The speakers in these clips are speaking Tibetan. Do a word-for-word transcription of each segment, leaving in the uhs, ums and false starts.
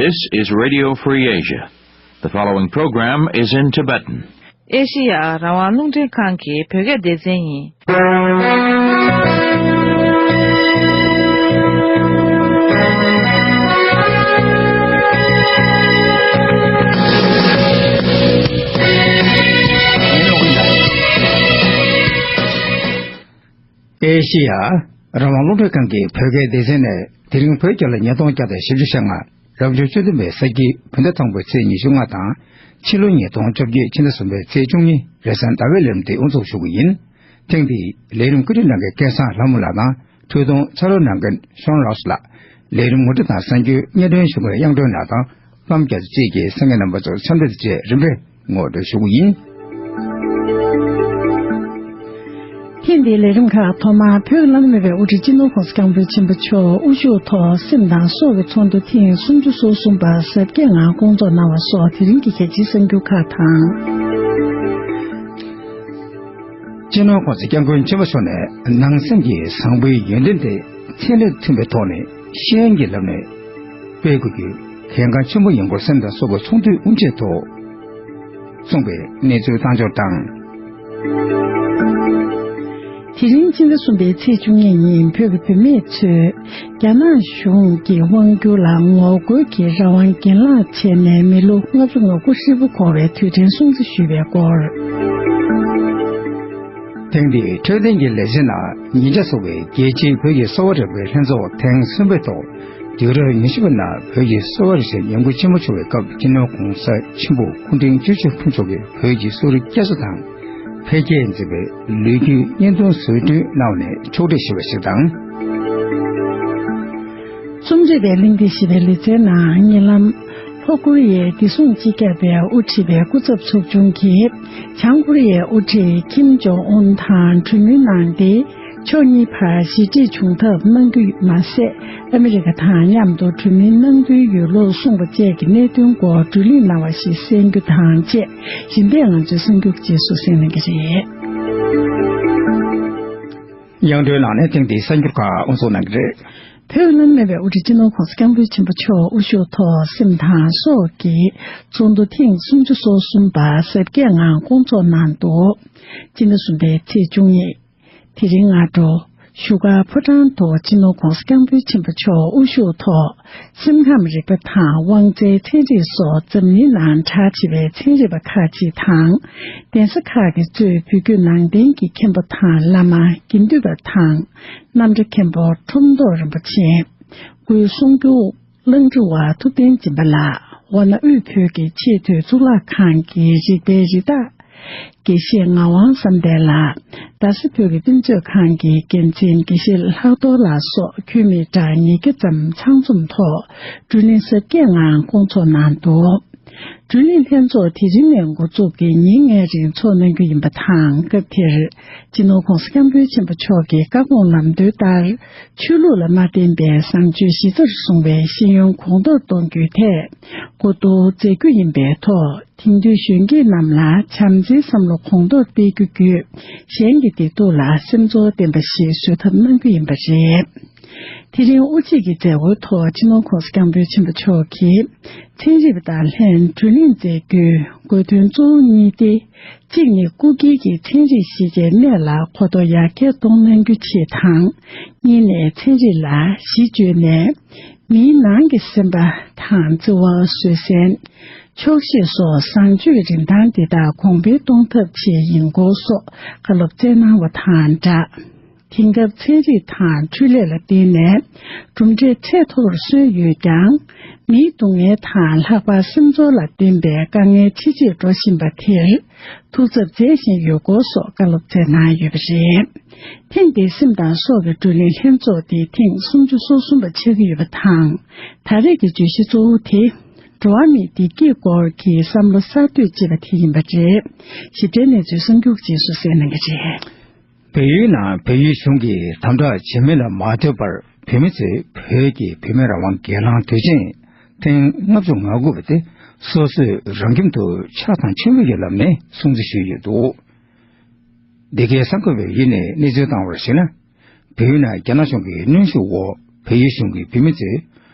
This is Radio Free Asia. The following program is in Tibetan. ཨེ་ཤི་ཡ་རང་དབང་རླུང་འཕྲིན་ཁང་གི་བོད་སྐད་སྡེ་ཚན་ཡིན། ཨེ་ཤི་ཡ་རང་དབང་རླུང་འཕྲིན་ཁང་གི་བོད་སྐད་སྡེ་ཚན་ནས་དེ་རིང་བོད་རྒྱལ་ལོ་ཉིས་སྟོང་བརྒྱ་དང་བཞི་བཅུ་ཞེ་ལྔ། རབ་བྱུང་བཅུ་བདུན་པའི་ས་ཁྱི་བོད་ཟླ་དང་པོའི་ཚེས་ཉི་ཤུ་ལྔ་དང་། ཕྱི་ལོ་ཉིས་སྟོང་བཅོ་བརྒྱད་ཕྱི་ཟླ་གསུམ་པའི་ཚེས་བཅུ་གཉིས་རེས་གཟའ་ཟླ་བའི་ལས་རིམ་དེ་དབུ་འཛུགས་ཞུ་གི་ཡིན། ཐེངས་འདིའི་ལས་རིམ་བཀོད་སྒྲིག་གནང་མཁན་སྐལ་བཟང་ལྷ་མོ་ལགས་དང་། འཕྲུལ་གཏོང་ཕྱག་རོགས་གནང་མཁན་ཤོན་ལགས་ལ། ལས་རིམ་ངོ་སྤྲོད་དང་གསར་འགྱུར་སྙན་སྒྲོན་ཞུ་མཁན་དབྱངས་སྒྲོན་ལགས་དང་། ལྷམ་རྒྱ་མཚོ་བཅས་ཀྱིས་གསན་མཁན་རྣམ་པ་ཚོར་འཚམས་འདྲི་དང་བཅས་རིམ་པས་ངོ་སྤྲོད་ཞུ་གི་ཡིན། ཐེངས་འདིའི་ལས་རིམ་ཁག་ཐོག་མར་བོད་ཀྱི་བླ་ན་མེད་པའི་དབུ་ཁྲིད་སྤྱི་ནོར་༸གོང་ས་༸སྐྱབས་མགོན་ཆེན་པོ་མཆོག་དབུ་བཞུགས་ཐོག་སེམས་དང་སྲོག་གི་ཚོགས་འདུ་ཐེངས་སུམ་ཅུ་སོ་གསུམ་པ་གཟབ་རྒྱས་ངང་སྐོང་ཚོགས་གནང་བ་སོགས་དེ་རིང་གི་གལ་ཆེའི་གསར་འགྱུར་ཁག་དང་། སྤྱི་ནོར་༸གོང་ས་༸སྐྱབས་མགོན་ཆེན་པོ་མཆོག་ནས་ནང་སེམས་ཀྱི་བཟང་པོའི་ཡོན་ཏན་དེ་ཚད་ལས་མཐུན་པའི་ཐོག་ནས་ཤེས་ཡོན་གྱི་ལམ་ནས་སྤེལ་དགོས་རྒྱུ་གལ་འགངས་ཆེན་པོ་ཡིན་སྐོར་སེམས་དང་སྲོག་གི་ཚོགས་འདུའི་དབུ་འབྱེད་ཐོག་གསུངས་པའི་གནས་ཚུལ་བཏང་འབྱོར་དང་། དེ་རིང་སྤྱི་ཟླ་གསུམ་པའི་ཚེས་བཅུ་གཉིས་ཉིན་བོད་ཀྱི་བུད་མེད་ཚོས་རྒྱ་ནག་གཞུང་གི་དབང་སྒྱུར་ལ་ངོ་རྒོལ་གྱིས་རང་དབང་གྱེན་ལངས་བྱས་ནས་མི་ལོ་ལྔ་བཅུ་ང་དགུ་ཧྲིལ་པོ་འཁོར་བའི་དུས་དྲན་སྲུང་བརྩི་ཞུས་པའི་སྐོར། ཐེངས་འདིའི་འཕྲོད་བསྟེན་གྱི་ལས་བྱེད་ནང་ཉིན་བརྒྱ་སོགས་པའི་རྒྱལ་སྤྱིའི་བོད་ཀྱི་གསོ་བ་རིག་པའི་ལྷན་ཚོགས་ཐེངས་གསུམ་པའི་ཐོག་དུས་རབས་ཉི་ཤུ་པའི་ནང་བོད་ཀྱི་གསོ་བ་རིག་པའི་ཉམས་མགོན་ཆེན་པོ་མཆོག་གི་སྐབས་སྤྱི་ནོར་༸གོང་ས་ཆེན་པོ་སྐུ་ཕྲེང་བཅུ་བཞི་པ་མཆོག་གིས་བོད་ཀྱི་གསོ་རིག་བསྐྱར་གསོ་དང་འཕེལ་རྒྱས་མཛད་པའི་ལོ་རྒྱུས་བརྙན་ཐུང་བཟོ་སྐྲུན་གནང་བ་ནས་ཕྱོགས་སྒྲིག་ཞུས་པ་ཞིག་དང་། རྩོམ་སྒྲིག་པའི་གླེང་སྟེགས་ཞེས་པའི་ལེ་ཚན་ནང་ཉེ་ལམ་ལྷོ་ཀོ་རི་ཡའི་བདེ་སྲུང་སྤྱི་ཁྱབ་པས་དབུ་ཁྲིད་པའི་སྐུ་ཚབ་ཚོགས་ཆུང་གིས་བྱང་ཀོ་རི་ཡའི་དབུ་ཁྲིད་ཀིམ་ཇོང་ཨུན་དང་གྲོས་མོལ་གནང་སྟེ། ཕྱོགས་གཉིས་བར་ཞི་འགྲིག་བྱུང་ཐབས་གནང་རྒྱུ་མ་ཟད། ཨ་མི་རི་ཀ་དང་མཉམ་དུ་གྲོས་མོལ་གནང་འདོད་ཡོད་ལུགས་གསུངས་པ་བཅས་ཀྱི་གནད་དོན་སྐོར་བགྲོ་གླེང་གནང་བ་ཞིག་གསན་རྒྱུ་དང་བཅས། རིམ་པས་ང་ཚོའི་གསར་འགྱུར་རྗེས་སུ་གསན་གནང་གི་རེད། དབྱངས་སྒྲོན་ལགས་ནས་ཐེངས་འདིའི་གསར་འགྱུར་ཁག་དབུ་འཛུགས་གནང་གི་རེད། བོད་བླ་ན་མེད་པའི་དབུ་ཁྲིད་སྤྱི་ནོར་༸གོང་ས་༸སྐྱབས་མགོན་ཆེན་པོ་མཆོག་དབུ་བཞུགས་ཐོག་སེམས་དང་སྲོག་གི་ཚོགས་འདུ་ཐེངས་སུམ་ཅུ་སོ་གསུམ་པ་གཟབ་རྒྱས་ངང་སྐོང་ཚོགས་གནང་འདུག་སྤྱི་ཟླ་གསུམ་པའི་ཚེས་བཅུ་གཉིས། དེ་རིང་སྔ་དྲོ། བཞུགས་སྒར་ཕོ་བྲང་དུ་སྤྱི་ནོར་༸གོང་ས་༸སྐྱབས་མགོན་ཆེན་པོ་མཆོག་དབུ་བཞུགས་ཐོག་སེམས་ཁམས་རིག་པ་དང་དབང་རྩའི་ཚན་རིག་སོགས་འཛམ་གླིང་ནང་གྲགས་ཆེ་བའི་ཚན་རིག་པ་ཁག་ཅིག་དང་། གདན་ས་ཁག་གིས་གཙོས་བོད་བརྒྱུད་ནང་བསྟན་གྱི་མཁན་པོ་དང་བླ་མ། དགེ་འདུན་པ་དང་། རྣམ་གྲྭ་མཁན་པོ་ཁྲོམ་ཐོག་རིན་པོ་ཆེ། སྐུའི་གསུང་སྒྱུར། གླིང་སྒྲུང་བ་ཐུབ་བསྟན་སྦྱིན་པ་ལགས། ཝཱ་ཎ་དབུས་བོད་ཀྱི་ཆེས་མཐོའི་གཙུག་ལག་ཁང་གི་རིག་པའི་རི་དྭགས་དགེ་བཤེས་ངག་དབང་བསམ་གཏན་ལགས། རྡ་ས་བོད་ཀྱི་དཔེ་མཛོད་ཁང་གི་འགན་འཛིན་དགེ་བཤེས་ལྷག་རྡོར་ལགས་སོགས་ཁྱོན་མི་གྲངས་ཉིས་བརྒྱ་ཙམ་ཚང་འཛོམས་ཐོག་བགྲོ་གླེང་གཟབ་རྒྱས་ངང་སྐོང་ཚོགས་གནང་འདུག་བགྲོ་གླེང་ལྷན་ཚོགས་དེ་རིང་ནས་འགོ་འཛུགས་ཀྱིས་ཉིན་ལྔའི་རིང་ཚོགས་གནང་རྒྱུ་ཡིན་པ་དང་། སྐབས་དེར་སྤྱི་ནོར་༸གོང་ས་༸སྐྱབས་མགོན་ཆེན་པོ་མཆོག་གི་བཀའ་དགོངས་ལམ་སྟོན་ལྟར། ཆོས་ལུགས་ལ་མ་བརྟེན་པའི་བཟང་སྤྱོད་གཞི་རྩར་བཟུང་བའི་ཤེས་ཡོན་གོང་མཐོར་གཏོང་རྒྱུའི་ཐད་གོ་བསྡུར་མཛད་རྒྱུ་ཡིན་པའི་ཐོག་དེང་དུས་གཞོན་སྐྱེས་རྣམས་ལ་བྱམས་བརྩེའི་བསམ་བློ་གོང་མཐོར་སྤེལ་རྒྱུ་བརྒྱུད། གཞན་གྱི་བདེ་སྡུག་ལ་སེམས་ཚོར་ལྡན་པ་ཞིག་བཟོ་ཐབས་གནང་རྒྱུ་ཡིན་པ་རེད། དེ་རིང་དབུ་འབྱེད་ཀྱི་མཛད་སྒོའི་ཐོག་སྤྱི་ནོར་༸གོང་ས་༸སྐྱབས་མགོན་ཆེན་པོ་མཆོག་གིས་ཚན་རིག་པ་དང་ལྷན་བགྲོ་གླེང་མཛད་རྒྱུའི་དགོས་དོན་གཙོ་བོ་གཉིས་ཏེ། གཅིག་ནི་སྐུ་སྒེར་གྱི་ཚན་རིག་ཤེས་བྱའི་གནས་ལ་གོ་རྟོགས་ཡར་རྒྱས་གཏོང་གནང་རྒྱུ་ཆེད་དང་། གཉིས་ནས་ཚན་རིག་ལ་གཞི་བཅོལ་ནས། མིའི་ནང་གི་སེམས་པ་དང་བརྩེ་བ། བཟོད་བསྲན། ཆོག་ཤེས་སོགས་བཟང་སྤྱོད་རིན་ཐང་འདི་དག་གོང་འཕེལ་གཏོང་ཐབས་ཆེད་ཡིན་སྐོར་སོགས་བཀའ་སློབ་སྩལ་གནང་བ་དང་སྦྲགས། དེང་སྐབས་ཚན་རིག་དང་འཕྲུལ་ལས་ལ་བརྟེན་ནས་གྲུབ་འབྲས་ཚད་མཐོ་བར་སོན་ཡོད་ཀྱང་། མིའི་སྡུག་བསྔལ་དང་ལྷག་པར་སེམས་ཚོར་ལ་བརྟེན་པའི་དཀའ་ངལ་ཆེ་ཆེར་འགྲོ་བཞིན་པ་དེར། ཐུགས་འཚབ་མཛད་བཞིན་ཡོད་སྐོར་སོགས་བཀའ་སློབ་སྩལ་གནང་ཡོད་པ་རེད། ཐེངས་འདིའི་སེམས་དང་སྲོག་གི་བགྲོ་གླེང་ལྷན་ཚོགས་དེ་ཐེངས་སུམ་ཅུ་སོ་གསུམ་པ་ཆགས་ཀྱི་ཡོད་པ་དང་། ད་རེས་ཀྱི་བརྗོད་གཞི་གཙོ་བོ་དེ། འགྲོ་བ་མིའི་བདེ་སྐྱིད་སྐོར་གྱི་བསམ་བློ་གསར་གཏོད་ཅེས་པ་དེ་ཡིན་པ་རེད། ཞིབ་ཕྲའི་གནས་ཚུལ་གསར་འགྱུར་རྗེས་སུ་གསན་གནང་གི་རེད། བལ་ཡུལ་ནང་བལ་ཡུལ་གཞུང་གིས་དམ་དྲག་བྱེད་མིན་ལ་མ་ལྟོས་པར། བོད་མི་ཚོས་བོད་ཀྱི་བུད་མེད་རང་དབང་སྒེར་ལངས་དུས་ཆེན་ཐེངས་ལྔ་བཅུ་ང་དགུ་པ་དེ་སོ་སོས་རང་ཁྱིམ་དུ་ཕྱག་དང་མཆོད་མེ་ཡི་ལམ་ནས་སྲུང་བརྩི་ཞུས་ཡོད་འདུག་འདི་གའི་གསར་འགོད་པས་ཡུལ་ནས་གནས་ཚུལ་བཏང་བར་གཞིགས་ན། བལ་ཡུལ་ནང་རྒྱ་ནག་གཞུང་གི་གནོན་ཤུགས་འོག་བལ་ཡུལ་གཞུང་གི་བུད་མེད་ཚོས་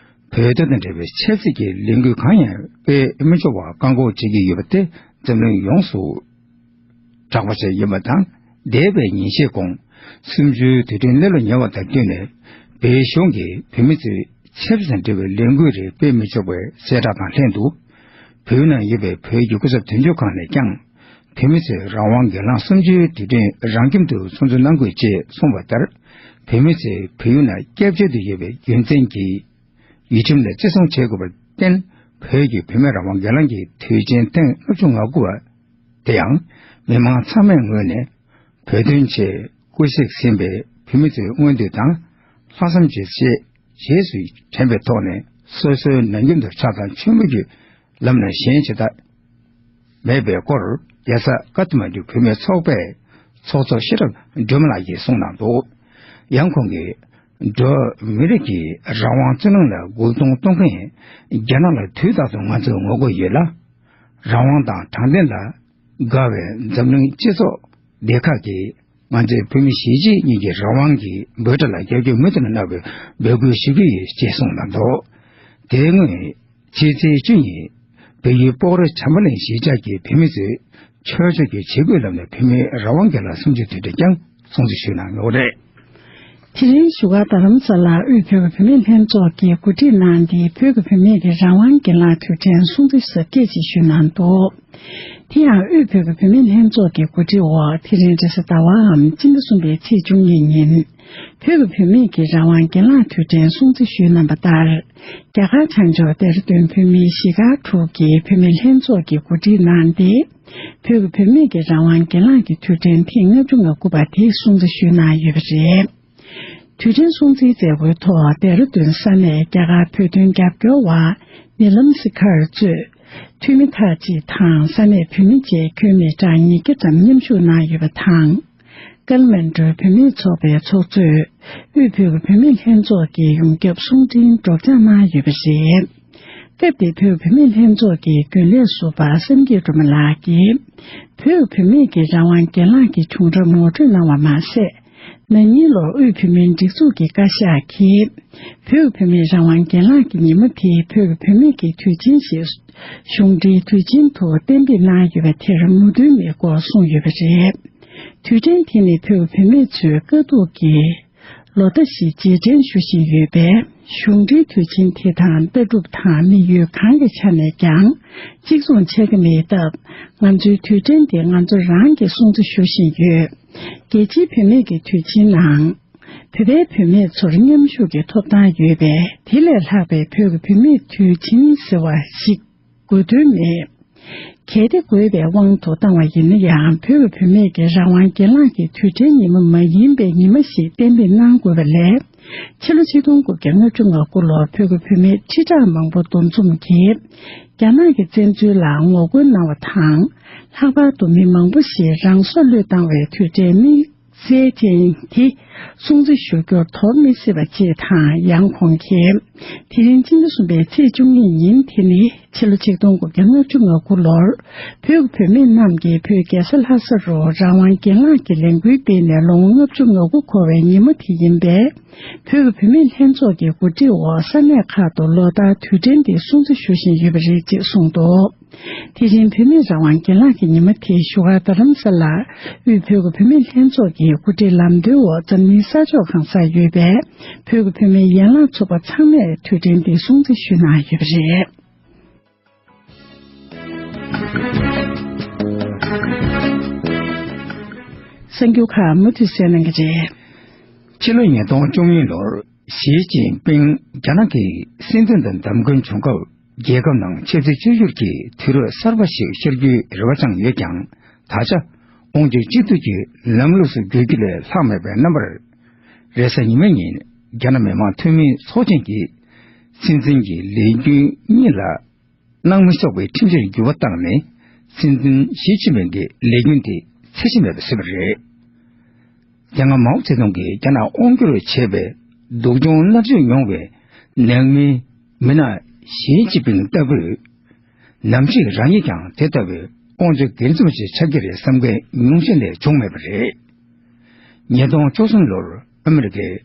བོད་དོན་དང་འབྲེལ་བའི་ཆབ་སྲིད་ཀྱི་ལས་འགུལ་གང་ཡང་སྤེལ་མི་ཆོག་པར་བཀག་འགོག་བྱེད་ཀྱི་ཡོད་པ་དེ་འཛམ་གླིང་ཡོངས་སུ་གྲགས་པ་ཞིག་ཡིན་པ་དང་། འདས་པའི་ཉིན་ཤས་གོང་། གསུམ་བཅུའི་དུས་དྲན་སླེབས་ལ་ཉེ་བ་དང་བསྟུན་ནས། བོད་གཞུང་གིས་བོད་མི་ཚོས་ཆབ་སྲིད་དང་འབྲེལ་བའི་ལས་འགུལ་རེ་སྤེལ་མི་ཆོག་པའི་གསལ་བསྒྲགས་དང་ལྷན་དུ། བོད་ནང་ཡོད་པའི་བོད་ཀྱི་སྐུ་ཚབ་དོན་གཅོད་ཁང་ནས་ཀྱང་། བོད་མི་ཚོས་རང་དབང་སྒེར་ལངས་གསུམ་བཅུའི་དུས་དྲན་རང་ཁྱིམ་དུ་ཚོགས་འདུ་གནང་དགོས་ཅེས་གསུངས་པ་ལྟར། བོད་མི་ཚོས་བལ་ཡུལ་ནང་སྐྱབས་བཅོལ་དུ་ཡོད་པའི་རྒྱུ་མཚན་གྱིས། ཡུལ་ཁྲིམས་ལ་བརྩི་སྲུང་བྱེད་དགོས་པར་བརྟེན། བོད་ཀྱི་བུད་མེད་རང་དབང་སྒེར་ལངས་ཀྱི་དུས་ཆེན་ཐེངས་ལྔ་བཅུ་ང་དགུ་པ་དེ་ཡང་། མི་མང་ཚང་མའི་ངོས་ནས་བོད་དོན་ཆེད་སྐུ་གཤེགས་ཟིན་པའི་བོད་མི་ཚོའི་མངོན་འདོད་དང་། ལྷག་བསམ་བཅས་རྗེས་སུ་དྲན་པའི་ཐོག་ནས། སོ་སོའི་ནང་ཁྱིམ་དུ་ཕྱག་དང་མཆོད་འབུལ་གྱི་ལམ་ནས་གཞན་བྱེད་ཐབས་མེད་པའི་སྐོར། རྒྱལ་ས་ཀ་ཐ་མན་ཌུའི་བུད་མེད་ཚོགས་པའི་ཚོགས་གཙོ་ཤེས་རབ་སྒྲོལ་མ་ལགས་ཀྱིས་གསུངས་གནང་འདུག། ཡང་ཁོང་གིས། འགྲོ་བ་མི་རིགས་ཀྱི་རང་དབང་རྩོད་ལེན་ལ་མགོ་རྟིང་གཏོང་མཁན་རྒྱ་ནག་ལ་དུས་རྟག་ཏུ་ང་ཚོས་ངོ་རྒོལ་ཡོད་ལ། རང་དབང་དང་དྲང་བདེན་ལ་དགའ་བའི་འཛམ་གླིང་སྤྱི་ཚོགས་སྡེ་ཁག་གིས་ང་ཚོའི་བོད་མི་གཞིས་བྱེས་གཉིས་ཀྱི་རང་དབང་གི་འབོད་སྒྲ་ལ་རྒྱབ་སྐྱོར་མུ་མཐུད་ནས་གནང་བའི་འབོད་སྐུལ་ཞུ་གི་ཡོད་ཅེས་གསུངས་གནང་འདུག། དེའི་སྔོན། ཕྱི་ཚེས་བཅུ་ཉིན། བལ་ཡུལ་སྤོག་ར་བྱམས་པ་གླིང་གཞིས་ཆགས་ཀྱི་བོད་མི་ཚོས་ཆོས་ཕྱོགས་ཀྱི་བྱེད་སྒོའི་ལམ་ནས་བོད་མིའི་རང་དབང་སྒེར་ལངས་གསུམ་བཅུའི་དུས་དྲན་ཀྱང་སྲུང་བརྩི་ཞུས་གནང་ཡོད་རེད། དེ་རིང་བཞུགས་སྒར་རྡ་རམ་ས་ལར་དབུས་བོད་ཀྱི་བུད་མེད་ལྷན་ཚོགས་ཀྱིས་གོ་སྒྲིག་གནང་སྟེ། བོད་ཀྱི་བུད་མེད་ཀྱི་རང་དབང་སྒེར་ལངས་དུས་དྲན་སྲུང་བརྩི་གཟབ་རྒྱས་ཅིག་ཞུས་གནང་འདུག། དེ་ཡང་དབུས་བོད་ཀྱི་བུད་མེད་ལྷན་ཚོགས་ཀྱི་གོ་སྒྲིག་འོག་དེ་རིང་རེས་གཟའ་ཟླ་བའམ་སྤྱི་ཟླ་གསུམ་པའི་ཚེས་བཅུ་གཉིས་ཉིན། བོད་ཀྱི་བུད་མེད་ཀྱི་རང་དབང་སྒེར་ལངས་དུས་དྲན་སྲུང་བརྩི་ཞུས་གནང་བ་ལྟར། རྒྱ་གར་བྱང་ཕྱོགས་ལྡེ་ར་ལྡུན་བོད་མིའི་གཞིས་སྒར་དྲུག་གི་བུད་མེད་ལྷན་ཚོགས་ཀྱིས་གོ་སྒྲིག་གནང་སྟེ། བོད་ཀྱི་བུད་མེད་ཀྱི་རང་དབང་སྒེར་ལངས་ཀྱི་དུས་དྲན་ཐེངས་ལྔ་བཅུ་ང་དགུ་པ་དེ་སྲུང་བརྩི་ཞུས་གནང་ཡོད་པ་རེད། དུས་དྲན་སྲུང་བརྩིའི་མཛད་སྒོའི་ཐོག་ལྡེ་ར་ལྡུན་ས་གནས་རྒྱ་གར་བོད་དོན་རྒྱབ་སྐྱོར་བ་ནི་ལམ་སི་ཁར་གཙོས་འཐུས་མི་ཁག་ཅིག་དང་ས་གནས་བོད་མི་བཅས་ཁྱོན་མི་གྲངས་ཉིས་བརྒྱ་ཙམ་མཉམ་ཞུགས་གནང་ཡོད་པ་དང་། ཀལ་མན་གྲུའི་བུད་མེད་ཚོགས་པའི་ཚོགས་གཙོས་དབུས་བོད་ཀྱི་བུད་མེད་ལྷན་ཚོགས་ཀྱི་ཡོངས་ཁྱབ་གསུང་འཕྲིན་སྒྲོག་སྦྱང་གནང་ཡོད་པ་རེད། སྐབས་དེར་བོད་བུད་མེད་ལྷན་ཚོགས་ཀྱི་རྒྱུན་ལས་ཟུར་པ་བསམ་སྐྱིད་སྒྲོལ་མ་ལགས་ཀྱིས། བོད་བུད་མེད་ཀྱི་རང་དབང་སྒེར་ལངས་ཀྱི་བྱུང་རབས་ངོ་སྤྲོད་གནང་བ་མ་ཟད། ན་ནིང་ལོར་དབུས་བོད་མིའི་སྒྲིག་འཛུགས་ཀྱི་བཀའ་ཤག་གིས། བོད་བུད་མེད་རང་དབང་སྒེར་ལངས་ཀྱི་ཉིན་མོ་དེ་བོད་བུད་མེད་ཀྱི་དུས་ཆེན་ཞིག་གཞུང་འབྲེལ་དུས་ཆེན་དུ་གཏན་འབེབས་གནང་ཡོད་པ་དེར་མོས་མཐུན་མེད་སྐོར་གསུངས་ཡོད་པ་རེད། དུས་དྲན་དེ་ནི་བོད་བུད་མེད་ཚོའི་དཀའ་སྡུག་གི་ལོ་ཟླ་ཞིག་རྗེས་དྲན་ཞུ་བཞིན་ཡོད་པས། གཞུང་འབྲེལ་དུས་ཆེན་དེ་དང་ལྟ་གྲུབ་དང་དམིགས་ཡུལ་གང་གི་ཆ་ནས་ཀྱང་གཅིག་མཚུངས་ཆགས་ཀྱི་མེད་སྟབས། ང་ཚོའི་དུས་དྲན་དེ་ང་ཚོ་རང་གིས་སྲུང་བརྩི་ཞུ་བཞིན་ཡོད། རྒྱལ་སྤྱིའི་བུད་མེད་ཀྱི་དུས་ཆེན་ནང་། བོད་པའི་བུད་མེད་ཚོར་མཉམ་ཞུགས་ཀྱི་ཐོབ་ཐང་ཡོད་པས། དེ་ལས་ལྷག་པའི་བོད་ཀྱི་བུད་མེད་དུས་ཆེན་ཟེར་བ་ཞིག་དགོས་དོན་མེད། གལ་ཏེ་དགོས་པའི་དབང་དུ་བཏང་བ་ཡིན་ན་ཡང་། བོད་ཀྱི་བུད་མེད་ཀྱི་རང་དབང་སྒེར་ལངས་ཀྱི་དུས་དྲན་ཉིན་མོ་མ་ཡིན་པའི་ཉི་མ་ཞིག་གཏན་འབེབས་གནང་དགོས་པ་ལས། ཕྱི་ལོ་ཆིག་སྟོང་དགུ་བརྒྱ་ལྔ་བཅུ་ང་དགུ་ལོར་བོད་ཀྱི་བུད་མེད་ཁྲི་ཕྲག་མང་པོ་འདུ་འཛོམས་ཀྱིས་རྒྱ་ནག་གི་བཙན་འཛུལ་ལ་ངོ་རྒོལ་གནང་བ་དང་། ལྷག་པར་དུ་མི་མང་པོ་ཞིག་རང་སྲོག་བློས་བཏང་བའི་དུས་དྲན་དམིགས་བསལ་ཅན་དེ་སྲུང་བརྩི་ཞུ་རྒྱུར་དོར་མི་སྲིད་པ་བཅས་དང་། ཡང་ཁོང་གིས་དེ་རིང་སྤྱི་ཟླ་གསུམ་པའི་ཚེས་བཅུ་གཉིས་ཉིན་དེ་ནི་ཕྱི་ལོ་ཆིག་སྟོང་དགུ་བརྒྱ་ལྔ་བཅུ་ང་དགུ་ལོར་བོད་ཀྱི་བུད་མེད་རྣམས་ཀྱིས་བོད་རྒྱལ་ས་ལྷ་ས་རུ་རང་དབང་སྒེར་ལངས་ཀྱི་ལས་འགུལ་སྤེལ་ནས་ལོ་ངོ་ལྔ་བཅུ་ང་དགུ་འཁོར་བའི་ཉིན་མོ་དེ་ཡིན་པས། བོད་ཀྱི་བུད་མེད་ལྷན་ཚོགས་ཀྱི་གོ་སྒྲིག་འོག་ས་གནས་ཁག་ཏུ་ལོ་ལྟར་དུས་དྲན་འདི་སྲུང་བརྩི་ཞུ་བཞིན་ཡོད་པ་རེད་ཅེས་གསུངས་འདུག། དེ་བཞིན་བུད་མེད་རང་དབང་སྒེར་ལངས་ཀྱི་ཉིན་མོ་དེ་བཞུགས་སྒར་རྡ་རམ་ས་ལར་དབུས་བོད་ཀྱི་བུད་མེད་ལྷན་ཚོགས་ཀྱི་གོ་སྒྲིག་ལམ་སྟོན་འོག་འཛམ་གླིང་ས་ཕྱོགས་གང་སར་ཡོད་པའི་བོད་ཀྱི་བུད་མེད་ཡན་ལག་ཚོགས་པ་ཚང་མས་དུས་དྲན་འདི་སྲུང་བརྩི་ཞུས་གནང་ཡོད་པ་རེད། གསར་འགྱུར་ཁག་མུ་མཐུད་གསན་གནང་གི་རེད། ཕྱི་ལོ་ཉིས་སྟོང་བཅུ་གཉིས་ལོར་ཞི་ཅིན་ཕིང་རྒྱ་ནག་གི་སྲིད་འཛིན་དུ་འདེམས་ཐོན་བྱུང་སྐབས། རྒྱལ་ཁབ་ནང་ཆབ་སྲིད་བཙོན་འཇུག་གི་དུས་རབས་གསར་པ་ཞིག་ཤར་རྒྱུའི་རེ་བ་བཅངས་ཡོད་ཀྱང་། ད་ཆ་དབང་སྒྱུར་གཅིག་སྡུད་ཀྱི་ལམ་ལུགས་སུ་འགྱུར་རྒྱུ་ལས་ལྷག་མེད་པའི་རྣམ་པར། རེས་གཟའ་ཉི་མའི་ཉིན་རྒྱ་ནག་མི་དམངས་འཐུས་མིའི་ཚོགས་ཆེན་གྱིས་སྲིད་འཛིན་གྱི་ལས་རྒྱུན་གཉིས་ལ་གནང་མི་ཆོག་པའི་ཁྲིམས་གཞིར་འགྱུར་བ་བཏང་ནས། སྲིད་འཛིན་ཞི་ཅིན་ཕིང་གི་ལས་རྒྱུན་དེ་ཚད་གཞི་མེད་པ་བཟོས་པ་རེད། དེ་སྔ་མའོ་ཙེ་ཏུང་གིས་རྒྱ་ནག་དབང་སྒྱུར་བྱས་པའི་སྡུག་སྦྱོང་མནར་གཅོད་མྱོང་བའི་ནང་མི་མི་སྣ་ཞི་ཅིན་ཕིང་ལྟ་བུས། ནམ་ཞིག་རང་ཉིད་ཀྱང་དེ་ལྟ་བུའི་དབང་ཆ་སྒེར་འཛིན་པ་ཞིག་ཆགས་ཀྱི་རེད་བསམ་མཁན་ཉུང་ཤས་ལས་བྱུང་མེད་པ་རེད། ཉིས་སྟོང་བཅུ་གསུམ་ལོར་ཨ་མི་རི་ཀའི་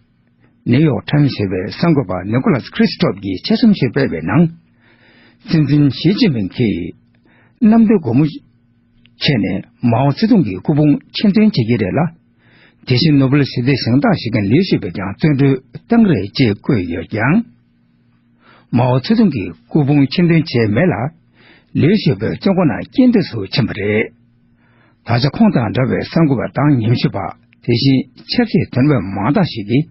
ནིའུ་ཡོག་ཊའིམ་ཞེས་པའི་གསར་འགོད་པ་ནི་ཀོ་ལཱས་ཁྲི་སི་ཊོབ་ཀྱིས་ཆ་ཚང་ཞིག་སྤེལ་བའི་ནང་། སྲིད་འཛིན་ཞི་ཅིན་ཕིང་གིས་གནམ་བདེ་སྒོ་མོ་ཆེ་ནས་མའོ་ཙེ་ཏུང་གི་སྐུ་ཕུང་ཆེད་འདོན་བྱེད་ཀྱི་རེད་ལ། དེ་བཞིན་ནོ་བེལ་ཞི་བདེའི་གཟེངས་རྟགས་བཞེས་མཁན་ལི་ཞུས་པས་ཀྱང་བརྩོན་འགྲུས་བཏང་གི་རེད་ཅེས་བཀོད་ཡོད་ཀྱང་། མའོ་ཙེ་ཏུང་གི་སྐུ་ཕུང་ཆེད་འདོན་བྱས་མེད་ལ། ལི་ཞུས་པའི་བཙོན་ཁང་ནང་རྐྱེན་འདས་སུ་ཕྱིན་པ་རེད། ད་ཆ་ཁོང་དང་འདྲ་བའི་གསར་འགོད་པ་དང་ཉམས་ཞིབ་པ། དེ་བཞིན་ཆབ་སྲིད་དོན་གཉེར་བ་མང་དག་ཞིག་གིས།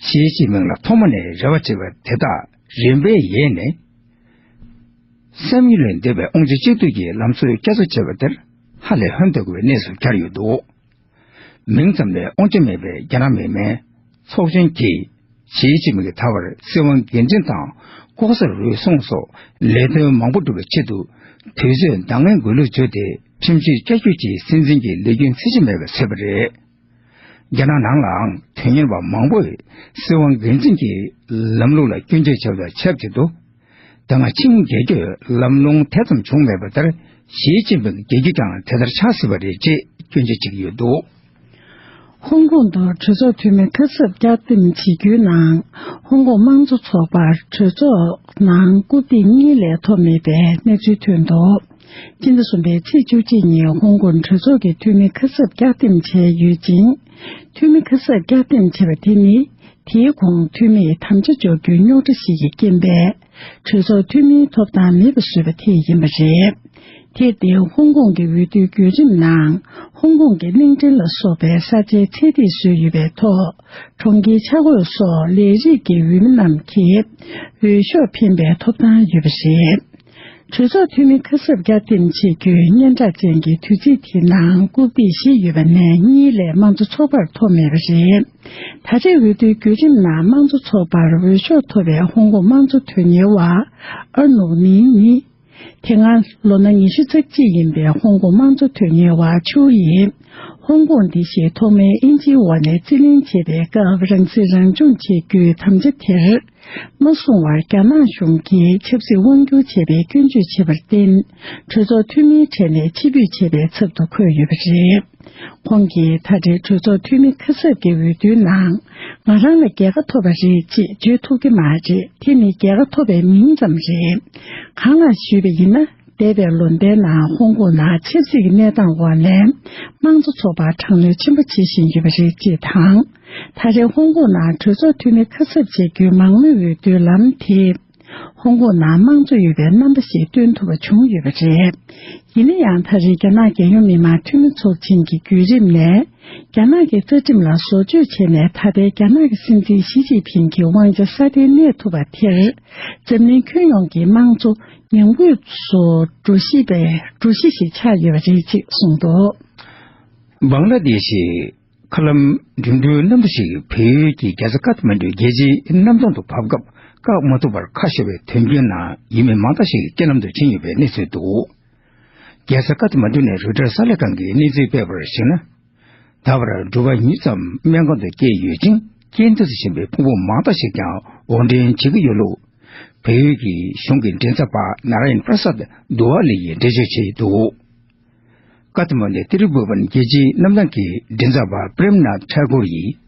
ཞི་ཅིན་ཕིང་ལ་ཐོག་མ་ནས་རེ་བ་བྱེད་པ་དེ་དག་རིམ་པས་ཡལ་ནས། བསམ་ཡུལ་ལས་འདས་པའི་དབང་ཆ་གཅིག་སྡུད་ཀྱི་ལམ་སྲོལ་བསྐྱར་གསོ་བྱས་པ་དེར་ཧ་ལས་ཧོན་ཏེ་དགོས་པའི་གནས་སུ་གྱར་ཡོད་འདུག་མིང་ཙམ་ལས་དབང་ཆ་མེད་པའི་རྒྱ་ནག་མི་དམངས་ཚོགས་ཆེན་གྱིས། ཞི་ཅིན་ཕིང་གིས་ད་བར་སྲིད་དབང་སྒེར་འཛིན་དང་ལྐོག་ཟ་རུལ་སུངས་སོགས་ལས་དོན་མང་པོ་སྒྲུབ་པའི་ཆེད་དུ། དུས་ཚོད་འདང་ངེས་དགོས་ལུགས་བརྗོད་དེ། ཁྲིམས་གཅོད་བསྐྱར་བཅོས་ཀྱི་སྲིད་འཛིན་གྱི་ལས་རྒྱུན་ཚད་གཞི་མེད་པ་བཟོས་པ་རེད། རྒྱ་ནག་ནང་ལའང་དོན་གཉེར་བ་མང་པོས་སྲིད་དབང་སྒེར་འཛིན་གྱི་ལམ་ལུགས་ལ་སྐྱོན་བརྗོད་བྱས་པ་དང་ཆབས་ཅིག་ཏུ། ད་སྔ་ཆིང་རྒྱལ་རྒྱུད་ལམ་ལྷོང་དེ་ཙམ་བྱུང་མེད་པ་ལྟར། ཞི་ཅིན་ཕིང་རྒྱལ་རྒྱུད་ཀྱང་དེ་ལྟར་ཆགས་སྲིད་པ་རེད་ཅེས་སྐྱོན་བརྗོད་བྱེད་ཀྱི་ཡོད་འདུག་ཧོང་ཀོང་དུ་གྲོས་ཚོགས་འཐུས་མི་ཁ་གསབ་བསྐྱར་འདེམས་བྱེད་རྒྱུའི་ནང་། ཧོང་ཀོང་དམངས་གཙོ་ཚོགས་པར་གྲོས་ཚོགས་ནང་རྐུབ་སྟེགས་གཉིས་ལས་མཐོ་མེད་པའི་གནས་ཚུལ་ཐོན་འདུག་སྤྱི་ཟླ་གསུམ་པའི་ཚེས་བཅུ་གཅིག་ཉིན་ཧོང་ཀོང་གྲོས་ཚོགས་ཀྱི་འཐུས་མི་ཁ་གསབ་བསྐྱར་འདེམས་བྱས་ཡོད་ཅིང་། འཐུས་མི་ཁ་གསབ་བསྐྱར་འདེམས་བྱས་པ་དེ་ནི། དེའི་གོང་འཐུས་མིས་དམ་བཅའ་འཇོག་རྒྱུའི་རྙོག་དྲ་ཞིག་གི་རྐྱེན་པས། གྲོས་ཚོགས་འཐུས་མིའི་ཐོབ་ཐང་མེད་པ་བཟོས་པ་དེ་ཡིན་པ་རེད། དེར་བརྟེན་ཧོང་ཀོང་གི་འོས་བསྡུའི་བརྒྱུད་རིམ་ནང་། ཧོང་ཀོང་གི་གླིང་ཕྲན་ལ་སོགས་པའི་ས་ཆའི་ཚད་ཐིག་བཟོས་ཡོད་པའི་ཐོག་གྲོང་ཁྱེར་ཆ་བགོས་སོགས་ལས་རིགས་ཀྱི་འོས་མི་རྣམས་ཀྱིས་འོས་ཤོག་འཕེན་པའི་ཐོབ་ཐང་ཡོད་པ་རེད། གྲོས་ཚོགས་འཐུས་མི་ཁ་གསབ་བསྐྱར་འདེམས་བྱེད་རྒྱུའི་སྙན་གྲགས་ཅན་གྱི་དུས་ཚིགས་དེའི་ནང་རྐུབ་སྟེགས་བཞི་ཡོད་པ་ནས་གཉིས་ལས་དམངས་གཙོ་ཚོགས་པར་མཐོ་མེད་པ་རེད། ད་ཆའི་འོས་བསྡུའི་བརྒྱུད་རིམ་ནང་དམངས་གཙོ་ཚོགས་པར་འོས་ཤོག་ཐོབ་པའི་ཧོང་ཀོང་དམངས་གཙོ་དོན་གཉེར་བ་ཨར་ནུག་ནིང་ནི། དེ་སྔ་ལོ་ན་ཉི་ཤུ་རྩ་གཅིག་ཡིན་པའི་ཧོང་ཀོང་དམངས་གཙོ་དོན་གཉེར་བ་ཆུའུ་ཡིས། ཧོང་ཀོང་འདི་ཞེས་ཐོག་མའི་དབྱིན་ཇིའི་འོག་ནས་རྩིས་ལེན་བྱེད་པའི་སྐབས་རང་སྲིད་རང་སྐྱོང་བྱེད་རྒྱུའི་དམ་བཅའ་དེར། མ་བཟུང་བར་རྒྱ་ནག་གཞུང་གིས་ཆབ་སྲིད་དབང་བསྒྱུར་བྱས་པའི་སྐྱོན་བརྗོད་བྱས་པར་བརྟེན། གྲོས་ཚོགས་འཐུས་མིའི་གྲས་ནས་ཕྱིར་འབུད་བྱས་པའི་ཚབ་ཏུ་འཁོད་ཡོད་པ་རེད། ཁོང་གིས་ད་རེས་གྲོས་ཚོགས་འཐུས་མི་ཁ་གསབ་ཀྱི་འོས་བསྡུའི་ནང་། ང་རང་ལ་རྒྱལ་ཁ་ཐོབ་པ་རེད་ཅེས་བརྗོད་ཐུབ་ཀྱི་མ་རེད། དེ་ནི་རྒྱལ་ཁ་ཐོབ་པའི་མིང་ཙམ་རེད། གང་ལགས་ཞུས་པ་ཡིན་ན། འདས་པའི་ལོ་ཟླའི་ནང་ཧོང་ཀོང་ནང་ཆབ་སྲིད་ཀྱི་གནས་སྟངས་འོག་ནས་དམངས་གཙོ་ཚོགས་པར་དྲག་གནོན་ཆེན་པོ་བྱེད་བཞིན་ཡོད་པ་རེད་ཅེས་དང་། ད་རེས་ཧོང་ཀོང་ནང་གྲོས་ཚོགས་འཐུས་མི་ཁ་གསབ་བྱེད་རྒྱུའི་མང་མོས་འོས་བསྡུའི་ལམ་དེས། ཧོང་ཀོང་ནང་དམངས་གཙོ་ཡོད་པའི་རྣམ་པ་ཞིག་སྟོན་ཐུབ་པ་བྱུང་ཡོད་པ་རེད། ཡིན་ན་ཡང་ད་རེས་རྒྱ་ནག་རྒྱལ་ཡོངས་མི་དམངས་འཐུས་མི་ཚོགས་ཆེན་གྱི་བརྒྱུད་རིམ་ནས། རྒྱ་ནག་གི་རྩ་ཁྲིམས་ལ་བཟོ་བཅོས་བྱས་ནས་ད་ལྟའི་རྒྱ་ནག་གི་སྲིད་འཛིན་ཞི་ཅིན་ཕིང་གི་དབང་ཆ་སྲ་བརྟན་གནས་ཐུབ་པ་དེར། འཛམ་གླིང་ཁྱོན་ཡོངས་ཀྱི་དམངས་གཙོ་ཉམས་རྒུད་སུ་འགྲོ་གཞི་པའི་འགྲོ་གཞི་ཞིག་ཆགས་ཡོད་པ་རེད་ཅེས་གསུངས་འདུག་བང་ལ་དེ་ཤི་མཁའ་ལམ་འགྲིམ་འགྲུལ་གནམ་གྲུ་ཞིག་བལ་ཡུལ་གྱི་རྒྱལ་ས་ཀཏ་མན་གྲུའི་རྒྱལ་སྤྱིའི་གནམ་ཐང་དུ་བབས་སྐབས་བཀག་མ་ཐུབ་པར་ཁ་ཤོར་བའི་དོན་རྐྱེན་ནང་ཡུལ་མི་མང་དག་ཞིག་རྐྱེན་ལམ་དུ་ཕྱིན་ཡོད་པའི་གནས་ཚུལ་འདུག་རྒྱལ་ས་ཀཏ་མན་གྲུ་ནས་རོའི་ཊར་གསར་ལས་ཁང་གིས་གནས་ཚུལ་སྤེལ་བར་གཞིགས་ན། ད་བར་འགྲུལ་པ་ཉུང་ཙམ་སྨན་ཁང་དུ་བསྐྱལ་ཡོད་ཅིང་། རྐྱེན་འདས་སུ་ཕྱིན་པའི་ཕུང་པོ་མང་དག་ཞིག་ཀྱང་དབོར་འདྲེན་བྱེད་ཀྱི་ཡོད་ལུགས། བལ་ཡུལ་གྱི་གཞུང་གི་མགྲིན་ཚབ་པ་ནཱ་ར་ཡན་པྲ་སཱད་དུ་ཝཱ་ལི་ཡིས་འགྲེལ་བརྗོད་བྱས་འདུག་ཀ་ཐ་མན་ཌུའི་ཏི་རུ་བྷུ་ཝན་རྒྱལ་སྤྱིའི་གནམ་ཐང་གི་མགྲིན་ཚབ་པ་པྲེམ་ནཱཐ་ཐ་གུར་ཡིས།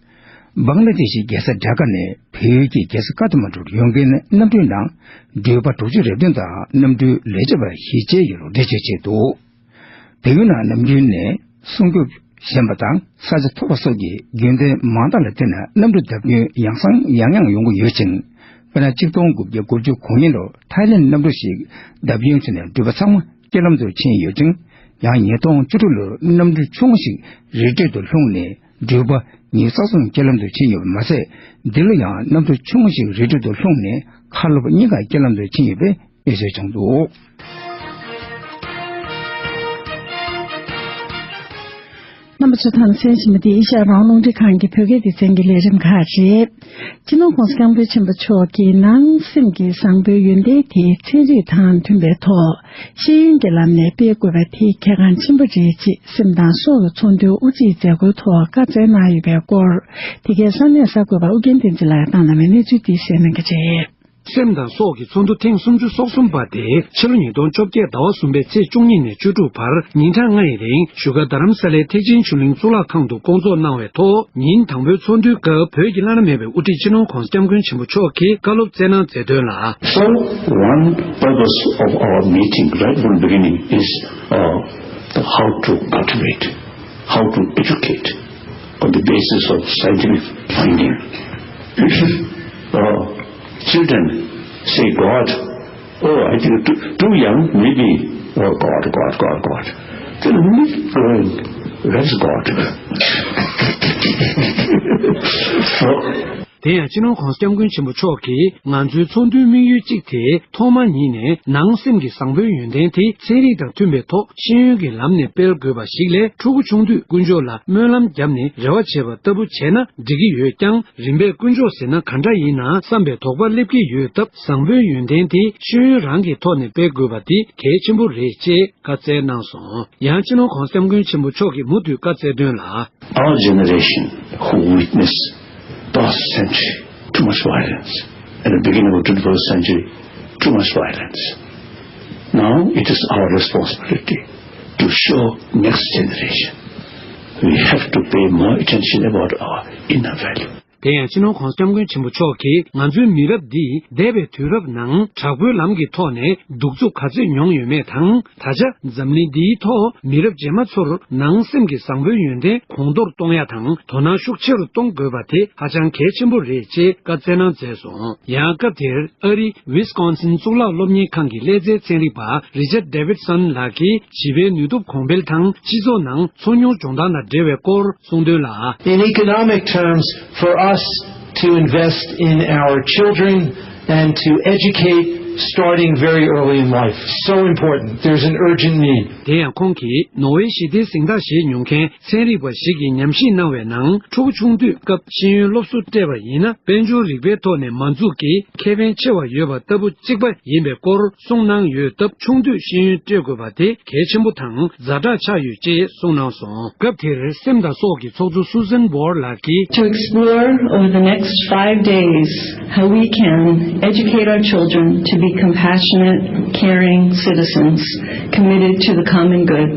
བང་ལ་དེ་ཤི་རྒྱལ་ས་ཌ་ཀ་ནས་བལ་ཡུལ་གྱི་རྒྱལ་ས་ཀ་ཐ་མན་ཌུར་ཡོང་མཁན་གནམ་གྲུའི་ནང་འགྲུལ་པ་དྲུག་ཅུ་རེ་བདུན་དང་གནམ་གྲུའི་ལས་བྱེད་པ་བཞི་བཅས་ཡོད་ལུགས་འགྲེལ་བརྗོད་བྱས་འདུག་བལ་ཡུལ་ནང་ནམ་རྒྱུན་ནས་སྲུང་སྐྱོབ་ཞན་པ་དང་ས་ཆ་མཐོ་བ་སོགས་ཀྱི་རྒྱུ་མཚན་མང་དག་ལ་བརྟེན་ནས་གནམ་གྲུ་བརྡབ་སྐྱོན་ཡང་སང་ཡང་ཡང་ཡོང་གི་ཡོད་ཅིང་། དཔེར་ན། ཆིག་སྟོང་དགུ་བརྒྱ་དགུ་བཅུ་གོ་གཉིས་ལོར་ཐའི་ལེན་གནམ་གྲུ་ཞིག་བརྡབ་སྐྱོན་བྱུང་ནས་འགྲུལ་པ་ཚང་མ་རྐྱེན་ལམ་དུ་ཕྱིན་ཡོད་ཅིང་། ཡང་ཉིས་སྟོང་བཅུ་དྲུག་ལོར་གནམ་གྲུ་ཆུང་ཞིག་རི་ཁྲོད་དུ་ལྷུང་ནས་འགྲུལ་པ་ཉི་ཤུ་རྩ་གསུམ་རྐྱེན་ལམ་དུ་ཕྱིན་ཡོད་པ་མ་ཟད། འདི་ལོ་ཡང་གནམ་གྲུ་ཆུང་ཞིག་རི་ཁྲོད་དུ་ལྷུང་ནས་མཁའ་སློབ་གཉིས་ཀ་རྐྱེན་ལམ་དུ་ཕྱིན་ཡོད་པའི་གནས་ཚུལ་བྱུང་འདུག་རྣམ་པ་ཚོས་དང་གསན་བཞིན་པ་འདི་ཨེ་ཤ་ཡ་རང་དབང་རླུང་འཕྲིན་ཁང་གི་བོད་སྐད་སྡེ་ཚན་གྱི་ལས་རིམ་ཁག་རེད། སྤྱི་ནོར་༸གོང་ས་༸སྐྱབས་མགོན་ཆེན་པོ་མཆོག་གིས་ནང་སེམས་ཀྱི་བཟང་པོའི་ཡོན་ཏན་དེ་ཚན་རིག་དང་མཐུན་པའི་ཐོག་ཤེས་ཡོན་གྱི་ལམ་ནས་སྤེལ་དགོས་པ་དེ་གལ་འགངས་ཆེན་པོ་རེད་ཅེས་སེམས་དང་སྲོག་གི་ཚོང་དོན་དབུ་ཁྲིད་མཛད་སྒོའི་ཐོག་བཀའ་སྩལ་གནང་ཡོད་པའི་སྐོར། འདི་གའི་ས་གནས་གསར་འགོད་པ་ཨུ་རྒྱན་བསྟན་འཛིན་ལགས་བཏང་གནང་བའི་གནས་ཚུལ་འདི་གསན་གནང་གི་རེད། སེམས་དང་སྲོག་གི་ཚོགས་འདུ་ཐེངས་སུམ་ཅུ་སོ་གསུམ་པ་དེ་ཕྱི་ལོ་ཉིས་སྟོང་བཅོ་བརྒྱད་ཟླ་བ་གསུམ་པའི་ཚེས་བཅུ་གཉིས་ནས་བཅུ་དྲུག་བར་ཉིན་གྲངས་ལྔ་ཡི་རིང་བཞུགས་སྒར་རྡ་རམ་ས་ལའི་ཐེག་ཆེན་ཆོས་གླིང་གཙུག་ལག་ཁང་དུ་བསྐོང་ཚོགས་གནང་བའི་ཐོག་ཉིན་དང་པོའི་ཚོགས་འདུའི་སྐབས་བོད་ཀྱི་བླ་ན་མེད་པའི་དབུ་ཁྲིད་སྤྱི་ནོར་༧གོང་ས་༧སྐྱབས་མགོན་ཆེན་པོ་མཆོག་གིས་བཀའ་སློབ་སྩལ་གནང་མཛད་དོན་ལ། So one purpose of our meeting right from the beginning is uh, how to cultivate, how to educate on the basis of scientific finding. Uh, children say God, oh, I think too, too young, maybe, oh, God, God, God, God. Then we growing, where's God? So, དེ་ཡང་སྤྱི་ནོར་༧གོང་ས་༧སྐྱབས་མགོན་ཆེན་པོ་མཆོག་གིས་ང་ཚོའི་ཚོགས་འདུའི་དམིགས་ཡུལ་གཅིག་དེ་ཐོག་མ་ཉིད་ནས་ནང་སེམས་ཀྱི་བཟང་པོའི་ཡོན་ཏན་དེ་ཚན་རིག་དང་མཐུན་པའི་ཐོག་ཤེས་ཡོན་གྱི་ལམ་ནས་སྤེལ་དགོས་པ་ཞིག་ལས། ཕྲུ་གུ་ཆུང་དུས་དཀོན་མཆོག་ལ་སྨོན་ལམ་བརྒྱབ་ནས་རེ་བ་བྱེད་པ་ལྟ་བུ་བྱས་ན་འགྲིག་གི་ཡོད་ཀྱང་། རིམ་པས་དཀོན་མཆོག་ཟེར་ན་ག་འདྲ་ཡིན་ན་བསམ་པའི་དོགས་པ་སླེབས་ཀྱི་ཡོད་སྟབས། བཟང་པོའི་ཡོན་ཏན་དེ་ཤེས་ཡོན་རང་གི་ཐོག་ནས་སྤེལ་དགོས་པ་དེ་གལ་ཆེན་པོ་རེད་ཅེས་བཀའ་སྩལ་གནང་སོང་། ཡང་སྤྱི་ནོར་༧གོང་ས་༧སྐྱབས་མགོན་ཆེན་པོ་མཆོག་གིས་མུ་མཐུད་བཀའ་སྩལ་དོན་ལ། Our generation who witnessed past century too much violence, at the beginning of twenty-first century too much violence. Now it is our responsibility to show next generation we have to pay more attention about our inner value. དེ་ཡང་སྤྱི་ནོར་༧གོང་ས་༧སྐྱབས་མགོན་ཆེན་པོ་མཆོག་གིས་ང་ཚོའི་མི་རབས་འདིས་འདས་པའི་དུས་རབས་ནང་དྲག་པོའི་ལམ་གྱི་ཐོག་ནས་གདུག་རྩུབ་ག་ཚོད་མྱོང་ཡོད་མེད་དང་། ད་ཆ་འཛམ་གླིང་འདིའི་ཐོག་མི་རབས་རྗེས་མ་ཚོར་ནང་སེམས་ཀྱི་བཟང་པོའི་ཡོན་ཏན་གོང་མཐོར་གཏོང་ཡ་དང་དོ་སྣང་ཤུགས་ཆེ་རུ་གཏོང་དགོས་པ་དེ་ཧ་ཅང་གལ་ཆེན་པོ་རེད་ཅེས་བཀའ་སྩལ་གནང་མཛད་སོང་། ཡང་སྐབས་དེར་ཨ་རིའི་ཝི་སི་ཀོན་སིན་གཙུག་ལག་སློབ་གཉེར་ཁང་གི་ཀླད་རྩའི་ཚན་རིག་པ་རི་ཅར་ཌེ་ཝིད་སོན་ལགས་ཀྱིས་བྱིས་པའི་ནུས་སྟོབས་གོང་འཕེལ་དང་སྤྱི་ཚོགས་ནང་ཚོར་མྱོང་སྦྱོང་སྟངས་དང་འབྲེལ་བའི་སྐོར་གསུངས་དོན་ལ། In economic terms, for us to invest in our children and to educate starting very early in life, so important. There's an urgent need. དེ་ཡང་ཁོང་གིས་ནོར་ཝེ་ཞི་བདེའི་གཟེངས་རྟགས་བཞེས་མྱོང་མཁན་ཚན་རིག་པ་ཞིག་གིས་ཉམས་ཞིབ་གནང་བའི་ནང་། ཕྲུ་གུ་ཆུང་དུས་སྐབས་ཤེས་ཡོན་སློབ་གསོ་སྤྲད་པ་ཡིན་ན། དཔལ་འབྱོར་རིག་པའི་ཐོག་ནས་མ་འཛུགས་ཀྱི་ཁེ་ཕན་ཆེ་བ་ཡོད་པ་ལྟ་བུ་གཅིག་པ་ཡིན་པའི་སྐོར་གསུངས་གནང་ཡོད་སྟབས། ཆུང་དུས་ཤེས་ཡོན་སྤྲད་དགོས་པ་དེ་གལ་ཆེན་པོ་དང་ཛ་དྲག་ཆགས་ཡོད་ཅེས་གསུངས་གནང་སོང་། སྐབས་དེར་སེམས་དང་སྲོག་གི་ཚོགས་གཙོ་Susan Ward་ལགས་ཀྱིས། To explore over the next five days how we can educate our children to be compassionate, caring citizens committed to the common good.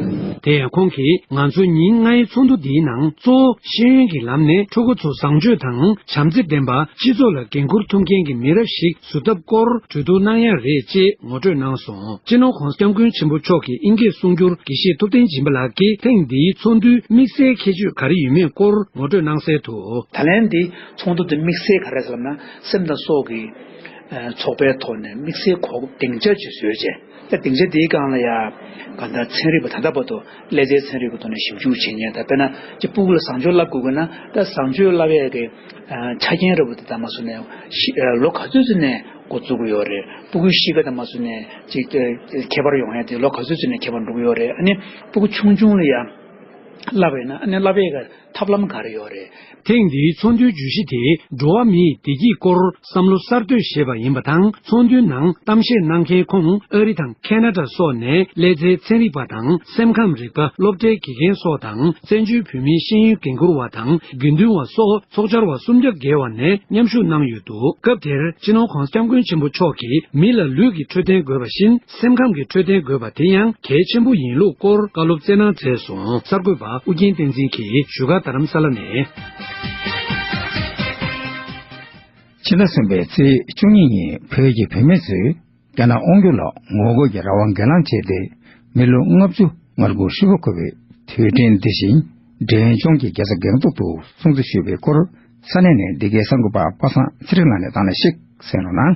དེ་ཡང་ཁོང་གིས་ང་ཚོ་ཉིན་ལྔའི་ཚོགས་འདུ་འདིའི་ནང་གཙོ་བོ་ཤེས་ཡོན་གྱི་ལམ་ནས་ཕྲུ་གུ་ཚོ་བཟང་སྤྱོད་དང་བྱམས་བརྩེ་ལྡན་པ། སྤྱི་ཚོགས་ལ་འགན་འཁུར་ཐུབ་མཁན་གྱི་མི་རབས་ཤིག་བཟོ་ཐབས་སྐོར་གྲོས་བསྡུར་གནང་ཡ་རེད་ཅེས་ངོ་སྤྲོད་གནང་སོང་། སྤྱི་ནོར་༧གོང་ས་༧སྐྱབས་མགོན་ཆེན་པོ་མཆོག་གིས་དབྱིན་སྐད་གསུང་སྒྱུར་དགེ་བཤེས་ཐུབ་བསྟན་སྦྱིན་པ་ལགས་ཀྱིས་ཐེངས་འདིའི་ཚོགས་འདུའི་དམིགས་བསལ་ཁྱད་ཆོས་ག་རེ་ཡོད་མེད་སྐོར་ངོ་སྤྲོད་གནང་གསལ་དུ། ད་ལན་འདི་ཚོགས་འདུ་འདི་དམིགས་བསལ་ག་རེ་ཟེར་ལབ་ན། སེམས་དང་སྲོག་གི་ཚོགས་པའི་ཐོག་ནས་དམིགས་བསལ་གོ་སྐབས་སྡིངས་ཆ་ཅིག་བཟོས་བྱས། ད་སྡིངས་ཆ་འདིའི་སྒང་ལ་ཡ་ག་འདྲ་ཚན་རིག་པ་ད་ལྟ་བར་དུ་ཀླད་རྩའི་ཚན་རིག་གི་ཐོག་ནས་ཞིབ་འཇུག་བྱེད་མཁན། ད་དཔེར་ན་ཅིག་སྤུ་གུ་ལ་བཟང་སྤྱོད་བསླབ་དགོས་དགོས་ན། ད་བཟང་སྤྱོད་བསླབ་ཡས་ཀྱི་ཆ་རྐྱེན་འདྲ་པོ་དེ་ད་མ་སུ་ནས་ཤི་ལོ་ག་ཚོད་ཚོད་ནས་འགོ་བཙུགས་ཀྱི་ཡོད་རེད། སྤུ་གུའི་གཤིས་ཀ་ད་མ་སུ་ནས་ཅིག་ཁྱད་པར་ཡོང་ཡས་དེ་ལོ་ག་ཚོད་ཚོད་ནས་ཁྱད་པར་འགྲོ་གི་ཡོད་རེད། ཨ་ནི་སྤུ་གུ་ཆུང་ཆུང་ལ་ཡ་བསླབ་པ་ཡིན་ན། ཨ་ནི་བསླབ་ཡས་ཀྱི་ཐབས་ལམ་ག་རེ་ཡོད་རེད། ཐེངས་འདིའི་ཚོགས་འདུའི་བརྗོད་གཞི་དེ་འགྲོ་བ་མིའི་བདེ་སྐྱིད་སྐོར་བསམ་བློ་གསར་གཏོད་ཞེས་པ་ཡིན་པ་དང་། ཚོགས་འདུའི་ནང་གཏམ་བཤད་གནང་མཁན་ཁོང་ཨ་རི་དང་ཁེ་ན་ཌ་སོགས་ནས་ཀླད་རྩའི་ཚན་རིག་པ་དང་། སེམས་ཁམས་རིག་པ་སློབ་གྲྭའི་དགེ་རྒན་སོགས་དང་། བཙན་བྱོལ་བོད་མིའི་ཤེས་ཡོན་འགན་འཁུར་བ་དང་དགེ་འདུན་བ་སོགས་ཚོགས་བཅར་བ་སུམ་བརྒྱ་བརྒལ་བ་ནས་མཉམ་ཞུགས་གནང་ཡོད་འདུག་སྐབས་དེར་སྤྱི་ནོར་༧གོང་ས་༧སྐྱབས་མགོན་ཆེན་པོ་མཆོག་གིས་མི་ལ་ལུས་ཀྱི་འཕྲོད་བསྟེན་དགོས་པ་བཞིན། སེམས་ཁམས་ཀྱི་འཕྲོད་བསྟེན་དགོས་པ་དེ་ཡང་གལ་ཆེན་པོ་ཡིན་ལུགས་སྐོར་བཀའ་སློབ་སྩལ་གནང་མཛད་སོང་། གསར་འགོད་པ་ཨུ་རྒྱན་བསྟན་འཛིན་གྱིས་བཞུགས་སྒར་རྡ་རམ་ས་ལ་ནས། ཕྱི་ཟླ་གསུམ་པའི་ཚེས་བཅུ་གཉིས་ཉིན་བོད་ཀྱི་བུད་མེད་ཚོས་རྒྱ་ནག་དབང་སྒྱུར་ལ་ངོ་རྒོལ་གྱི་རང་དབང་སྒེར་ལངས་བྱས་ཏེ། མི་ལོ་ལྔ་བཅུ་ང་དགུ་ཧྲིལ་པོ་འཁོར་བའི་དུས་དྲན་འདི་བཞིན། འབྲས་ལྗོངས་ཀྱི་རྒྱལ་ས་སྒང་ཏོག་ཏུ་སྲུང་བརྩི་ཞུས་པའི་སྐོར། ས་གནས་ནས་འདི་གའི་གསར་འགོད་པ་པ་སངས་ཚེ་རིང་ལགས་ནས་བཏང་ནས་ཤིག་གསན་རོགས་གནང་།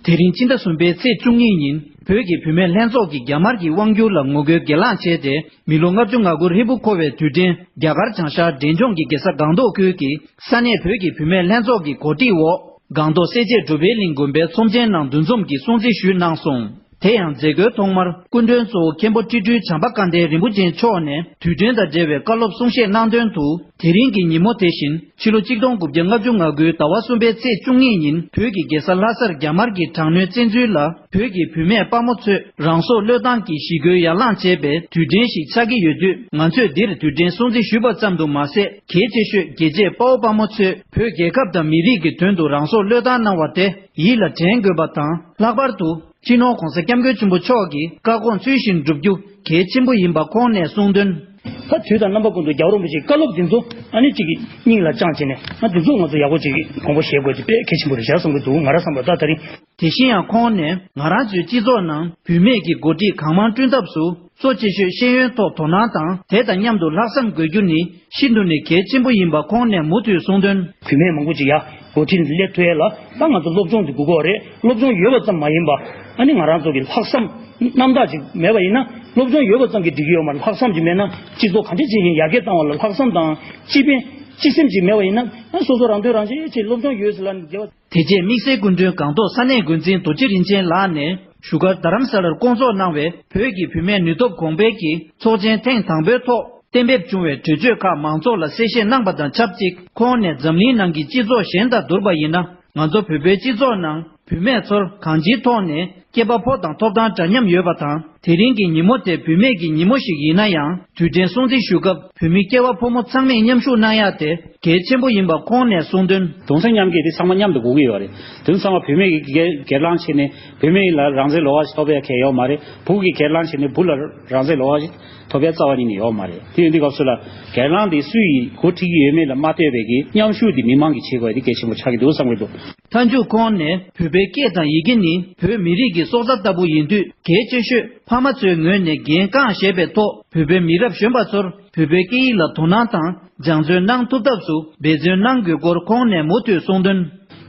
དེ་རིང་སྤྱི་ཟླ་གསུམ་པའི་ཚེས་བཅུ་གཉིས་ཉིན་བོད་ཀྱི་བུད་མེད་ལྷན་ཚོགས་ཀྱིས་རྒྱ་དམར་གྱི་དབང་སྒྱུར་ལ་ངོ་རྒོལ་སྒེར་ལངས་བྱས་ཏེ། མི་ལོ་ལྔ་བཅུ་ང་དགུ་ཧྲིལ་པོ་འཁོར་བའི་དུས་དྲན་རྒྱ་གར་བྱང་ཤར་འབྲས་ལྗོངས་ཀྱི་རྒྱལ་ས་སྒང་ཏོག་ཁུལ་གྱི་ས་གནས་བོད་ཀྱི་བུད་མེད་ལྷན་ཚོགས་ཀྱི་གོ་སྒྲིག་འོག་སྒང་ཏོག་སེར་བྱེས་གྲུབ་པའི་གླིང་དགོན་པའི་ཚོམས་ཆེན་ནང་འདུ་འཛོམས་ཀྱིས་སྲུང་བརྩི་ཞུས་གནང་སོང་། དེ་ཡང་མཛད་སྒོའི་ཐོག་མར་སྐུ་མགྲོན་གཙོ་བོ་མཁན་པོ་ཁྲི་སྤྲུལ་བྱམས་པ་དགའ་ལྡན་རིན་པོ་ཆེ་མཆོག་ནས་དུས་དྲན་དང་འབྲེལ་བའི་བཀའ་སློབ་གསུང་བཤད་གནང་དོན་དུ། དེ་རིང་གི་ཉིན་མོ་དེ་བཞིན་ཕྱི་ལོ་ཆིག་སྟོང་དགུ་བརྒྱ་ལྔ་བཅུ་ང་དགུའི་ཟླ་བ་གསུམ་པའི་ཚེས་བཅུ་གཉིས་ཉིན་བོད་ཀྱི་རྒྱལ་ས་ལྷ་སར་རྒྱ་དམར་གྱི་དྲག་གནོན་བཙན་འཛུལ་ལ་བོད་ཀྱི་བུད་མེད་དཔའ་མོ་ཚོས་རང་སྲོག་བློས་བཏང་གིས་ཞི་རྒོལ་ཡར་ལངས་བྱས་པའི་དུས་དྲན་ཞིག་ཆགས་ཀྱི་ཡོད་དུས། ང་ཚོས་འདིར་དུས་དྲན་སྲུང་བརྩི་ཞུས་པ་ཙམ་དུ་མ་ཟད། གལ་ཆེ་ཤོས་རྒྱལ་གཅེས་དཔའ་བོ་དཔའ་མོ་ཚོས་བོད་རྒྱལ་ཁབ་དང་མི་རིགས་ཀྱི་དོན་དུ་རང་སྲོག་བློས་བཏང་གནང་བ་དེ་ཡིད་ལ་དྲན་དགོས་པ་དང་། ལྷག་པར་དུ། སྤྱི་ནོར་༧གོང་ས་༧སྐྱབས་མགོན་ཆེན་པོ་མཆོག་གི་བཀའ་དགོངས་ཚུལ་བཞིན་བསྒྲུབ་རྒྱུ་གལ་ཆེན་པོ་ཡིན་པ་ཁོང་ནས་གསུངས་དོན། ད་དུས་དང་རྣམ་པ་ཀུན་ཏུ་རྒྱལ་བ་རིན་པོ་ཆེའི་བཀའ་སློབ་འདི་ཚོ་ཨ་ནི་གཅིག་གི་སྙིང་ལ་བཅངས་བྱས་ནས། ཨ། འདི་ཚོ་ང་ཚོ་ཡག་པོ་ཅིག་གི་དགོངས་པ་བཞེས་དགོས་དེ་དཔེ་གལ་ཆེན་པོ་རེད་ཤག་བསམ་གྱི་འདུག། ང་རང་བསམ་པ་ད་དེ་རིང་། དེ་བཞིན་ཡང་ཁོང་ནས་ང་རང་ཚོའི་སྤྱི་ཚོགས་ནང་བུད་མེད་ཀྱི་འགོ་ཁྲིད་གང་མང་བསྐྲུན་ཐབས་སུ་གཙོ་ཆེ་ཤོས་ཤེས་ཡོན་ཐོག་དོ་སྣང་དང་། དེ་དང་མཉམ་དུ་ལྷག་བསམ་དགོས་རྒྱུ་ནི་ཤིན་ཏུ་ནས་གལ་ཆེན་པོ་ཡིན་པ་ཁོང་ནས་མུ་མཐུད་གསུངས་དོན། བུད་མེད་མང་པོ་ཅིག་ཡ། འགོ་ཁྲིད་སླེབས་ཐུབ་ཡས་ལ་ད་ང་ཚོ་སློབ་སྦྱོང་དེ་དགོས་ཀྱི་རེད། སློབ་སྦྱོང་ཡོད་པ་ཙམ་མ་ཡིན་པ། ཨ་ནི་ང་རང་ཚོ་གི་ལྷག་བསམ་རྣམ་དག་ཅིག་མེད་པ་ཡིན་ན། སློབ་སྦྱོང་ཡོད་པ་ཙམ་གྱིས་འགྲིག་གི་ཡོད་མ་རེད། ལྷག་བསམ་ཅིག་མེད་ན་སྤྱི་ཚོགས་ག་འདྲ་ཅིག་ཡིན། ཡར་རྒྱས་བཏང་བ་ལ་ལྷག་བསམ་དང་སྤྱི་ཕན་སྤྱི་སེམས་ཅིག་མེད་པ་ཡིན་ན། ཨ། སོ་སོ་རང་དོན་རང་གཅེས་ཅིག་སློབ་སྦྱོང་ཡོད་ཟེར་ལབ་ནས་རྒྱལ་བ། དེ་རྗེས་དམིགས་བསལ་སྐུ་མགྲོན་སྒང་ཏོག་ས་གནས་འགོ་འཛིན་རྡོ་རྗེ་རིན་ཆེན་ལགས་ནས་བཞུགས་སྒར་རྡ་རམ་ས་ལར་བསྐོང་ཚོགས་གནང་བའི་བོད་ཀྱི་བུད་མེད་ནུས་སྟོབས་གོང་འཕེལ་གྱི་ཚོགས་ཆེན་ཐེངས་དང་པོའི་ཐོག་གཏན་འབེབས་བྱུང་བའི་གྲོས་ཆོད་ཁག་མང་ཚོགས་ལ་གསལ་བཤད་གནང་པ་དང་ཆབས་ཅིག། ཁོང་ནས་འཛམ་གླིང་ནང་གི་སྤྱི་ཚོགས་གཞན་དང་བསྡུར་བ་ཡིན་ན། ང་ཚོ་བོད་པའི་སྤྱི་ཚོགས་ནང་བུད་མེད་ཚོར་གང་ཅིའི་ཐོག་ནས་སྐྱེས་པ་ཕོ་དང་ཐོབ་ཐང་འདྲ་མཉམ་ཡོད་པ་དང་། དེ་རིང་གི་ཉིན་མོ་དེ་བུད་མེད་ཀྱི་ཉིན་མོ་ཞིག་ཡིན་ན་ཡང་། དུས་དྲན་སྲུང་བརྩི་ཞུ་སྐབས་བོད་མི་སྐྱེས་པ་ཕོ་མོ་ཚང་མས་མཉམ་ཞུགས་གནང་ཡག་དེ་གལ་ཆེན་པོ་ཡིན་པ་ཁོང་ནས་གསུངས་དོན། གདུང་སེམས་མཉམ་སྐྱེད་དེ་ཚང་མ་མཉམ་དུ་དགོས་ཀྱི་ཡོད་རེད། དེ་ཚོ་ཚང་མ་བུད་མེད་ཀྱིས་སྒེར་སྒེར་ལངས་བྱས་ནས་བུད་མེད་ལ་རང་བཙན་ལོགས་ཀ་ཞིག་ཐོབ་ཡ་གང་ཡང་ཡོད་མ་རེད། བུ་གིས་སྒེར་ལངས་བྱས་ནས་བུ་ལ་རང་བཙན་ལོགས་ཀ་ཞིག་ཐོབ་ཡ་རྩ་བ་ཉིད་ནས་ཡོད་མ་རེད། དེ་ཡིན་དུས་སྐབས་སུ་ལ་སྒེར་ལངས་དེ་སུ་ཡིས་འགོ་ཁྲིད་ཀྱི་ཡོད་མེད་ལ་མ་ལྟོས་པའི་གི་མཉམ་ཞུགས་དེ་མི་མང་གིས་བྱེད་དགོས་ཡ་དེ་གལ་ཆེན་པོ་ཆགས་ཀྱི་འདུག་བསམ་གྱི་འདུག། མཐའ་མཇུག་ཁོང་ནས་བོད་པའི་སྐད་དང་ཡི་གེ་ནི་བོད་མི་རིགས་ཀྱི་སྲོག་རྩ་ལྟ་བུ་ཡིན་དུས། གལ་ཆེ་ཤོས་ཕ་མ་ཚོའི་ངོས་ནས་འགན་རྐང་བཞེས་པའི་ཐོག་བོད་པའི་མི་རབས་གཞོན་པ་ཚོར་བོད་པའི་སྐད་ཡིག་ལ་དོ་སྣང་དང་སྦྱང་བརྩོན་གནང་ཐུབ་ཐབས་སུ་འབད་བརྩོན་གནང་དགོས་སྐོར་ཁོང་ནས་མུ་མཐུད་གསུངས་དོན།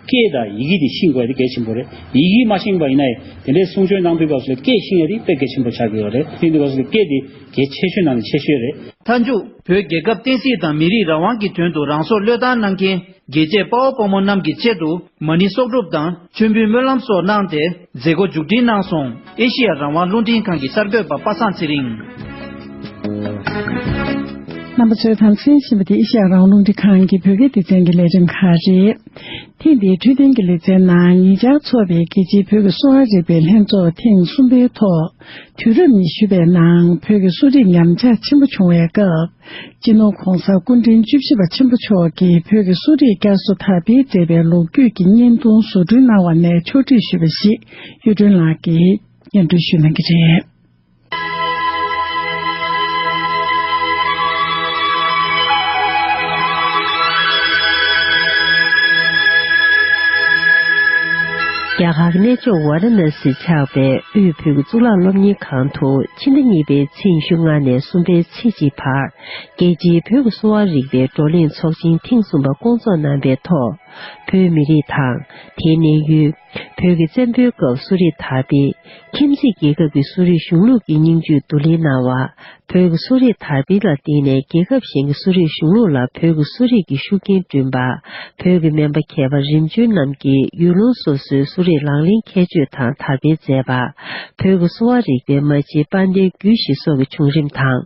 སྐད་དང་ཡི་གེ་དེ་ཤེས་དགོས་ཡ་དེ་གལ་ཆེན་པོ་རེད། ཡི་གེ་མ་ཤེས་པ་ཡིན་ན་ཡང་དེ་འདྲའི་གསུང་ཆོས་གནང་དུས་སྐབས་སུ་སྐད་ཤེས་ཡ་དེ་དཔེ་གལ་ཆེན་པོ་ཆགས་ཀྱི་ཡོད་རེད། དེ་དུས་སྐབས་སུ་སྐད་དེ་གལ་ཆེ་ཤོས་ནང་ནས་ཆེ་ཤོས་རེད། མཐའ་མཇུག་བོད་རྒྱལ་ཁབ་བསྟན་སྲིད་དང་མི་རིགས་རང་དབང་གི་དོན་དུ་རང་སྲོག་བློས་བཏང་གནང་མཁན་རྒྱལ་གཅེས་དཔའ་བོ་དཔའ་མོ་རྣམས་ཀྱི་ཆེད་དུ་མ་ཎི་གསོག་སྒྲུབ་དང་མཆོད་འབུལ་སྨོན་ལམ་སོགས་གནང་སྟེ་མཛད་སྒོ་མཇུག་སྒྲིལ་གནང་སོང་། ཨེ་ཤེ་ཡ་རང་དབང་རླུང་འཕྲིན་ཁང་གི་གསར་འགོད་པ་པ་སངས་ཚེ་རིང་། རྣམ་པ་ཚོས་དང་གསན་བཞིན་པ་དེ་ཨེ་ཤེ་ཡ་རང་དབང་རླུང་འཕྲིན་ཁང་གི་བོད་སྐད་སྡེ་ཚན་གྱི་ལས་རིམ་ཁག་རེད། ཐེངས་འདིའི་འཕྲོད་བསྟེན་གྱི་ལེ་ཚན་ནང་ཉེ་ཆར་འཚོགས་པའི་རྒྱལ་སྤྱིའི་བོད་ཀྱི་གསོ་བ་རིག་པའི་ལྷན་ཚོགས་ཐེངས་གསུམ་པའི་ཐོག་དུས་རབས་ཉི་ཤུ་པའི་ནང་བོད་ཀྱི་གསོ་རིག་ཉམས་ཆག་ཆེན་པོ་བྱུང་བའི་སྐབས། སྤྱི་ནོར་༧གོང་ས་སྐུ་ཕྲེང་བཅུ་བཞི་པ་ཆེན་པོ་མཆོག་གིས་བོད་ཀྱི་གསོ་རིག་བསྐྱར་གསོ་དར་སྤེལ་མཛད་པའི་ལོ་རྒྱུས་ཀྱི་བརྙན་ཐུང་བཟོ་སྐྲུན་གནང་བ་ནས་ཕྱོགས་སྒྲིག་ཞུས་པ་ཞིག་གཡུ་སྒྲོན་ལགས་ཀྱིས་སྙན་སྒྲོན་ཞུ་གནང་གི་རེད། རྒྱ་གར་གནས་མཆོག་ཝཱ་ར་ཎ་སིར་ཆགས་པའི་དབུས་བོད་ཀྱི་གཙུག་ལག་སློབ་གཉེར་ཁང་དུ་ཕྱི་ཟླ་གཉིས་པའི་ཚེས་ཉི་ཤུ་ལྔ་ནས་གསུམ་པའི་ཚེས་གཅིག་བར། རྒྱལ་སྤྱིའི་བོད་ཀྱི་གསོ་བ་རིག་པའི་བགྲོ་གླེང་ཚོགས་ཆེན་ཐེངས་གསུམ་པ་བསྐོང་ཚོགས་གནང་པའི་ཐོག་བོད་མི་རིགས་དང་། དེའི་གནས་ཡུལ། བོད་ཀྱི་བཙན་པོའི་སྐབས་གསོ་རིག་དར་སྤེལ། ཁྱིམ་མཚེས་རྒྱལ་ཁབ་ཀྱི་གསོ་རིག་གཞུང་ལུགས་ཀྱི་སྙིང་བཅུད་བསྡུ་ལེན་གནང་བ། བོད་ཀྱི་གསོ་རིག་དར་སྤེལ་ལ་བརྟེན་ནས་རྒྱལ་ཁབ་གཞན་གྱི་གསོ་རིག་གཞུང་ལུགས་ལ་བོད་ཀྱི་གསོ་རིག་གི་ཤུགས་རྐྱེན་བསྐྲུན་པ། བོད་ཀྱི་སྨན་པ་མཁས་པ་རིམ་བྱོན་རྣམས་ཀྱིས་ཡུལ་ལུང་སོ་སོའི་གསོ་རིག་ལག་ལེན་ཁྱད་ཆོས་དང་དར་སྤེལ་མཛད་པ། བོད་ཀྱི་གསོ་བ་རིག་པའི་མ་ཕྱི་དཔལ་ལྡན་རྒྱུད་བཞི་སོགས་ཀྱི་བྱུང་རིམ་དང་།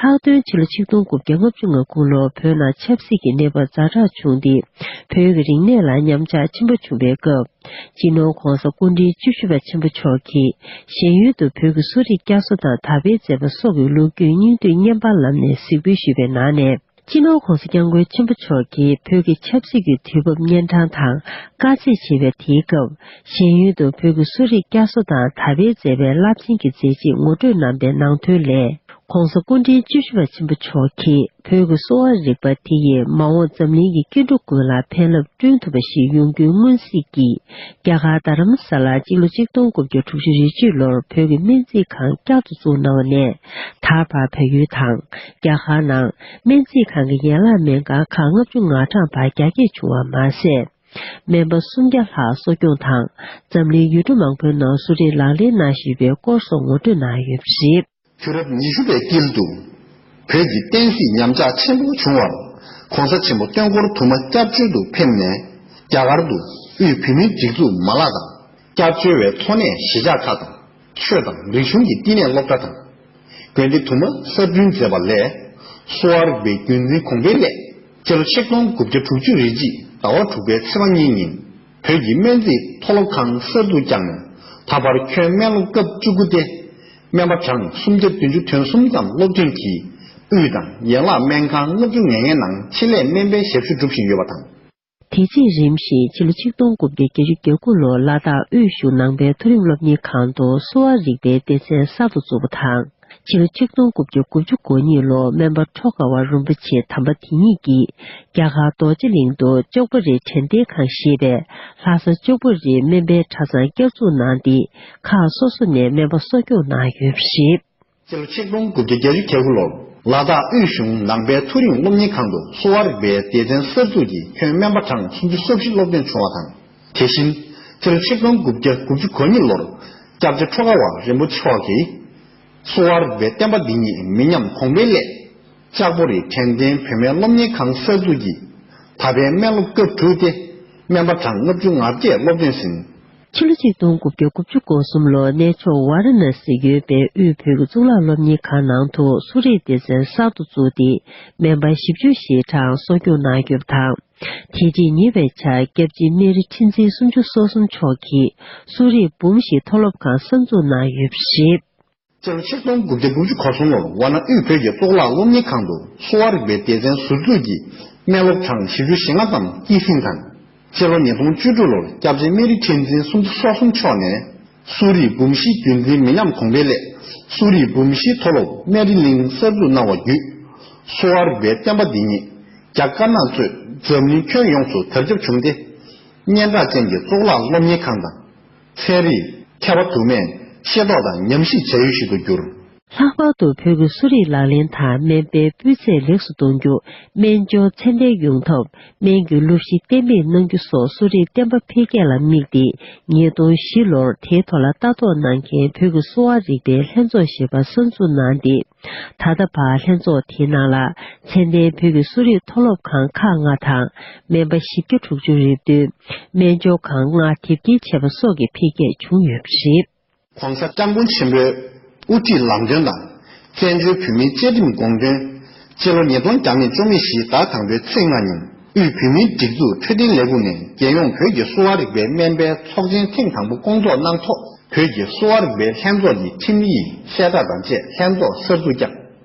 ལྷག་དོན་ཕྱི་ལོ་ཆིག་སྟོང་དགུ་བརྒྱ་ལྔ་བཅུ་ང་དགུ་ལོར་བོད་ནང་ཆབ་སྲིད་ཀྱི་གནས་བབ་ཛ་དྲག་བྱུང་སྟེ། བོད་ཀྱི་རིག་གནས་ལ་ཉམས་ཆག་ཆེན་པོ་བྱུང་བའི་སྐབས། སྤྱི་ནོར་༧གོང་ས་སྐུ་ཕྲེང་བཅུ་བཞི་པ་ཆེན་པོ་མཆོག་གིས་ཞེན་ཡུལ་དུ་བོད་ཀྱི་གསོ་རིག་བསྐྱར་གསོ་དང་དར་སྤེལ་མཛད་པ་སོགས་ཀྱི་ལོ་རྒྱུས་སྙིང་བསྡུས་བརྙན་པར་ལམ་ནས་གཟིགས་འབུལ་ཞུས་པའི་ནང་ནས། སྤྱི་ནོར་༧གོང་ས་༧སྐྱབས་མགོན་ཆེན་པོ་མཆོག་གིས་བོད་ཀྱི་ཆབ་སྲིད་ཀྱི་དུས་བབ་གཉན་འཕྲང་དང་དཀའ་ཚེགས་ཆེ་བའི་དེའི་སྐབས། ཞེན་ཡུལ་དུ་བོད་ཀྱི་གསོ་རིག་བསྐྱར་གསོ་དང་དར་སྤེལ་མཛད་པའི་རླབས་ཆེན་གྱི་མཛད་རྗེས་ངོ་སྤྲོད་གནང་པའི་ནང་དོན་ལས། ༧གོང་ས་སྐུ་ཕྲེང་བཅུ་བཞི་པ་ཆེན་པོ་མཆོག་གིས་བོད་ཀྱི་གསོ་བ་རིག་པ་དེ་ཡིས་མ་འོངས་འཛམ་གླིང་གི་སྐྱེ་འགྲོ་ཀུན་ལ་ཕན་རླབས་བསྐྲུན་ཐུབ་པ་ཞིག་ཡོང་རྒྱུའི་སྔོན་གཟིགས་ཀྱིས། རྒྱ་གར་རྡ་རམ་ས་ལར་སྤྱི་ལོ་ཆིག་སྟོང་དགུ་བརྒྱ་དྲུག་ཅུ་རེ་གཅིག་ལོར་བོད་ཀྱི་སྨན་རྩིས་ཁང་བསྐྱར་དུ་བཙུགས་གནང་བ་ནས། ད་བར་བལ་ཡུལ་དང་རྒྱ་གར་ནང་སྨན་རྩིས་ཁང་གི་ཡན་ལག་སྨན་ཁང་ཁག་ལྔ་བཅུ་ང་གྲངས་བར་རྒྱ་སྐྱེད་བྱུང་བ་མ་ཟད། སྨན་པ་སུམ་བརྒྱ་ལྷག་གསོ་སྐྱོང་དང་འཛམ་གླིང་ཡུལ་གྲུ་མང་པོའི་ནང་གསོ་རིག་ལག་ལེན་གནང་བཞིན་པའི་སྐོར་སོགས་ངོ་སྤྲོད་གནང་ཡོད་པ་རེད། དུས་རབས་ཉི་ཤུ་པའི་དཀྱིལ་དུ། བོད་ཀྱི་བསྟན་སྲིད་ཉམས་ཆག་ཆེན་པོ་བྱུང་བར། ༸གོང་ས་ཆེན་པོ་སྟོན་འཁོར་དུ་མ་སྐྱབས་བཅོལ་དུ་ཕེབས་ནས། རྒྱ་གར་དུ་དབུས་བོད་མིའི་སྒྲིག་འཛུགས་མ་ལག་དང་། སྐྱབས་བཅོལ་བའི་འཚོ་གནས་གཞིས་ཆགས་ཁག་དང་ ཆོས་དང་རིག་གཞུང་གི་བསྟི་གནས་སློབ་གྲྭ་དང་། དགོན་སྡེ་དུ་མ་གསར་སྐྲུན་མཛད་པ་ལས། གསོ་བ་རིག་པའི་རྒྱུན་འཛིན་གོང་འཕེལ་སླད། སྤྱི་ལོ་ཆིག་སྟོང་དགུ་བརྒྱ་དྲུག་ཅུ་རེ་གཅིག་ཟླ་བ་དྲུག་པའི་ཚེས་པ་གཉིས་ཉིན། བོད་ཀྱི་སྨན་རྩིས་མཐོ་སློབ་ཁང་གསར་འཛུགས་བསྐྱངས་ནས། ད་བར་ཁྱོན་སྨན་སློབ་སྐབས་བཅུ་དགུ་སྟེ། སྨན་པ་གྲངས་སུམ་བརྒྱ་བདུན་ཅུ་དོན་གསུམ་ཙམ་སློབ་ཐོན་གྱིས། དབུས་དང་ཡན་ལག་སྨན་ཁང་ལྔ་བཅུ་ང་ལྔའི་ནང་ཆེད་ལས་སྨན་པའི་ཞབས་ཞུ་སྒྲུབ་བཞིན་ཡོད་པ་དང་། དེ་རྗེས་རིམ་བཞིན་ཕྱི་ལོ་ཆིག་སྟོང་དགུ་བརྒྱ་བརྒྱད་ཅུ་གྱ་དགུ་ལོར་ལ་དྭགས་དབུས་གཞུང་ནང་པའི་མཐོ་རིམ་སློབ་གཉེར་ཁང་དུ་གསོ་བ་རིག་པའི་སྡེ་ཚན་གསར་དུ་བཙུགས་པ་དང་། ཕྱི་ལོ་ཆིག་སྟོང་དགུ་བརྒྱ་དགུ་བཅུ་གོ་གཉིས་ལོར་སྨན་པ་ཁྲོ་དགའ་བ་རིན་པོ་ཆེ་དམ་པ་དེ་ཉིད་ཀྱིས་རྒྱ་གར་རྡོ་རྗེ་གླིང་དུ་ཅོག་པ་རེ་དྲན་རྟེན་ཁང་ཞེས་པའི་ལྷ་ས་ཅོག་པ་རེའི་སྨན་པའི་གྲྭ་ཚང་བསྐྱར་འཛུགས་གནང་སྟེ། ཁག་སོ་སོ་ནས་སྨན་པ་གསོ་སྐྱོང་གནང་ཡོད་པ་རེད། སྤྱི་ལོ་ཆིག་སྟོང་དགུ་བརྒྱ་བརྒྱད་ཅུ་གྱ་དགུ་ལོར་ལ་དྭགས་དབུས་གཞུང་ནང་པའི་མཐོ་རིམ་སློབ་གཉེར་ཁང་དུ་གསོ་བ་རིག་པའི་སྡེ་ཚན་གསར་འཛུགས་ཀྱིས་ཁྱོན་སྨན་པ་གྲངས་སུམ་ཅུ་སོ་བཞི་སློབ་ཐོན་བྱུང་བ་དང་། དེ་བཞིན། སྤྱི་ལོ་ཆིག་སྟོང་དགུ་བརྒྱ་དགུ་བཅུ་གོ་གཉིས་ལོར་སྐྱབས་རྗེ་ཁྲོ་དགའ་བ་རིན་པོ་ཆེ་མཆོག་གིས། གསོ་བ་རིག་པའི་བསྟན་པ་འདི་ཉིད་མི་ཉམས་གོང་འཕེལ་སླད། ལྕགས་པོ་རི་དྲན་རྟེན་བུད་མེད་སློབ་གཉེར་ཁང་གསར་འཛུགས་ཀྱིས། ད་ཕན་སྨན་སློབ་སྐབས་དྲུག་སྟེ། སྨན་པ་གྲངས་ལྔ་བཅུ་ང་བརྒྱད་སློབ་ཐོན་ཟིན། ཕྱི་ལོ་ཆིག་སྟོང་དགུ་བརྒྱ་དགུ་བཅུ་གོ་གསུམ་ལོར་གནས་མཆོག་ཝཱ་ར་ཎ་སིར་ཡོད་པའི་དབུས་བོད་ཀྱི་གཙུག་ལག་སློབ་གཉེར་ཁང་ནང་དུ་གསོ་རིག་སྡེ་ཚན་གསར་དུ་བཙུགས་ཏེ། སྨན་པ་བཞི་བཅུ་ཞེ་གྲངས་གསོ་སྐྱོང་གནང་ཡོད་པ་དང་། དེ་རྗེས་ཉེ་བའི་ཆར་སྐྱབས་རྗེ་སྨན་རི་ཁྲི་འཛིན་སུམ་ཅུ་སོ་གསུམ་མཆོག་གིས་གསོ་རིག་འབུམ་བཞི་མཐོ་སློབ་ཁང་གསར་འཛུགས་གནང་ཡོད་པ་རེད། སྤྱི་ལོ་ཆིག་སྟོང་དགུ་བརྒྱ་དགུ་བཅུ་གོ་གསུམ་ལོར་ཝཱ་ཎ་དབུས་བོད་ཀྱི་གཙུག་ལག་སློབ་གཉེར་ཁང་དུ་གསོ་བ་རིག་པའི་སྡེ་ཚན་ཟུར་འཛུགས་ཀྱིས་སྨན་སློབ་གྲངས་བཞི་བཅུ་ཞེ་ལྔ་ཙམ་སྐྱེད་སྲིང་དང་། སྤྱི་ལོ་ཉིས་སྟོང་བཅུ་དྲུག་ལོར་སྐྱབས་རྗེ་སྨན་རི་ཁྲི་འཛིན་སུམ་ཅུ་སོ་གསུམ་མཆོག་ནས་གསོ་རིག་འབུམ་བཞིའི་རྒྱུན་འཛིན་མི་ཉམས་གོང་འཕེལ་སླད་གསོ་རིག་འབུམ་བཞིའི་མཐོ་སློབ་སྨན་རི་གླིང་གསར་འཛུགས་གནང་བ་བརྒྱུད། གསོ་བ་རིག་པའི་བསྟན་པ་འདི་ཉིད་རྒྱ་དཀར་ནག་གཙོས་འཛམ་གླིང་ཁྱོན་ཡོངས་སུ་དར་ཁྱབ་བྱུང་སྟེ། སྙན་གྲགས་ཅན་གྱི་གཙུག་ལག་སློབ་གཉེར་ཁང་དང་། ཚན་རིག་མཁས་པ་དུ་མས་ཤེས་རྟོགས་དང་ཉམས་ཞིབ་བྱ་ཡུལ་ཞིག་ཏུ་གྱུར། ལྷག་པར་དུ་བོད་ཀྱི་གསོ་རིག་ལག་ལེན་དང་སྨན་པའི་སྤུས་ཚད་ལེགས་སུ་གཏོང་རྒྱུ། སྨན་སྦྱོར་ཚད་ལྡན་ཡོང་ཐབས། སྨན་གྱི་གླུ་གཞི་གཏན་འབེབས་གནང་རྒྱུ་སོགས་གསོ་རིག་བསྟན་པ་འཕེལ་རྒྱས་ལ་དམིགས་ཏེ། ཉིས་སྟོང་བཞི་ལོར་དེའི་ཐོག་ལ་ལྟ་རྟོག་གནང་མཁན་བོད་ཀྱི་གསོ་བ་རིག་པའི་ལྷན་ཚོགས་ཞེས་པ་གསར་འཛུགས་གནང་སྟེ། ད་ལྟ་བར་ལྷན་ཚོགས་དེའི་ནང་ལ་ཚད་ལྡན་བོད་ཀྱི་གསོ་རིག་མཐོ་སློབ་ཁང་ཁག་ལྔ་དང་། སྨན་པ་བཞི་བརྒྱ་དྲུག་ཅུ་རེ་བདུན། སྨན་སྦྱོར་ཁང་ལྔ་དེབ་སྐྱེལ་བྱས་པ་སོགས་ཀྱི་འཕེལ་རྒྱས་བྱུང་ཡོད་པ་རེད། ྋགོང་ས་ྋསྐྱབས་མགོན་ཆེན་པོའི་དབུ་ཁྲིད་ལམ་སྟོན་དང་། བཙན་བྱོལ་བོད་མིའི་བཅའ་ཁྲིམས་དགོངས་དོན། སྤྱི་ལོ་ཉིས་སྟོང་བརྒྱ་མེད་བཅུ་གཅིག་ཟླ་དང་པོའི་ཚེས་ལྔ་ཉིན་དབུས་བོད་མིའི་སྒྲིག་འཛུགས་འཕྲོད་བསྟེན་ལས་ཁུངས་ནས་རྒྱལ་ཡོངས་བོད་ཀྱི་གསོ་བ་རིག་པའི་སྨན་པའི་ཚོགས་ཆེན་ཐེངས་དང་པོ་སྐོང་ཚོགས་གནང་ཐོག་བོད་ཀྱི་གསོ་བ་རིག་པའི་ལྷན་ཚོགས་ཀྱི་ཁྲིམས་ཡིག་གསལ་བསྒྲགས་དང་བཅས་ལྷན་ཚོགས་གསར་འཛུགས་བསྐྱངས།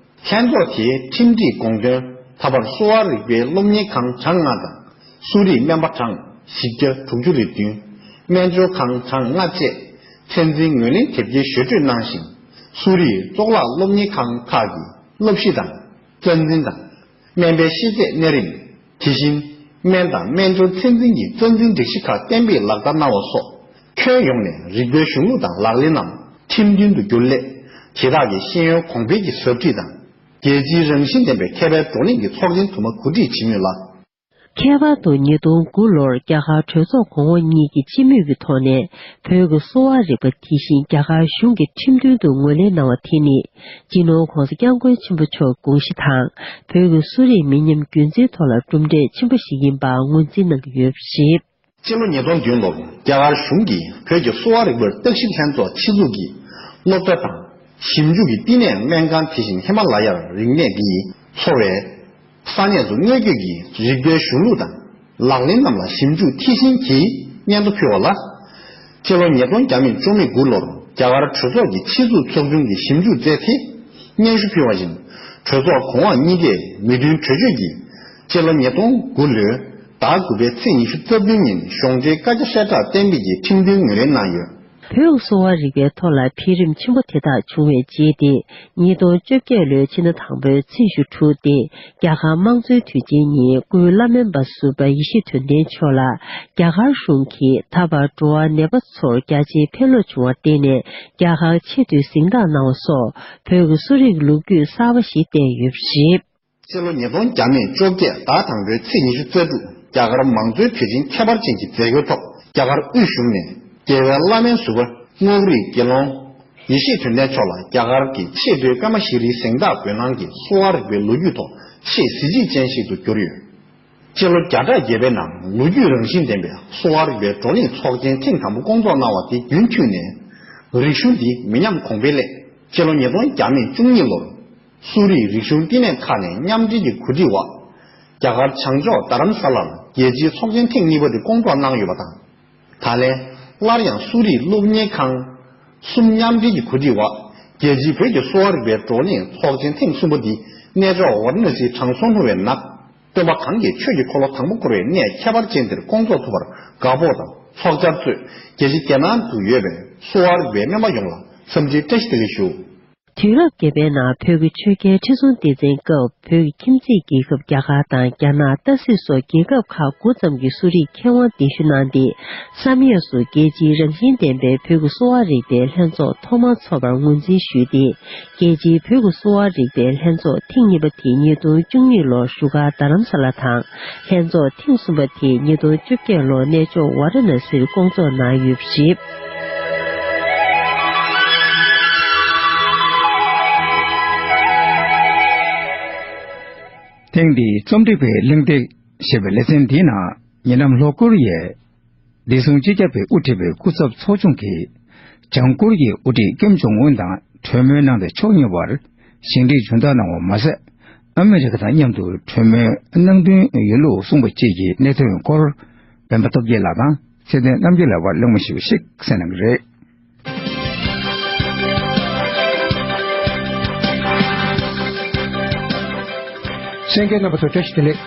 ལྷན་ཚོགས་དེའི་ཁྲིམས་སྒྲིག་དགོངས་དོན། ད་བར་གསོ་བ་རིག་པའི་སློབ་གཉེར་ཁང་གྲངས་ལྔ་དང་། གསོ་རིག་སྨན་པ་གྲངས་བཞི་བརྒྱ་དྲུག་ཅུ་རེ་བདུན། སྨན་སྦྱོར་ཁང་གྲངས་ལྔ་བཅས་ཚད་འཛིན་ངོས་ལེན་དེབ་སྐྱེལ་ཞུ་སྤྲོད་གནང་ཞིང་། གསོ་རིག་གཙུག་ལག་སློབ་གཉེར་ཁང་ཁག་གི་སློབ་གཞི་དང་། རྩ་འཛིན་དང་། སྨན་པའི་ཤེས་ཚད་གནས་རིམ། དེ་བཞིན། སྨན་དང་སྨན་སྦྱོར་ཚད་འཛིན་གྱི་རྩ་འཛིན་སྒྲིག་གཞི་ཁག་གཏན་འབེབས་ལག་བསྟར་གནང་བ་སོགས། ཁྱོན་ཡོངས་ནས་རིག་པའི་གཞུང་ལུགས་དང་ལག་ལེན་རྣམས་ཁྲིམས་མཐུན་དུ་གྱུར་སླད། དེ་དག་གི་ཤེས་ཡོན་གོང་འཕེལ་གྱི་ཟབ་ཁྲིད་དང་། རྒྱལ་སྤྱིའི་རང་བཞིན་ལྡན་པའི་མཁས་པའི་བགྲོ་གླེང་གི་ཚོགས་ཆེན་དུ་མ་གོ་སྒྲིག་བྱེད་མུས་ལ། ཁྱད་པར་དུ་ཉིས་སྟོང་དགུ་ལོར་རྒྱ་གར་གྲོས་ཚོགས་གོང་འོག་གཉིས་ཀྱི་སྤྱི་མོས་ཀྱི་ཐོག་ནས་བོད་ཀྱི་གསོ་བ་རིག་པ་དེ་བཞིན་རྒྱ་གར་གཞུང་གིས་ཁྲིམས་མཐུན་དུ་ངོས་ལེན་གནང་བ་དེ་ནི། སྤྱི་ནོར་༧གོང་ས་༧སྐྱབས་མགོན་ཆེན་པོ་མཆོག་དགོངས་གཞི་དང་། བོད་ཀྱི་གསོ་རིག་མི་ཉམས་རྒྱུན་འཛིན་ཐོག་ལ་གྲུབ་འབྲས་ཆེན་པོ་ཞིག་ཡིན་པ་ངོས་འཛིན་གནང་གི་ཡོད་པ་རེད། སྤྱི་ལོ་ཉིས་སྟོང་བདུན་ལོར་རྒྱ་གར་གཞུང་གིས་བོད་ཀྱི་གསོ་བ་རིག་པར་བརྟག་ཞིབ་ལྷན་ཚོགས་ཆེད་འཛུགས་ཀྱིས་སློབ་གྲྭ་དང་། ཞིབ་འཇུག་གི་བསྟི་གནས་སྨན་ཁང་དེ་བཞིན་ཧི་མ་ལ་ཡར་རིག་གནས་འདི་འཚོ་བའི་ས་གནས་སུ་དངོས་བརྒྱུད་ཀྱི་རིག་པའི་གཞུང་ལུགས་དང་ལག་ལེན་རྣམས་ལ་ཞིབ་འཇུག་མཐིལ་ཕྱིན་གྱིས་སྙན་ཐོ་ཕུལ་བ་ལ། སྤྱི་ལོ་ཉིས་སྟོང་བརྒྱ་མེད་བཅུ་མེད་དགུ་ལོར་རྒྱ་གར་གྲོས་ཚོགས་ཀྱི་ཕྱི་ཚུལ་ཚོགས་ཆུང་གིས་ཞིབ་འཇུག་མཛད་དེ་སྙན་ཞུ་ཕུལ་བ་བཞིན། གྲོས་ཚོགས་གོང་འོག་གཉིས་ཀས་མོས་མཐུན་གྲོས་ཆོད་ཀྱིས་སྤྱི་ལོ་ཉིས་སྟོང་དགུ་ལོའི་ཟླ་དགུ་པའི་ཚེས་ཉི་ཤུ་རྩ་བདུན་ཉིན་གཞུང་འབྲེལ་བཀའ་རྒྱ་གསལ་བསྒྲགས་གཏན་འབེབས་ཀྱི་ཁྲིམས་མཐུན་ངོས་ལེན་གནང་ཡོད། བོད་གསོ་བ་རིག་པའི་ཐོག་ལ་འཕེལ་རིམ་ཆེན་པོ་དེ་དག་བྱུང་བའི་རྗེས་ཏེ། ཉིས་སྟོང་བཅོ་བརྒྱད་ལོའི་ཕྱི་ཟླ་དང་པོའི་ཚེས་ཉི་ཤུ་དྲུག་སྟེ། རྒྱ་གར་དམངས་གཙོའི་དུས་ཆེན་ཉིན་སྐུའི་བླ་སྨན་པ་ཟུར་པ་ཡེ་ཤེས་དོན་ལྡན་མཆོག་ལ་རྒྱ་གར་གཞུང་གིས་ད་བར་འགྲོ་བ་ནད་པ་ཚོར་རྒྱ་ཆེའི་ཕན་ལོག་བྱུང་བར་བརྟེན་ནས་རྒྱ་གར་ཆེས་མཐོའི་གཟེངས་རྟགས་གནང་བ་སོགས་བོད་ཀྱི་གསོ་རིག་ལོ་རྒྱུས་གསར་པ་ཞིག་བཏོད་ཡོད་པ་རེད། སྤྱི་ལོ་ཉིས་སྟོང་བརྒྱ་མེད་བཅོ་བརྒྱད་ཟླ་དང་པོའི་ཚེས་ཉི་ཤུ་རྩ་དྲུག་རྒྱ་གར་མང་གཙོའི་དུས་ཆེན་ཁྱད་པར་ཅན་གྱི་མཛད་སྒོའི་ཐོག་རྒྱ་གར་དབུས་གཞུང་ནས་རྒྱལ་བའི་བླ་སྨན་ཟུར་པ་རྔོག་རིགས་དགེ་སློང་ཡེ་ཤེས་དོན་ལྡན་མཆོག་ལ་རྒྱ་གར་གྱི་ཆེས་མཐོའི་ཀརྨ་ཤྲཱི་རིའི་གཟེངས་རྟགས་འབུལ་གནང་གིས་གསོ་བ་རིག་པའི་ལོ་རྒྱུས་ཐོག་ཆེས་གཟི་བརྗིད་ཅན་ཞིག་ཏུ་གྱུར་ཡོད། སྤྱི་ལོ་བརྒྱ་ཕྲག་བརྒྱད་པའི་ནང་ལོ་རྒྱུས་རང་བཞིན་ལྡན་པའི་གསོ་བ་རིག་པའི་བགྲོ་གླེང་ཚོགས་ཆེན་ཐེངས་དང་པོ་སྐོང་ཚོགས་གནང་བ་དེ་རྒྱུན་མཐུད་ནས། རིག་གཞུང་འདི་མི་ཉམས་གོང་འཕེལ་སླད། སྤྱི་ལོ་ཉིས་སྟོང་བརྒྱ་མེད་བཅུ་གཉིས་ལོར། སུ་རིའི་རིག་གཞུང་བསྟི་གནས་ཁག་ནས་མཉམ་འབྲེལ་གྱི་གོ་སྒྲིག་འོག་རྒྱ་གར་བྱང་ཕྱོགས་རྡ་རམ་ས་ལར་རྒྱལ་སྤྱིའི་ཚོགས་ཆེན་ཐེངས་གཉིས་པ་དེ་སྐོང་ཚོགས་གནང་ཡོད་པ་དང་། ད་ལན། སླར་ཡང་སུ་རིའི་སློབ་གཉེར་ཁང་གསུམ་མཉམ་འབྲེལ་གྱི་གོ་སྒྲིག་འོག་རྒྱལ་སྤྱིའི་བོད་ཀྱི་གསོ་བ་རིག་པའི་བགྲོ་གླེང་ཚོགས་ཆེན་ཐེངས་གསུམ་པ་འདི་གནས་མཆོག་ཝཱ་ར་ཎ་སིའི་དྲང་སྲོང་ལྷུང་བའི་ནགས། སྟོན་པ་གང་གིས་ཆོས་ཀྱི་འཁོར་ལོ་དང་པོ་བསྐོར་བའི་གནས་ཁྱད་པར་ཅན་འདིར་སྐོང་ཚོགས་ཐུབ་པར་དགའ་སྤོབས་དང་ཚོགས་བཅར་གཙོས་རྒྱལ་སྤྱི་རྒྱལ་ནང་དུ་ཡོད་པའི་གསོ་བ་རིག་པའི་སྨན་པ་ཡོངས་ལ་འཚམས་འདྲིའི་བཀྲ་ཤིས་བདེ་ལེགས་ཞུ། དུས་རབས་བརྒྱད་པའི་ནང་བོད་ཀྱི་ཆོལ་ཁའི་ཁྲི་སྲོང་ལྡེ་བཙན་སྐབས་བོད་ཀྱི་ཁྱིམ་མཚེས་རྒྱལ་ཁབ་རྒྱ་གར་དང་རྒྱ་ནག་ཏ་སི་སོགས་རྒྱལ་ཁབ་ཁག་དགུ་ཙམ་གྱི་གསོ་རིག་མཁས་དབང་གདན་ཞུ་གནང་སྟེ། བསམ་ཡས་སུ་རྒྱལ་སྤྱིའི་རང་བཞིན་ལྡན་པའི་བོད་ཀྱི་གསོ་བ་རིག་པའི་ལྷན་ཚོགས་ཐོག་མར་འཚོགས་པར་ངོས་འཛིན་ཞུས་ཏེ། རྒྱལ་སྤྱིའི་བོད་ཀྱི་གསོ་བ་རིག་པའི་ལྷན་ཚོགས་ཐེངས་གཉིས་པ་དེ་ཉིས་སྟོང་བཅུ་གཉིས་ལོར་བཞུགས་སྒར་རྡ་རམ་ས་ལ་དང་། ལྷན་ཚོགས་ཐེངས་གསུམ་པ་དེ་ཉིས་སྟོང་བཅོ་བརྒྱད་ལོར་གནས་མཆོག་ཝཱ་ར་ཎ་སིར་སྐོང་ཚོགས་གནང་ཡོད་པ་རེད། ཐེངས་འདིའི་རྩོམ་སྒྲིག་པའི་གླེང་སྟེགས་ཞེས་པའི་ལེ་ཚན་འདིའི་ནང་ཉེ་ལམ་ལྷོ་ཀོ་རི་ཡའི་བདེ་སྲུང་སྤྱི་ཁྱབ་པས་དབུ་ཁྲིད་པའི་སྐུ་ཚབ་ཚོགས་ཆུང་གིས་བྱང་ཀོ་རི་ཡའི་དབུ་ཁྲིད་ཀིམ་ཇོང་ཨུན་དང་གྲོས་མོལ་གནང་སྟེ་ཕྱོགས་གཉིས་བར་ཞི་འགྲིག་མཇུག་མཐར་གནང་བ་མ་ཟད། ཨ་མི་རི་ཀ་དང་མཉམ་དུ་གྲོས་མོལ་གནང་འདུན་ཡོད་ལུགས་གསུངས་པ་བཅས་ཀྱི་གནད་དོན་སྐོར་སྤེན་པ་སྟོབས་རྒྱལ་ལགས་དང་ཚེ་བརྟན་རྣམ་རྒྱལ་ལགས་བར་གླེང་མོལ་ཞིབ་ཞིག་གསན་གནང་གི་རེད། གསན་མཁན་རྣམ་པ་ཚོ་བཀྲ་ཤིས་བདེ་ལེགས།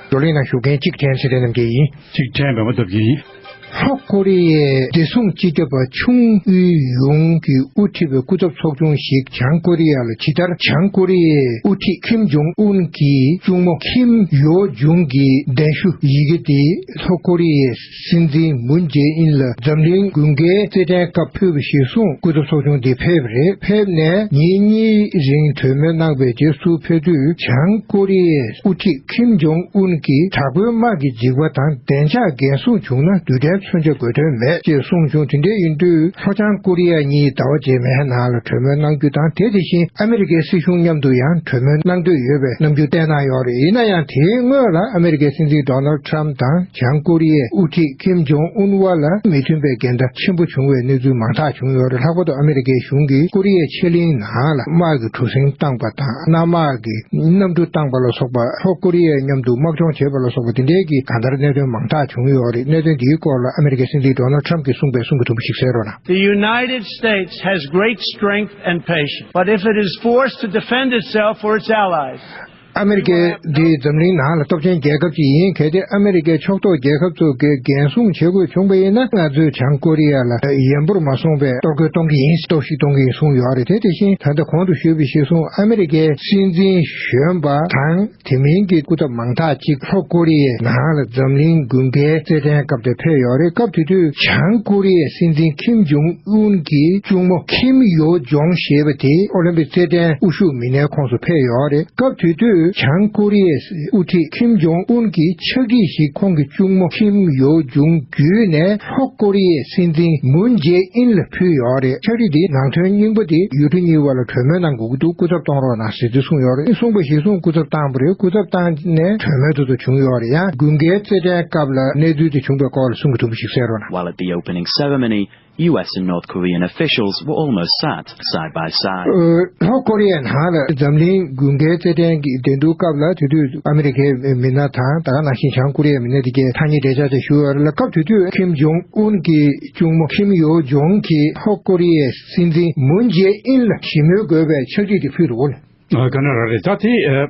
བགྲོ་གླེང་ནང་ཞུགས་མཁན་གཅིག་ཕྲན་ཚེ་བརྟན་རྣམ་རྒྱལ་ཡིན། གཅིག་ཕྲན་འབད་པ་སྟོབས་རྒྱལ་ཡིན། ལྷོ་ཀོ་རི་ཡའི་བདེ་སྲུང་སྤྱི་ཁྱབ་པ་ཆུང་ཨུའི་ཡུང་གིས་དབུ་ཁྲིད་པའི་སྐུ་ཚབ་ཚོགས་ཆུང་ཞིག་བྱང་ཀོ་རི་ཡ་ལ་ཇི་ལྟར་བྱང་ཀོ་རི་ཡའི་དབུ་ཁྲིད་ཁིམ་ཇོང་ཨུན་གྱི་གཅུང་མོ་ཁིམ་ཡོ་ཇུང་གི་གདན་ཞུ་ཡི་གེ་དེ་ལྷོ་ཀོ་རི་ཡའི་སྲིད་འཛིན་མུན་ཇེ་ཨིན་ལ་འཛམ་གླིང་དགུན་ཁའི་རྩེད་འགྲན་སྐབས་ཕུལ་བ་གཞིར་བཟུང་སྐུ་ཚབ་ཚོགས་ཆུང་འདི་ཕེབས་རེད། ཕེབས་ནས་ཉིན་གཉིས་རིང་གྲོས་མོལ་གནང་བའི་རྗེས་སུ་ཕེབས་དུས་བྱང་ཀོ་རི་ཡའི་དབུ་ཁྲིད་ཁིམ་ཇོང་ཨུན་གྱིས་དྲག་པོའི་དམག་གི་འཇིགས་པ་དང་བདེ་འཇགས་འགན་སྲུང་བྱུང་ན་རྡུལ་ཕྲན་མཚོན་ཆ་དགོས་དོན་མེད་ཅེས་གསུངས་བྱུང་། དེ་འདྲ་ཡིན་དུས་ལྷོ་བྱང་ཀོ་རི་ཡ་གཉིས་ཟླ་བ་རྗེས་མའི་ནང་ལ་གྲོས་མོལ་གནང་རྒྱུ་དང་དེ་དེ་བཞིན་ཨ་མི་རི་ཀའི་སྲིད་གཞུང་མཉམ་དུ་ཡང་གྲོས་མོལ་གནང་འདོད་ཡོད་པའི་རྣམ་འགྱུར་བསྟན་གནང་ཡོད་རེད། ཡིན་ན་ཡང་དེའི་སྔོན་ལ་ཨ་མི་རི་ཀའི་སྲིད་འཛིན་ཌོ་ནལ་ཁྲམ་དང་བྱང་ཀོ་རི་ཡའི་དབུ་ཁྲིད་ཁིམ་ཇོང་ཨུན་བར་ལ་མི་མཐུན་པའི་འགལ་ཟླ་ཆེན་པོ་བྱུང་བའི་གནས་ཚུལ་མང་དག་བྱུང་ཡོད་རེད། ལྷག་པར་དུ་ཨ་མི་རི་ཀའི་གཞུང་གིས་ཀོ་རི་ཡའི་ཆེ་གླིང་ནང་ལ་དམག་གི་གྲུ་གཟིངས་བཏང་པ་དང་གནམ་དམག་གི་གནམ་གྲུ་བཏང་པ་ལ་སོགས་པ། ལྷོ་ཀོ་རི་ཡའི་མཉམ་དུ་དམག་སྦྱོང་བྱས་པ་ལ་སོགས་པ་དེ་འདྲའི་གི་གང་ལྟར་གནད་དོན་མང་དག་བྱུང་ཡོད་རེད། གནད་དོན་འདིའི་སྐོར་ལ་ཨ་མི་རི་ཀའི་སྲིད་འཛིན་ཌོ་ནལ་ཁྲམ་གྱིས་གསུངས་པའི་གསུང་གི་དུམ་བུ་ཞིག་གསན་རོགས་གནང་། The United States has great strength and patience, but if it is forced to defend itself or its allies, ཨ་མི་རི་ཀ་འདི་འཛམ་གླིང་ནང་ལ་སྟོབས་ཆེན་རྒྱལ་ཁབ་ཅིག་ཡིན། གལ་ཏེ་ཨ་མི་རི་ཀའི་ཕྱོགས་གཏོགས་རྒྱལ་ཁབ་ཚོ་གིས་འགན་སྲུང་བྱེད་དགོས་བྱུང་པ་ཡིན་ན། ང་ཚོས་བྱང་ཀོ་རི་ཡ་ལ་ཡན་པོར་མ་སོང་བའི་གཏོར་རྒོལ་གཏོང་གི་ཡིན། གཏོར་བཤིག་གཏོང་གི་ཡིན་གསུངས་ཡོད་རེད། དེ་དེ་བཞིན་ད་ལྟ་གོང་དུ་ཞུས་པ་གཞིར་བཟུང་ཨ་མི་རི་ཀའི་སྲིད་འཛིན་གཞོན་པ་དང་དེ་མིན་གྱི་སྐུ་ཚབ་མང་དག་ཅིག་ལྷོ་ཀོ་རི་ཡའི་ནང་ལ་འཛམ་གླིང་དགུན་ཁའི་རྩེད་འགྲན་སྐབས་དེར་ཕེབས་ཡོད་རེད། སྐབས་དེ་དུས་བྱང་ཀོ་རི་ཡའི་སྲིད་འཛིན་ཁིམ་ཇོང་ཨུན་གྱི་གཅུང་མོ་ཁིམ་ཡོ་ཇོང་ཞེས་པ་དེ་ཨོ་ལིམ་པིག་རྩེད་འགྲན་དབུ་བཞུགས་མི་སྣའི་ཁོངས་སུ་ཕེབས་ཡོད་རེད། སྐབས་དེ་དུས་བྱང་ཀོ་རི་ཡའི་དབུ་ཁྲིད་ཁིམ་ཇོང་ཨུན་གྱིས་ཕྱག་བྲིས་ཤིག་ཁོང་གི་གཅུང་མོ་ཁིམ་ཡོ་ཇུང་བརྒྱུད་ནས་ལྷོ་ཀོ་རི་ཡའི་སྲིད་འཛིན་མུན་ཇེ་ཨིན་ལ་ཕུལ་ཡོད་རེད། ཕྱག་བྲིས་འདིའི་ནང་དོན་རྙིང་པ་དེ་ཡུལ་གྲུ་གཉིས་བར་ལ་གྲོས་མོལ་གནང་དགོས་ཀྱི་འདུག་སྐུ་ཚབ་གཏོང་རོགས་གནང་ཟེར་དུས་གསུངས་ཡོད་རེད། གསུངས་པ་གཞིར་བཟུང་སྐུ་ཚབ་བཏང་པ་རེད། སྐུ་ཚབ་བཏང་ནས་གྲོས་མོལ་དེ་ཚོ་བྱུང་ཡོད་རེད། ཡང་དགུན་ཁའི་རྩེད་འགྲན་སྐབས་ལ་གནས་ཚུལ་དེ་བྱུང་བའི་སྐོར་ལ་གསུང་གི་དུམ་བུ་ཞིག་གསན་རོགས་གནང་། While at the opening ceremony, U S and North Korean officials were almost sat side by side. ཨོ། ལྷོ་ཀོ་རི་ཡའི་ནང་ལ་འཛམ་གླིང་དགུན་ཁའི་རྩེད་འགྲན་གྱི་འགྲན་བསྡུར་སྐབས་ལ་དེ་དུས་ཨ་མི་རི་ཀའི་མི་སྣ་དང་ད་ག་ནང་བཞིན་བྱང་ཀོ་རི་ཡའི་མི་སྣ་དེ་གའི་ཐག་ཉེ་གྲོས་འཆར་དེ་ཞུ་ཡོད་རེད་ལ། སྐབས་དེ་དུས་ཁིམ་ཇོང་ཨུན་གྱི་གཅུང་མོ་ཁིམ་ཡོ་ཇོང་གིས་ལྷོ་ཀོ་རི་ཡའི་སྲིད་འཛིན་མུན་ཇེ་ཨིན་ལ་ཞི་མོལ་དགོས་པའི་ཕྱག་བྲིས་དེ་ཕུལ་འདུག་ལ། ཨ། ག་ན་ར་རེད། ད་དེ། ཨ།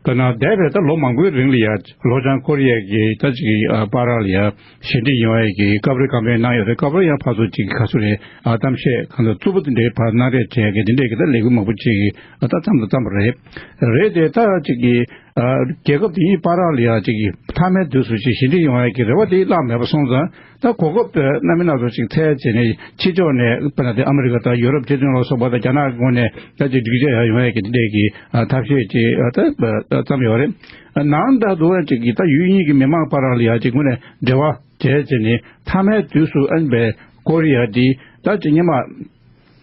དཔེར་ན་འདས་པའི་ད་ལོ་མང་པོའི་རིང་ལ་ཡ་ལྷོ་བྱང་ཀོ་རི་ཡ་གི་ད་ཅིག་ཨ། བར་ལ་ཡ་ཞི་འགྲིག་ཡོང་ཡ་གི་སྐབས་རེ་ཀམ་པེན་གནང་ཡོད་རེད། སྐབས་རེ་ཡང་ཕར་ཚུར་ཅིག་ག་ཚོད་རེད། ཨ། གཏམ་བཤད་གང་ལྟར་རྩུབ་པོ་དེ་འདྲའི་བར་གནང་རེས་བྱས་གི་དེ་འདྲའི་གི་ད་ལས་འགུལ་མང་པོ་ཅིག་གི་ཨ། ད་བརྩམས་དང་བརྩམས་པ་རེད། རེད་དེ་ད་ཅིག་གི་ཨ། རྒྱལ་ཁབ་དེ་གཉིས་བར་ལ་ཡ་ཅིག་གི་མཐའ་མའི་དུས་སུ་ཅིག་ཞི་འགྲིག་ཡོང་ཡ་གི་རེ་བ་དེ་བརླག་མེད་པ་སོང་ཙང་། ད་གོ་སྐབས་དེ་གནམ་མེད་ན་ཚོ་ཅིག་འཚོལ་བྱས་ནས་ཕྱི་ཕྱོགས་ནས་དཔེར་ན་དེ་ཨ་མི་རི་ཀ་དང་ཡུ་རོབ་སྤྱི་མཐུན་ལ་སོགས་པ་དང་རྒྱ་ནག་གི་ངོས་ནས་ད་ཅིག་སྒྲིག་འཇགས་ཡར་ཡོང་ཡས་ཀྱི་དེ་འདྲས་ཀྱི་ཨ། ཐབས་ཤེས་ཅིག་ཨ། ད་བརྩམས་ཡོད་རེད། ནང་ད་དུ་ཅིག་གི་ད་ཡུལ་གཉིས་ཀྱི་མི་མང་བར་ལ་ཡ་ཅིག་ངོས་ནས་འབྲེལ་བ་བྱས་བྱས་ནས་མཐའ་མའི་དུས་སུ་ཨ་ནི་པའི་ཀོ་རི་ཡ་འདི་ད་ཅིག་སྔོན་མ།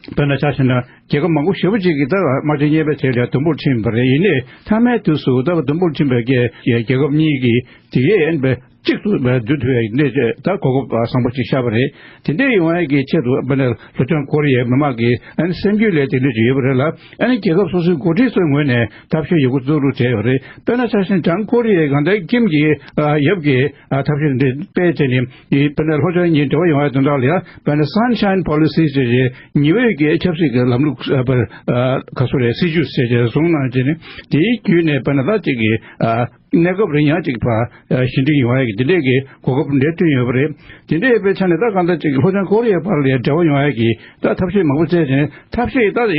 དཔེར་ན་ཆ་བཞག་ན་ རྒྱལ་ཁབ་མང་པོ་ཞེ་པོ་ཅིག་གིས་ད་དམག་ཆེན་གཉིས་པའི་གྲས་ལ་དུམ་བུར་ཕྱིན་པ་རེད། ཡིན་ནའི་མཐའ་མའི་དུས་སུ་ད་དུམ་བུར་ཕྱིན་པའི་རྒྱལ་རྒྱལ་ཁབ་གཉིས་ཀྱིས་དེ་གའི་ཨན་པའི་གཅིག་ཏུ་བསྡུ་ཐུབ་ཡ་ཡིན་ནའི་ད་གོ་སྐབས་བཟང་པོ་ཅིག་ཤར་བ་རེད། དེ་འདྲའི་ཡོང་ཡ་གི་ཆེད་དུ་དཔེར་ན་ལྷོ་བྱང་ཀོ་རི་ཡའི་མི་མང་གི་ཨན་སེམས་རྒྱུད་ལ་དེ་འདྲ་ཅིག་ཡོད་པ་རེད་ལ། ཨ་ནི་རྒྱལ་ཁབ་སོ་སོའི་འགོ་ཁྲིད་ཚོའི་ངོས་ནས་ཐབས་ཤེས་ཡོད་རྒུ་གཙོ་བོར་བྱས་ཡོད་རེད། དཔེར་ན་ཆ་བཞག་ན་བྱང་ཀོ་རི་ཡའི་གང་ལྟར་ཁྱིམ་གྱི་ཨ་ཡབ་ཀྱི་ཨ་ཐབས་ཤེས་འདི་སྤེལ་བྱས་ནས་ཨི་དཔེར་ན་ལྷོ་བྱང་གཉིས་འབྲེལ་བ་ཡོང་བའི་དོན་དག་ལ་ཡང་དཔེར་ན་Sunshine Policy་ཞེས་བྱས་ཉི་འོད་ཀྱི་ཆབ་སྲིད་ཀྱི་ལམ་ལུགས་ཨ་པར་ཨ་ག་སོ་རེད། སྲིད་ཇུས་ཞེས་བྱས་བཟུང་གནང་བྱས་ནས་དེའི་བརྒྱུད་ནས་དཔེར་ན་ད་ཅིག་གི་ཨ་གནས་སྐབས་རིང་ཡང་ཅིག་ཕ་ཨ་ཞི་འགྲིག་ཡོང་བའི་འདི་འདྲས་ཀྱི་གོ་སྐབས་འདྲ་བསྐྲུན་ཡོད་པ་རེད། དེ་འདྲས་ཡོད་པའི་ཆ་ནས་ད་གང་ལྟར་ཅིག་ལྷོ་བྱང་ཀོ་རི་ཡའི་བར་ལ་ཡང་འབྲེལ་བ་ཡོང་བའི་ད་ཐབས་ཤེས་མང་པོ་བཙལ་བྱས་ནས་ཐབས་ཤེས་ད་ཨ།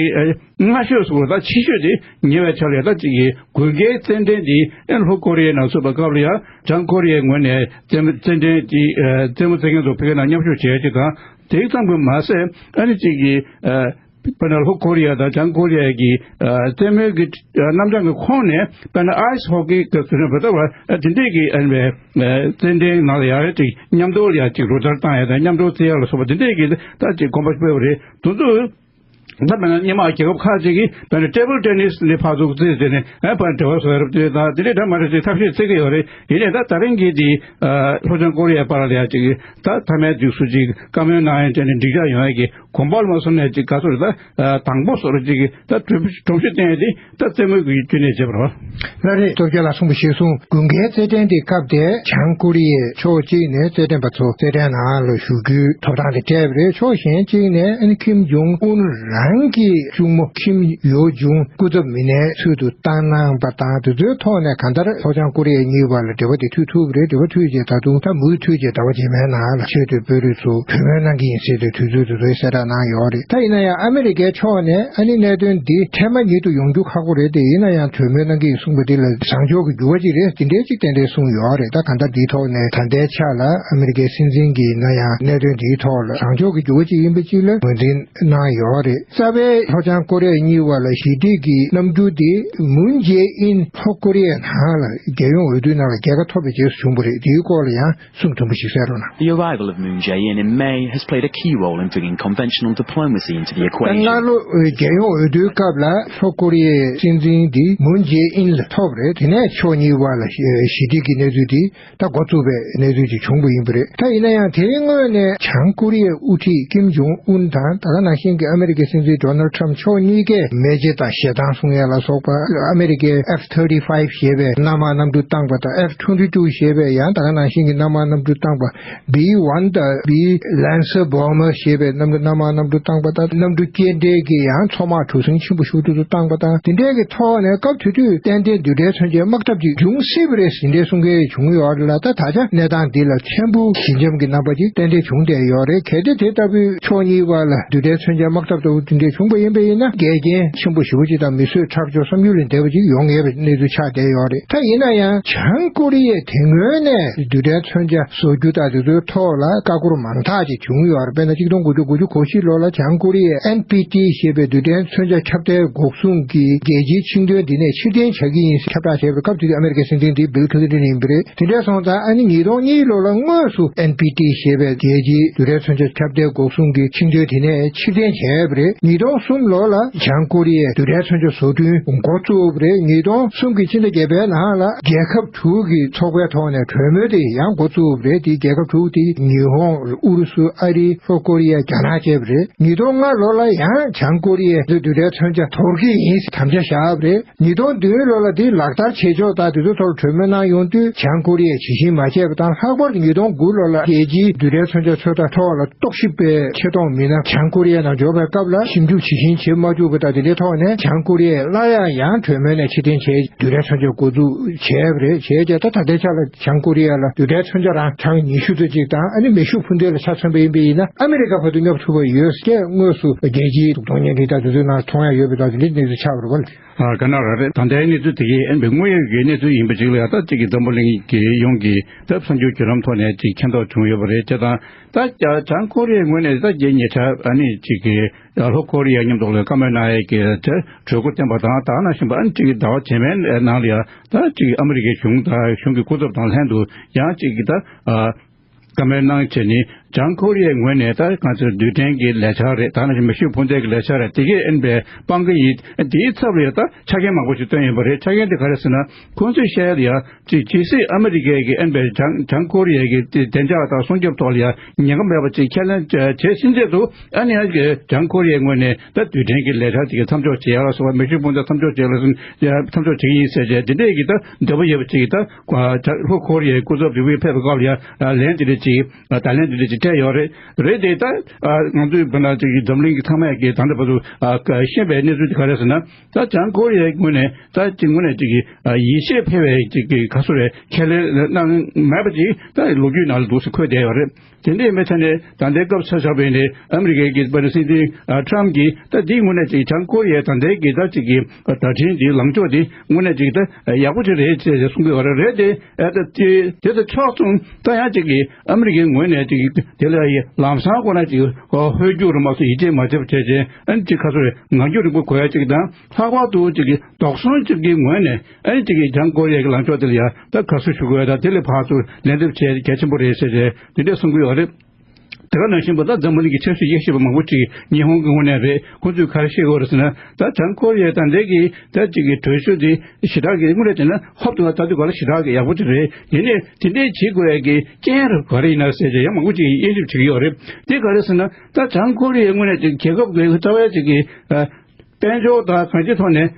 སྔ་ཤོས་སུ་ད་ཆེ་ཤོས་དེ་ཉེ་བའི་ཆར་ལ་ད་ཅིག་གི་དགུན་ཁའི་རྩེད་འགྲན་དེ་ཨེ་ལྷོ་ཀོ་རི་ཡའི་ནང་ཚུད་པའི་སྐབས་ལ་ཡང་བྱང་ཀོ་རི་ཡའི་ངོས་ནས་རྩེད་རྩེད་འགྲན་དེ་རྩེད་མོ་རྩེད་མཁན་ཚོ་ཕ་གི་ནང་མཉམ་ཞུགས་བྱེད་ཡ་ཅིག་དང་། དེ་ཙམ་གྱིས་མ་ཟད་ཨ་ནི་ཅིག་གི་དཔེར་ན་ལྷོ་ཀོ་རི་ཡ་དང་བྱང་ཀོ་རི་ཡ་གི་རྩེད་མོའི་གི་རྣམ་གྲངས་ཀྱི་ཁོངས་ནས་དཔེར་ན་ཨའི་སི་ཧོ་ཀི་གི་ཟེར་ན་བོད་ལྟ་བ་དེ་འདྲས་ཀྱི་ཨ་ནི་རྩེད་འགྲན་ནང་ལ་ཡང་ཅིག་མཉམ་དུ་ཡང་ཅིག་རོགས་ཟླ་བཏང་ཡ་དང་མཉམ་དུ་རྩེ་ཡ་ལ་སོགས་པ་དེ་འདྲས་ཀྱི་ད་ཅིག་གོམ་པ་སྤོས་པ་རེད། དེ་ཚོ། ད་དཔེར་ན་སྔོན་མ་རྒྱལ་ཁབ་ཁག་ཅིག་གིས་དཔེར་ན་ཊེ་བལ་ཊེ་ནིས་ནི་ཕར་ཚུར་རྩེད་ཟེར་ནས་ཨ་ཕར་འབྲེལ་བ་བཟོ་ཡ་རབས་དེ་དང་དེ་འདྲའི་འདྲ་མ་འདྲ་ཅིག་ཐབས་ཤེས་རྩེ་གི་ཡོད་རེད། ཡིན་ནའི་ད་ད་རིང་གི་དེ་ཨ་ལྷོ་བྱང་ཀོ་རི་ཡའི་བར་ལ་ཡ་ཅིག་ད་མཐའ་མའི་དུས་སུ་ཅིག་བཀའ་མོལ་གནང་ཡ་བྱས་ནས་འགྲིག་འཇགས་ཡོང་ཡ་གི་གོམ་པ་ལ་མ་སོང་ནས་ཅིག་ག་ཚོད་རེད། ད་དང་པོ་བཟོ་འདྲ་ཅིག་གི་ད་གྲུ་གྲུ་བཞི་བསྟན་ཡ་དེ་ད་རྩེད་མོ་གི་བརྒྱུད་ནས་བྱས་པ་རེད། ལགས་རེད། སྟོབས་རྒྱལ་ལགས་གསུངས་པ་གཞིར་བཟུང་དགུན་ཁའི་རྩེད་འགྲན་དེ་སྐབས་དེར་བྱང་ཀོ་རི་ཡའི་ཕྱོགས་གཅིག་ནས་རྩེད་འགྲན་པ་ཚོ་རྩེད་འགྲན་ནང་ལ་ཞུགས་རྒྱུའི་ཐོབ་ཐང་དེ་སྤྲད་པ་རེད། ཕྱོགས་གཞན་གཅིག་ནས་ཨ་ནི་ཁིམ་ཇོང་ཨུན་རང་གི་གཅུང་མོ་ཁིམ་ཡོ་ཇུང་སྐུ་ཚབ་མི་སྣའི་ཚུལ་དུ་བཏང་གནང་པ་དང་དེ་ཚོའི་ཐོག་ནས་གང་ལྟར་ལྷོ་བྱང་ཀོ་རི་ཡ་གཉིས་བར་ལ་འབྲེལ་བ་དེ་མཐུད་ཐུབ་པ་རེད། འབྲེལ་བ་མཐུད་རྗེས་ད་དུང་ད་མུ་མཐུད་རྗེས་ཟླ་བ་རྗེས་མའི་ནང་ལ་ཆེས་མཐོའི་དཔོན་རིགས་ཚོ་གྲོས་མོལ་གནང་གི་ཡིན་ཟེར་ཏེ་དུས་ཚོད་དེ་ཚོའི་གསལ་བསྒྲགས་གནང་ཡོད་རེད། ད་ཡིན་ན་ཡང་ཨ་མི་རི་ཀའི་ཕྱོགས་ནས་ཨ་ནི་གནད་དོན་འདི་འཕྲལ་མ་ཉིད་དུ་ཡོང་རྒྱུ་ཁག་པོ་རེད་དེ། ཡིན་ན་ཡང་གྲོས་མོལ་གནང་གི་ཡིན་གསུངས་པ་འདི་ལ་བཟང་ཕྱོགས་ཀྱི་འགྱུར་བ་ཅིག་རེད། དེ་འདྲའི་ཅིག་ཏན་ཏན་གསུངས་ཡོད་རེད། ད་གང་ལྟར་འདིའི་ཐོག་ནས་ད་ལྟའི་ཆ་ལ་ཨ་མི་རི་ཀའི་སྲིད་འཛིན་གྱིས་ཡིན་ན་ཡང་གནད་དོན་འདིའི་ཐོག་ལ་བཟང་ཕྱོགས་ཀྱི་འགྱུར་བ་ཅིག་ཡིན་པ་ཅིག་ལ་ངོས་འཛིན་གནང་ཡོད་རེད། རྩ་བའི་ལྷོ་བྱང་ཀོ་རི་ཡ་གཉིས་བར་ལ་ཞི་འགྲིག་གི་རྣམ་འགྱུར་འདི་མུན་ཇེ་ཨིན་ལྷོ་ཀོ་རི་ཡའི་ནང་ལ་རྒྱལ་ཡོངས་འོས་བསྡུའི་ནང་ལ་རྒྱལ་ཁ་ཐོབ་པའི་རྗེས་སུ་བྱུང་བ་རེད། འདིའི་སྐོར་ལ་ཡང་གསུང་དུམ་བུ་ཞིག་གསན་རོགས་གནང་། The arrival of Moon Jae-in in May has played a key role in bringing conventional diplomacy into the equation. སྔ་ལོ་རྒྱལ་ཡོངས་འོས་བསྡུའི་སྐབས་ལ་ལྷོ་ཀོ་རི་ཡའི་སྲིད་འཛིན་འདི་མུན་ཇེ་ཨིན་ལ་ཐོབ་རེད། དེ་ནས་ཕྱོགས་གཉིས་བར་ལ་ཞི་འགྲིག་གི་གནས་ཚུལ་འདི་ད་འགོ་བཙུགས་པའི་གནས་ཚུལ་ཅིག་བྱུང་བ་ཡིན་པ་རེད། ད་ཡིན་ན་ཡང་དེའི་སྔོན་ནས་བྱང་ཀོ་རི་ཡའི་དབུ་ཁྲིད་ཀིམ་ཇོང་ཨུན་དང་ད་ག་ནང་བཞིན་གྱི་ཨ་མེ་རི་ཀའི་སྲིད་འཛིན་ཌོ་ནལ་ཁྲམ་ཕྱོགས་གཉིས་ཀས་མེ་ལྕེ་དང་ཞེ་སྡང་གསུང་ཡ་ལ་སོགས་པ། ཨ་མེ་རི་ཀའི་ཨེཕ་ཐར་ཊི་ཕའིབ་ཞེས་པའི་གནམ་དམག་གནམ་གྲུ་བཏང་པ་དང་ཨེཕ་ཊུ་ཝེན་ཊི་ཊུ་ཞེས་པའི་ཡང་ད་ག་ནང་བཞིན་གྱི་གནམ་དམག་གནམ་གྲུ་བཏང་པ། བི་ཝན་དང་བི་ལན་སར་བོམ་བར་ཞེས་པའི་གནམ་གྲུ་གནམ་དམག་གནམ་གྲུ་བཏང་པ་དང་གནམ་གྲུ་སྐྱེལ་འདྲེན་གྱི་ཡང་མཚོ་དམག་གྲུ་གཟིངས་ཆེན་པོ་ཞེ་པོ་ཅིག་བཏང་པ་དང་། དེ་འདྲའི་གི་ཐོག་ནས་སྐབས་དེ་དུས་ཏན་ཏན་རྡུལ་ཕྲན་མཚོན་ཆའི་དམག་འཐབ་ཅིག་འབྱུང་སྲིད་པ་རེད་ཟེར་འདྲའི་གསུང་མཁན་བྱུང་ཡོད་རེད་ལ། ད་ད་ཆ་གནས་སྟངས་འདི་ལ་ཕྲན་བུ་ཞི་འཇམ་གྱི་རྣམ་པ་ཅིག་ཏན་ཏན་བྱུང་བསྡད་ཡོད་རེད། གལ་ཏེ་དེ་ལྟ་བུའི་ཕྱོགས་གཉིས་བར་ལ་རྡུལ་ཕྲན་མཚོན་ཆའི་དམག་འཐབ་ལྟ་བུ་དེ་འདྲ་བྱུང་པ་ཡིན་པ་ཡིན་ན་འགལ་རྐྱེན་ཆེན་པོ་ཞེ་པོ་ཅིག་དང་མི་གསོད་ཁྲག་སྦྱོར་བསམ་ཡུལ་ལས་འདས་པ་ཅིག་ཡོང་ངེས་པའི་གནས་ཚུལ་ཆགས་བསྡད་ཡོད་རེད། ད་ཡིན་ན་ཡང་བྱང་ཀོ་རི་ཡས་དེ་སྔོན་ནས་རྡུལ་ཕྲན་མཚོན་ཆ་བཟོ་རྒྱུ་དང་དེ་ཚོའི་ཐོག་ལ་ཀ་ཀོར་མང་དག་ཅིག་བྱུང་ཡོད་རེད། དཔེར་ན་གཅིག་སྟོང་དགུ་བརྒྱ་དགུ་བཅུ་གོ་བཞི་ལོ་ལ་བྱང་ཀོ་རི་ཡས་ཨེན་པི་ཊི་ཞེས་པའི་རྡུལ་ཕྲན་མཚོན་ཆ་ཁྱབ་གདལ་འགོག་སྲུང་གི་རྒྱལ་སྤྱིའི་ཆིངས་དོན་འདི་ནས་ཕྱིར་འཐེན་བྱ་གི་ཡིན་ཟེར་ཁྱབ་བསྒྲགས་བྱས་པའི་སྐབས་དེ་དུས་ཨ་མེ་རི་ཀའི་སྲིད་འཛིན་འདི་བིལ་ཁི་ལིན་ཊོན་ཡིན་པ་རེད། དེ་འདྲ་སོང་ཙང་ཨ་ནི་ཉིས་སྟོང་གཉིས་ལོ་ལ་དངོས་སུ་ཨེན་པི་ཊི་ཞེས་པའི་རྒྱལ་སྤྱིའི་རྡུལ་ཕྲན་མཚོན་ཆ་ཁྱབ་གདལ་འགོག་སྲུང་གི་ཆིངས་དོན་དེ་ནས་ཕྱིར་འཐེན་བྱས་པ་རེད། ཉིས་སྟོང་གསུམ་ལོ་ལ་བྱང་ཀོ་རི་ཡས་རྡུལ་ཕྲན་མཚོན་ཆ་བཟོ་སྐྲུན་འགོ་བཙུགས་པ་རེད། ཉིས་སྟོང་གསུམ་གྱི་ཕྱི་ཟླ་བརྒྱད་པའི་ནང་ལ་རྒྱལ་ཁབ་དྲུག་གི་ཚོགས་པའི་ཐོག་ནས་གྲོས་མོལ་དེ་ཡང་འགོ་བཙུགས་པ་རེད། དེའི་རྒྱལ་ཁབ་དྲུག་དེ་ཉི་ཧོང་། ཨུ་རུ་སུ། ཨ་རི། ལྷོ་ཀོ་རི་ཡ། རྒྱ་ནག་བཅས་པ་རེད། ཉིས་སྟོང་ལྔ་ལོ་ལ་ཡང་བྱང་ཀོ་རི་ཡས་རྡུལ་ཕྲན་མཚོན་ཆ་དོར་གྱི་ཡིན་ཟེར་དམ་བཅའ་བཞག་པ་རེད། ཉིས་སྟོང་བདུན་ལོ་ལ་དེ་ལག་བསྟར་བྱེད་ཕྱོགས་དང་དེ་ཚོའི་ཐོག་གྲོས་མོལ་གནང་ཡོང་དུས་བྱང་ཀོ་རི་ཡས་ཇི་བཞིན་མ་བྱས་པ་དང་། ལྷག་པར་དུ་ཉིས་སྟོང་དགུ་ལོ་ལ་རྒྱལ་སྤྱིའི་རྡུལ་ཕྲན་མཚོན་ཆ་ཚོད་ལྟ་ཐོག་ལ་རྟོག་ཞིབ་པའི་ཆེད་གཏོང་མི་སྣ་བྱང་ཀོ་རི་ཡའི་ནང་འབྱོར་བའི་སྐབས་ལ་ཞིབ་འཇུག་ཇི་བཞིན་བྱེད་མ་བཅུག་པ་དང་། དེ་འདྲའི་ཐོག་ནས་བྱང་ཀོ་རི་ཡས་སླར་ཡང་ཡང་གྲོས་མོལ་ནས་ཕྱིར་འཐེན་བྱས་རྡུལ་ཕྲན་མཚོན་ཆ་འགོ་འཛུགས་བྱས་པ་རེད། བྱས་རྗེས་ད་ད་ལྟའི་ཆ་ལ་བྱང་ཀོ་རི་ཡ་ལ་རྡུལ་ཕྲན་མཚོན་ཆ་རང་གྲངས་ཉི་ཤུ་ཙམ་ཅིག་དང་། ཨ་ནི་མེ་ཤུགས་འཕུར་མདེལ་ལ་ཆ་མཚོན་པ་ཡིན་པ་ཡིན་ན་ཨ་མེ་རི་ཀ་བར་དུ་སྙོབ་ཐུབ་པ་ཡོད་ཅེས་དངོས་སུ་རྒྱལ་སྤྱིའི་གདོང་བརྙན་རིགས་དང་དེ་ཚོའི་ནང་མཐོང་ཡ་ཡོད་པའི་ཐོག་དེ་འདྲའི་གནས་ཚུལ་ཆགས་པ་རེད་པ། ཨ་ག་ན་ར་རེད། ད་ལྟའི་གནས་ཚུལ་དེ་གའི་ཨན་པའི་དངོས་ཡོད་ཀྱི་གནས་ཚུལ་ཡིན་པ་ཅིག་ལ་ཡང་ད་ཅིག་གི་འཛམ་བུ་གླིང་གི་ཡོངས་ཀྱི་ད་གསར་འགྱུར་བརྒྱུད་ལམ་ཐོག་ནས་ཅིག་མཁྱེན་རྟོགས་བྱུང་ཡོད་པ་རེད། བྱས་ཙང་ད་བྱང་ཀོ་རི་ཡའི་ངོས་ནས་ད་རྗེས་ཉེ་ཆར་ཨ་ནི་ཅིག་གི་ལྷོ་ཀོ་རི་ཡ་མཉམ་དུ་ལ་བཀའ་མོལ་གནང་ཡས་ཀྱི་དེ་གྲོས་འགོ་བཏོན་པ་དང་། ད་ནང་བཞིན་པ་ཨ་ནི་ཅིག་གི་ཟླ་བ་རྗེས་མའི་ནང་ལ་ཡང་ད་ཅིག་ཨ་མི་རི་ཀའི་གཞུང་དང་གཞུང་གི་སྐུ་ཚབ་དང་ལྷན་དུ་ཡང་ཅིག་གི་ད་བཀའ་མོལ་གནང་བྱས་ནས། བྱང་ཀོ་རི་ཡའི་ངོས་ནས་ད་ང་ཚོའི་རྡུལ་ཕྲན་གྱི་ལས་འཆར་རེད། ད་ནང་བཞིན་མེ་ཤུགས་འཕུར་མདེལ་གྱི་ལས་འཆར་རེད། དེ་གས་ཨེན་པའི་སྤང་གི་ཡིན། དེའི་ཚབ་ལ་ཡང་ད་ཆ་རྐྱེན་མང་པོ་ཞིག་བཏོན་ཡོད་པ་རེད། ཆ་རྐྱེན་དེ་ག་རེ་ཟེར་ན། ཁོང་ཚོས་བཤད་ཡ་ལ་ཡང་ཅིག་ཇི་སྲིད་ཨ་མི་རི་ཀའི་གི་ཨེན་པའི་བྱང་བྱང་ཀོ་རི་ཡའི་གི་བདེ་འཇགས་དང་སྲུང་སྐྱོབ་ཐོག་ལ་ཡང་ཉེན་ཁ་མེད་པ་ཅིག་ཁས་ལེན་བྱས་ཕྱིན་ཆད་དུ། ཨ་ནི་ཡང་གི་བྱང་ཀོ་རི་ཡའི་ངོས་ནས་ད་རྡུལ་ཕྲན་གྱི་ལས་འཆར་དེ་གའི་མཚམས་འཇོག་བྱེད་ཡ་ལ་སོགས་པ། མེ་ཤུགས་འཕུར་མདའ་མཚམས་འཇོག་བྱེད་ཡ་ལ་སོགས་མཚམས་འཇོག་བྱེད་ཀྱི་ཡིན་ཟེར་བྱས། དེ་འདྲས་ཀྱི་ད་འདོད་པ་ཡོད་པ་ཅིག་གིས་ད་ལྷོ་ཀོ་རི་ཡའི་སྐུ་ཚབ་ལྡེའུ་ཝེད་ཕེབས་པའི་སྐབས་ལ་ཡང་ལན་དེ་འདྲས་ཅིག་ད་ལན་དེ་འདྲས་ཅིག་སྤྲད་ཡོད་རེད། རེད་དེ་ད་ང་ཚོའི་བོད་ནང་ཅིག་འཛམ་གླིང་གི་ཚང་མས་ཀྱི་ད་ལྟ་བར་དུ་ཤེས་པའི་གནས་ཚུལ་དེ་ག་རེ་ཟེར་ན། ད་བྱང་ཀོ་རི་ཡའི་ངོས་ནས་ད་ཅིག་དངོས་གནས་ཅིག་གི་ཡིད་ཆེས་འཕེར་བའི་ཅིག་གི་ག་ཚོད་རེད་ཁས་ལེན་གནང་མེད་པ་ཅིག་ད་ལོ་རྒྱུས་ནང་ལ་འདུག་སེ་འཁོད་བསྡད་ཡོད་རེད། དེ་འདྲའི་མི་ཚེ་ནས་ད་ལྟའི་སྐབས་ཆ་བཞག་པ་ཡིན་ནའི་ཨ་མི་རི་ཀའི་གི་པ་ནི་སྲིད་འཛིན་ཨ་ཁྲམ་གྱིས་ད་འདིའི་ངོས་ནས་ཅིག་བྱང་ཀོ་རི་ཡའི་ད་ལྟའི་གི་ད་ཅིག་གི་བརྡ་འཕྲིན་འདིའི་ལངས་ཕྱོགས་འདི་དངོས་གནས་ཅིག་ད་ཡག་པོ་ཅིག་རེད་ཅེས་གསུང་གི་ཡོད་རེད། རེད་དེ་ཨ་ད་དེ་དེ་ཚོ་ཕྱོགས་གསུམ་ད་ཡང་ཅིག་གི་ཨ་མི་རི་ཀའི་ངོས་ནས་ཅིག་དེ་ལ་ཡི་ལམ་སང་ཁོ་ན་ཅིག་ཧོལ་རྒྱུག་རུ་མ་སོགས་ཡིད་ཆེས་མ་བྱེད་པ་བྱས་ཅིང་ཨ་ནི་ཅིག་ཁ་སོ་རེ་ངང་རྒྱུག་རིང་པོ་གོ་ཡ་ཅིག་དང་། ལྷག་པར་དུ་ཅིག་གི་དོགས་ཟོན་ཅིག་གི་ངོས་ནས་ཨ་ནི་ཅིག་གི་བྱང་ཀོ་རི་ཡའི་གི་ལངས་ཕྱོགས་དེ་ལ་ཡང་ད་དགའ་བསུ་ཞུ་དགོས་ཡ་དང་། དེ་ལས་ཕར་ཚུར་ལན་འདེབས་བྱེད་གལ་ཆེན་པོ་རེད་ཟེར་ཏེ་དེ་འདྲས་གསུང་གི་ཡོད་རེད། དེ་ག་ནང་བཞིན་པ་ད་འཛམ་བུ་གླིང་གི་ཆབ་སྲིད་དབྱེ་ཞིབ་པ་མང་པོ་ཅིག་ཉི་ཧོང་གི་ངོས་ནས་རེད། ཁོང་ཚོས་ག་རེ་བཤད་ཀྱི་ཡོད་རེད་ཟེར་ན། ད་བྱང་ཀོ་རི་ཡའི་ད་ལྟའི་གི་ད་ཅིག་གི་གྲོས་ཆོད་དེ་ཞེ་དྲག་གི་དངོས་གནས་བྱས་ན་ཧོབ་ཏེ་ད་དུང་ག་ལ་ཞེ་དྲག་གི་ཡག་པོ་ཅིག་རེད། ཡིན་ནའི་དེ་འདྲས་བྱེད་དགོས་ཡ་གི་རྐྱེན་རུ་ག་རེ་ཡིན་ན་ཟེར་ཏེ་ཡང་མང་པོ་ཅིག་དབྱེ་ཞིབ་བྱེད་ཀྱི་ཡོད་རེད། དེ་ག་རེ་ཟེར་ན། ད་བྱང་ཀོ་རི་ཡའི་དངོས་གནས་ཅིག་རྒྱལ་ཁབ་ཀྱི་རྩ་བའི་ཅིག་གི་དཔལ་འབྱོར་དང་གང་ཅིའི་ཐོག་ནས་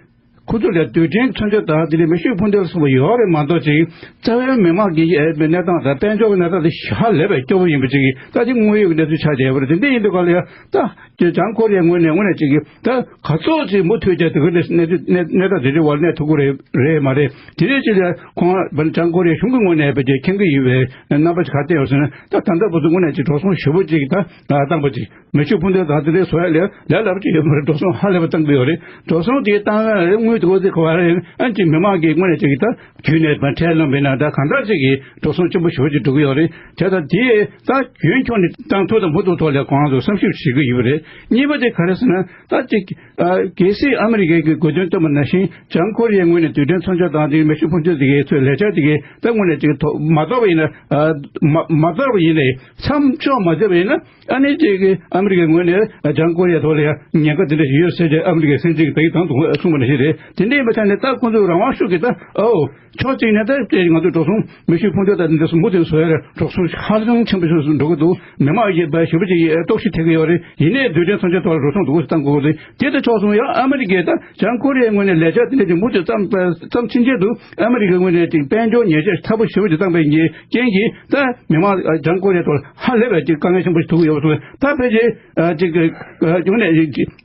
ཁོ་ཚོ་ལ་རྡུལ་ཕྲན་མཚོན་ཆ་དང་དེ་ནས་མེ་ཤུགས་འཕུར་མདེལ་སོགས་པ་ཡོད་རེད་མ་གཏོགས་ཅིག་རྩ་བའི་མི་དམངས་ཀྱི་ཨེ་གནས་སྟངས་དང་དཔལ་འབྱོར་གྱི་གནས་སྟངས་དེ་ཧ་ལས་པའི་སྐྱོ་པོ་ཡིན་པ་ཅིག་ད་དེ་དངོས་ཡོད་ཀྱི་གནས་ཚུལ་ཆགས་བསྡད་ཡོད་པ་རེད། དེ་འདྲ་ཡིན་དུས་ག་ལ་ཡང་ད་བྱང་ཀོ་རི་ཡའི་ངོས་ནས་དངོས་གནས་ཅིག་གི་ད་ག་ཚོད་ཅིག་མུ་མཐུད་བྱས་དེ་ག་གནས་གནས་ཚུལ་གནས་གནས་སྟངས་དེ་འདྲའི་བར་གནས་ཐུབ་ཀྱི་རེད་རེད་མ་རེད། དེ་འདྲའི་ཅིག་ལ་ཁོང་བྱང་ཀོ་རི་ཡའི་གཞུང་གི་ངོས་ནས་ཕལ་ཆེར་མཁྱེན་གྱི་ཡོད་པའི་རྣམ་པ་ཅིག་ག་བསྟན་ཡོད་ཟེར་ན། ད་ད་ལྟ་བར་དུ་དངོས་གནས་ཅིག་འགྲོ་སོང་ཞེ་པོ་ཅིག་ད་བཏང་པ་ཅིག་མེ་ཤུགས་འཕུར་མདེལ་དང་དེ་འདྲའི་བཟོ་ཡ་ལས་ལས་སླ་པོ་ཅིག་ཡོད་མ་རེད། འགྲོ་སོང་ཧ་ལས་པ་བཏང་གི་ཡོད་རེད། འགྲོ་སོང་དེ་བཏང་ཡ་དངུལ་དེ་ག་ཚོད་ག་བ་རེད། ཨ་ནི་ཅིག་མི་མང་གིས་དངོས་གནས་ཅིག་གི་ད་རྒྱུས་ནས་མ་ཁྲལ་ལོན་པས་ན་ད་གང་ལྟར་ཅིག་གི་འགྲོ་སོང་ཆེན་པོ་ཞེ་པོ་ཅིག་འགྲོ་གི་ཡོད་རེད། དེ་ད་དེ་ད་རྒྱུན་འཁྱོངས་ནས་བཏང་ཐུབ་དང་མ་ཐུབ་ཐོག་ལ་ཁོང་རང་ཚོ་བསམ་ཞིབ་བྱེད་ཀྱི་ཡོད་རེད། གཉིས་པ་དེ་ག་རེ་ཟེར་ན། ད་ཅིག་གལ་སྲིད་ཨ་མི་རི་ཀའི་གི་དགོས་འདུན་བཏོན་པ་ནང་བཞིན་བྱང་ཀོ་རི་ཡའི་ངོས་ནས་རྡུལ་ཕྲན་མཚོན་ཆ་དང་དེ་མེ་ཤུགས་འཕུར་མདེལ་དེ་གའི་ཚོའི་ལས་འཆར་དེ་གའི་ད་དངོས་གནས་ཅིག་ཐོག་མ་གཏོགས་པ་ཡིན་ན། མ་མ་གཏོགས་པ་ཡིན་ནའི་མཚམས་འཇོག་མ་བྱས་པ་ཡིན་ན། ཨ་ནི་ཅིག་གི་ཨ་མི་རི་ཀའི་ངོས་ནས་བྱང་ཀོ་རི་ཡའི་ཐོག་ལ་ཡང་ཉེན་ཁ་དེ་འདྲ་ཞིག་ཡོད་ཟེར་ཏེ་ཨ་མི་རི་ཀའི་སྲིད་འཛིན་གྱིས་ད་གིན་དང་དུ་གསུངས་པ་ནང་བཞིན་རེད། དེ་འདྲ་ཡིན་པ་ཆ་ནས་ད་ཁོང་ཚོས་རང་དབང་ཤུགས་ཀྱིས་ད་ཨོ་ཕྱོགས་གཅིག་ནས་ད་ང་ཚོས་འགྲོ་སོང་མེ་ཤུགས་འཕུར་མདེལ་དང་འདི་ཚོ་མུ་མཐུད་བཟོ་ཡ་ལ་འགྲོ་སོང་ཧ་ཅང་ཆེན་པོ་ཞིག་འགྲོ་གི་འདུག་མི་མང་ཡོད་པ་ཞེ་པོ་ཅིག་གིས་ལྟོགས་ཤི་ཐེབས་ཀྱི་ཡོད་རེད། ཡིན་ནའི་རྡུལ་ཕྲན་མཚོན་ཆ་ཐོག་ལ་འགྲོ་སོང་འདུག་སེ་བཏང་དགོས་ཀྱི་རེད། དེ་ལྟ་ཆོག་སོང་ཡང་ཨ་མི་རི་ཀས་ད་བྱང་ཀོ་རི་ཡའི་ངོས་ནས་ལས་འཆར་དེ་འདྲ་ཅིག་མུ་མཐུད་བརྩམས་བརྩམས་ཕྱིན་ཆད་དུ་ཨ་མི་རི་ཀའི་ངོས་ནས་ཅིག་དཔལ་འབྱོར་ཉེས་ཆད་ཚ་པོ་ཞེ་པོ་ཅིག་བཏང་པའི་ཉེས་རྐྱེན་གྱིས་ད་མི་མང་བྱང་ཀོ་རི་ཡ་ཐོག་ཧ་ལས་པའི་ཅིག་དཀའ་ངལ་ཆེན་པོ་ཞིག་ཐུག་གི་ཡོད་པ་སོང་ད་ཕལ་ཆེར་ཅིག་གི་ཡོང་ནས་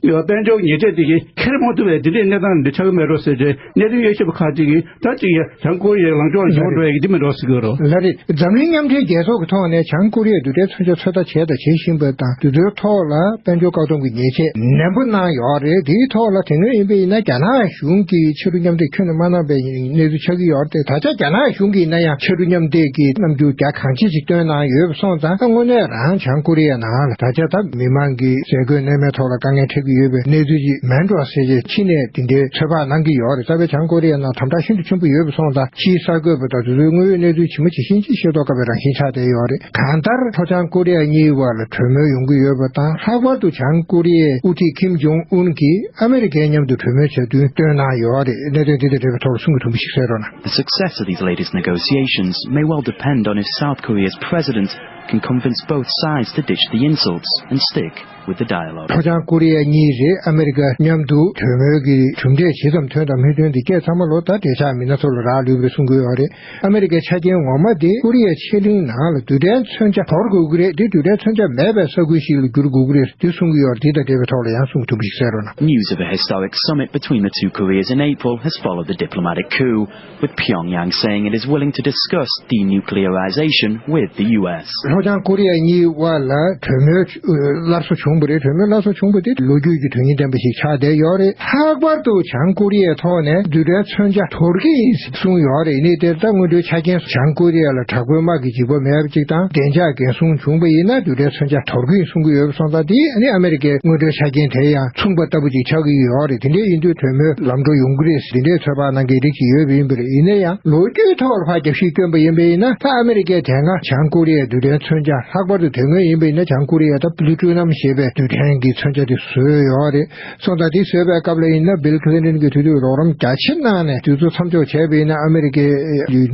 དཔལ་འབྱོར་ཉེས་ཆད་དེ་གིས་འཁྱེར་མ་ཐུབ་པའི་འདི་འདྲའི་གནས་སྟངས་འདི་ཆགས་ཀྱི་མེད་འགྲོ་ཟེར་ཏེ་གནད་དོན་དབྱེ་ཞིབ་པ་ཁག་ཅིག་གིས་ད་ཅིག་ཡ་བྱང་ཀོ་རི་ཡའི་ལངས་ཕྱོགས་ལ་ཞེ་པོ་འགྲོ་ཡ་གི་འདི་མི་འགྲོ་ཟེར་གྱི་ཡོད་རེད། ལགས་རེད། འཛམ་གླིང་མཉམ་འབྲེལ་རྒྱལ་ཚོགས་ཀྱི་ཐོག་ནས་བྱང་ཀོ་རི་ཡས་རྡུལ་ཕྲན་མཚོན་ཆ་ཚོད་ལྟ་བྱས་དང་བྱེད་བཞིན་པ་དང་དེ་ཚོའི་ཐོག་ལ་དཔལ་འབྱོར་བཀག་སྡོམ་གྱི་ཉེས་ཆད་ནན་པོ་གནང་ཡོད་རེད། དེའི་ཐོག་ལ་དེ་སྔོན་ཡིན་པ་ཡིན་ན་རྒྱ་ནག་གཞུང་གིས་ཕྱི་རུ་མཉམ་འདེགས་ཁྱོན་ནས་མ་གནང་པའི་གནས་ཚུལ་ཆགས་ཀྱི་ཡོད་རེད། ད་ཆ་རྒྱ་ནག་གཞུང་གིས་ཡིན་ན་ཡང་ཕྱི་རུ་མཉམ་འདེགས་ཀྱི་རྣམ་འགྱུར་རྒྱ་གང་ཆེ་ཞིག་སྟོན་གནང་ཡོད་པ་སོང་ཙང་ད་དངོས་གནས་རང་བྱང་ཀོ་རི་ཡའི་ནང་ལ་ད་ཆ་ད་མི་མང་གི་ཟས་གོས་གནས་མལ་ཐོག་ལ་དཀའ་ངལ་འཕྲད་ཀྱི་ཡོད་པའི་གནས་ཚུལ་ཅིག་མེད་འགྲོ་ཟེར་བྱས་ཕྱི་ནས་དེ་འདྲའི་ཚོད་དཔག་གནང་གི་ཡོད་རེད། རྩ་བའི་བྱང་ཀོ་རི་ཡའི་ནང་དམ་དྲག་ཤིན་ཏུ་ཆེན་པོ་ཡོད་པ་སོང་ཙང་ཕྱིའི་གསར་འགོད་པ་དང་དེ་ཚོའི་དངོས་ཡོད་གནས་ཚུལ་ཇི་མ་ཇི་བཞིན་ཅིག་ཤེས་རྟོགས་དཀའ་བའི་རང་བཞིན་ཆགས་བསྡད་ཡོད་རེད། གང་ལྟར་ལྷོ་བྱང་ཀོ་རི་ཡ་གཉིས་བར་ལ་གྲོས་མོལ་ཡོང་གི་ཡོད་པ་དང་། ལྷག་པར་དུ་བྱང་ཀོ་རི་ཡའི་དབུ་ཁྲིད་ཀིམ་ཇོང་ཨུན་གྱིས་ཨ་མེ་རི་ཁའི་མཉམ་དུ་གྲོས་མོལ་བྱ་འདུན་བཏོན་གནང་ཡོད་རེད། གནད་དོན་འདི་དང་འབྲེལ་བའི་ཐོག་ལ་གསུང་གི་ཐུང་པོ་ཞིག་གསན་རོགས་གནང་། The success of these latest negotiations may well depend on if South Korea's president can convince both sides to ditch the insults and stick with the dialogue. ལྷོ་བྱང་ཀོ་རི་ཡ་གཉིས་རེད། ཨ་མེ་རི་ཀ་མཉམ་དུ་གྲོས་མོལ་གྱི་གྲུབ་འབྲས་ཇི་ཙམ་ཐོན་དང་མི་ཐོན་དེ་སྐད་ཚང་མ་ལོ་ད་འབྲེལ་ཆགས་མི་སྣ་ཚོ་ལ་རག་ལུས་པ་རེད་གསུང་གི་ཡོད་རེད། ཨ་མེ་རི་ཀའི་ཆ་རྐྱེན་ངོ་མ་དེ་ཀོ་རི་ཡའི་ཕྱེད་གླིང་ནང་ལ་རྡུལ་ཕྲན་མཚོན་ཆ་དོར་དགོས་ཀྱི་རེད། དེ་རྡུལ་ཕྲན་མཚོན་ཆ་མེད་པའི་ས་ཁུལ་ཞིག་ལ་འགྱུར་དགོས་ཀྱི་རེད། དེ་གསུང་གི་ཡོད་རེད། དེ་དང་འབྲེལ་བའི་ཐོག་ལ་ཡང་གསུང་ཐུབ་པ་ཞིག་གསན་རོགས་གནང་། News of a historic summit between the two Koreas in April has followed the diplomatic coup, with Pyongyang saying it is willing to discuss denuclearization with the U S. ལྷོ་བྱང་ཀོ་རི་ཡ་གཉིས་དབར་ལ་གྲོས་མོལ་སླར་གསོ་བྱུང་བ་རེད། གྲོས་མོལ་སླར་གསོ་བྱུང་བ་དེ་ལོ་རྒྱུས་ཀྱི་དོན་སྙིང་ལྡན་པ་ཞིག་ཆགས་བསྡད་ཡོད་རེད། ལྷག་པར་དུ་བྱང་ཀོ་རི་ཡའི་ཐོག་ནས་རྡུལ་ཕྲན་མཚོན་ཆ་དོར་གྱི་ཡིན་གསུངས་ཡོད་རེད། ཡིན་ནའི་དེར་ད་སྔོན་འགྲོའི་ཆ་རྐྱེན་བྱང་ཀོ་རི་ཡ་ལ་དྲག་པོའི་དམག་གི་འཇིགས་པ་མེད་པ་ཅིག་དང་བདེ་འཇགས་འགན་སྲུང་བྱུང་བ་ཡིན་ན་རྡུལ་ཕྲན་མཚོན་ཆ་དོར་གྱི་ཡིན་གསུང་གི་ཡོད་པ་སོང་ཙང་དེ་ཨ་ནི་ཨ་མེ་རི་ཀའི་སྔོན་འགྲོའི་ཆ་རྐྱེན་དེ་ཡང་མཚུངས་པ་ལྟ་བུ་ཅིག་ཆགས་ཀྱི་ཡོད་རེད། དེ་འདྲ་ཡིན་དུས་གྲོས་མོལ་ལམ་འགྲོ་ཡོང་གི་རེད། དེ་འདྲའི་ཚོད་དཔག་གནང་མཁན་རིགས་ཅིག་ཡོད་པ་ཡིན་པ་རེད། ཡིན་ན་ཡང་ལོ་རྒྱུས་ཐོག་ལ་ཕར་རྒྱབ་བཤིག་བསྐྱོན་པ་ཡིན་པ་ཡིན་ན་ད་ཨ་མེ་རི་ཀས་དེ་སྔ་བྱང་ཀོ་རི་ཡའི་རྡུལ་ཕྲན་ མཚོན་ཆ་ལྷག་པར་དུ་དེ་སྔོན་ཡིན་པ་ཡིན་ན་བྱང་ཀོ་རི་ཡ་དང་པུ་ལུ་ཊོ་ནམ་ཞེས་པའི་རྡུལ་ཕྲན་གྱི་མཚོན་ཆ་དེ་བཟོས་ཡོད་རེད། སོང་ཙང་དེ་བཟོས་པའི་སྐབས་ལ་ཡིན་ན་བིལ་ཁི་ལིན་ཊོན་གྱི་དུས་དུས་རོགས་རམ་རྒྱ་ཆེ་གནང་ནས་དུས་ཚོད་མཚམས་འཇོག་བྱས་པ་ཡིན་ན་ཨ་མི་རི་ཀའི་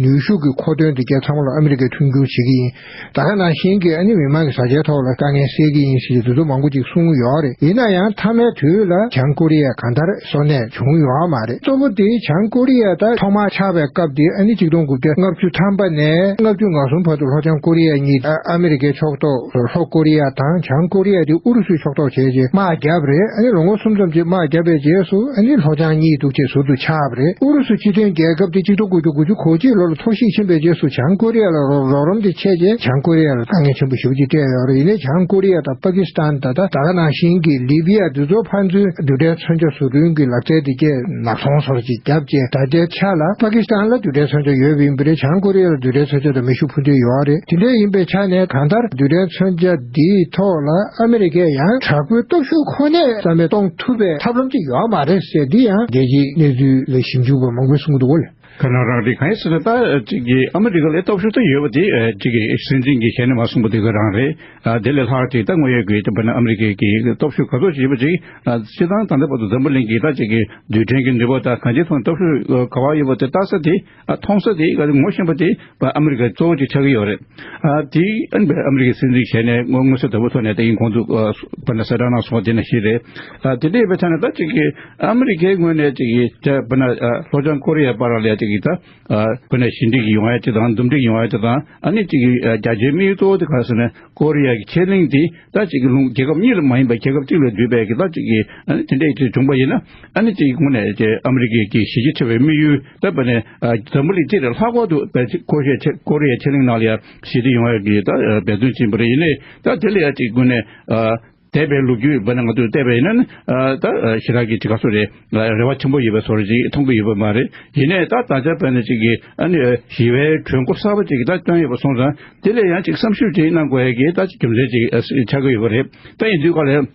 ནུས་ཤུགས་ཀྱི་མཁོ་འདོན་དེ་གའི་ཚང་མ་ལ་ཨ་མི་རི་ཀས་མཐུན་འགྱུར་བྱེད་ཀྱི་ཡིན། ད་ག་ནང་བཞིན་གྱི་ཨ་ནི་མི་མང་གི་བཟའ་བཅའི་ཐོག་ལ་དཀའ་ངལ་སེལ་གྱི་ཡིན་ཞེས་དུས་ཚོད་མང་པོ་ཅིག་གསུངས་ཡོད་རེད། ཡིན་ན་ཡང་མཐའ་མའི་དུས་ལ་བྱང་ཀོ་རི་ཡ་གང་ལྟར་སོར་གནས་བྱུང་ཡོད་མ་རེད། གཙོ་བོ་དེ་བྱང་ཀོ་རི་ཡ་ད་ཐོག་མར་ཆགས་པའི་སྐབས་དེ་ཨ་ནི་ཆིག་སྟོང་དགུ་བརྒྱ་ལྔ་བཅུ་ཐམ་པ་ནས་ལྔ་བཅུ་ང་གསུམ་བར་དུ་ལྷོ་བྱང་ཀོ་རི་ཡ་གཉིས་ཨ་ཨ་མི་རི་ཀའི་ཕྱོགས་གཏོགས་ལྷོ་ཀོ་རི་ཡ་དང་བྱང་ཀོ་རི་ཡ་དེ་ཨུ་རུ་སུའི་ཕྱོགས་གཏོགས་བྱས་རྗེས་དམག་བརྒྱབ་རེད། ཨ་ནི་ལོ་ངོ་གསུམ་ཙམ་གྱི་དམག་བརྒྱབ་པའི་རྗེས་སུ་ཨ་ནི་ལྷོ་བྱང་གཉིས་འདུག་ཅེས་ཟུར་དུ་ཆགས་པ་རེད། ཨུ་རུ་སུ་སྤྱི་མཐུན་རྒྱལ་ཁབ་དེ་ཆིག་སྟོང་དགུ་བརྒྱ་དགུ་བཅུ་གོ་གཅིག་ལོ་ལ་འཚོ་གཞིས་ཕྱིན་པའི་རྗེས་སུ་བྱང་ཀོ་རི་ཡ་ལ་རོགས་རོགས་རམ་དེ་ཆད་རྗེས་བྱང་ཀོ་རི་ཡ་ལ་དཀའ་ངལ་ཆེན་པོ་ཞེ་པོ་ཅིག་སྤྲད་ཡོད་རེད། ཡིན་ནའི་བྱང་ཀོ་རི་ཡ་དང་པ་ཀི་སི་ཐན་ད་ལྟ་ད་ག་ནང་བཞིན་གྱི་ལི་བི་ཡ་འདི་ཚོ་ཕན་ཚུན་རྡུལ་ཕྲན་མཚོན་ཆ་བཟོ་སྐྲུན་གྱི་ལག་རྩལ་དེ་གས་ནག་ཚོང་སོར་ཅིག་བརྒྱབ་རྗེས་ད་ལྟའི་ཆ་ལ་པ་ཀི་སི་ཐན་ལ་རྡུལ་ཕྲན་མཚོན་ཆ་ཡོད་པ་ཡིན་པ་རེད། བྱང་ཀོ་རི་ཡ་ལ་རྡུལ་ཕྲན་མཚོན་ཆ་དང་མེ་ཤུགས་འཕུར་མདེལ་ཡོད་རེད། དེ་འདྲ་ཡིན་པའི་ཆ་ནས་གང་ལྟར་རྡུལ་ཕྲན་མཚོན་ཆ་འདིའི་ཐོག་ལ་ཨ་མི་རི་ཀས་ཡང་དྲག་པོའི་སྟོབས་ཤུགས་ཁོ་ནས་རྩ་མེད་གཏོང་ཐུབ་པའི་ཐབས་ལམ་ཅིག་ཡོད་མ་རེད་ཟེར། འདི་ཡང་རྒྱལ་སྤྱིའི་གནས་ཚུལ་ལ་ཞིབ་འཇུག་པ་མང་པོས་གསུང་གི་འདུག་གོ་ལགས། ཁ་ན་རང་རེད། གང་ཡིན་ཟེར་ན་ད་ཅིག་གི་ཨ་མི་རི་ཀ་ལ་སྟོབས་ཤུགས་ད་ཡོད་པ་དེ་ཅིག་གི་སྲིད་འཛིན་གྱིས་ཞལ་ནས་མ་གསུངས་པ་དེ་ག་རང་རེད། ཨ་དེ་ལས་ལྷག་ཅིག་ད་དངོས་ཡོད་ཀྱི་དཔེར་ན་ཨ་མི་རི་ཀའི་གི་སྟོབས་ཤུགས་ག་ཚོད་ཅིག་ཡོད་པ་ཅིག་ཨ་སྤྱིར་བཏང་ད་ལྟ་བར་དུ་འཛམ་བུ་གླིང་གི་ད་ཅིག་གི་རྡུལ་ཕྲན་གྱི་ནུས་པ་དང་གང་ཅིའི་ཐོག་ནས་སྟོབས་ཤུགས་ག་པར་ཡོད་པ་དེ་ལྟ་ས་དེ། ཨ་མཐོང་ས་དེ་ག་ཚོད་ངོ་ཤེས་པ་དེ་ཨ་མི་རི་ཀ་གཙོ་བོ་ཅིག་ཆགས་ཀྱི་ཡོད་རེད། ཨ་དེ་ཨ་ཨ་མི་རི་ཀའི་སྲིད་འཛིན་ཞལ་ནས་མངོན་མངོན་གསལ་དོད་པོ་ཐོག་ནས་ད་ཡིན་གོང་དུ་ཨ་སུ་དཔེར་ན་གསལ་བསྒྲགས་གནང་སོང་བ་དེ་ནང་བཞིན་རེད། ཨ་དེ་འདྲ་ཡིན་པའི་ཆ་ནས་ད་ཅིག་གི་ཨ་མི་རི་ཀའི་ངོས་ནས་ཅིག་གི་དཔེར་ན་ཨ་ལྷོ་བྱང་ཀོ་རི་ཡའི་བར་ལ་ཡ་ཅིག་གི་ད་ཨ་དཔེར་ན་ཞི་འགྲིག་ཡོང་ཡ་ཅིག་དང་འདུམ་འགྲིག་ཡོང་ཡ་ཅིག་དང་ཨ་ནི་ཅིག་གི་ཨ་རྒྱ་ཆེའི་དམིགས་ཡུལ་གཙོ་བོ་དེ་ག་རེ་ཟེར་ན་ཀོ་རི་ཡ་གི་ཆེ་གླིང་དེ་ད་ཅིག་གི་ལུང་རྒྱལ་ཁབ་གཉིས་ལ་མ་ཡིན་པ་རྒྱལ་ཁབ་གཅིག་ལ་འདུས་པའི་གི་ད་ཅིག་གི་ཨ་ནི་དེ་འདྲ་ཅིག་བྱུང་པ་ཡིན་ན་ཨ་ནི་ཅིག་གི་ངོས་ནས་ཅིག་ཨ་མི་རི་ཀའི་གི་གཞི་རྒྱ་ཆེ་བའི་དམིགས་ཡུལ་ད་དཔེར་ན་ཨ་འཛམ་བུ་གླིང་སྤྱི་ལ་ལྷག་པར་དུ་བལ་ཆེ་ཀོ་རི་ཡ་ཆེ་ཀོ་རི་ཡ་ཆེ་གླིང་ནང་ལ་ཡ་ཞི་བདེ་ཡོང་ཡ་གི་ད་འབད་བརྩོན་བྱེད་པ་རེད། ཡིན་ནའི་ད་དེ་ལ་ཡ་ཅིག་ངོས་ནས་ཨ་འདས་པའི་ལོ་རྒྱུས་དཔེར་ན་ང་ཚོས་བལྟས་པ་ཡིན་ན་ནི་ཨ་ད་ཞེ་དྲག་གི་ཅིག་ག་ཚོད་རེད། རེ་བ་ཆེན་པོ་ཡོད་པའི་བཟོ་འདྲ་ཅིག་མཐོང་གི་ཡོད་པ་མ་རེད། ཡིན་ནའི་ད་ད་ཆ་དཔེར་ན་ཅིག་གི་ཨ་ནི་ཞི་བའི་གྲོས་འགོ་གསར་པ་ཅིག་ད་བཏོན་ཡོད་པ་སོང་ཙང་དེ་ལ་ཡང་ཅིག་བསམ་ཞིབ་ཅིག་གནང་དགོས་ཡ་གི་ད་ཅིག་རྒྱུ་མཚན་ཅིག་ཨ་ཆགས་ཀྱི་ཡོད་པ་རེད། ད་ཡིན་དུས་ག་ལ་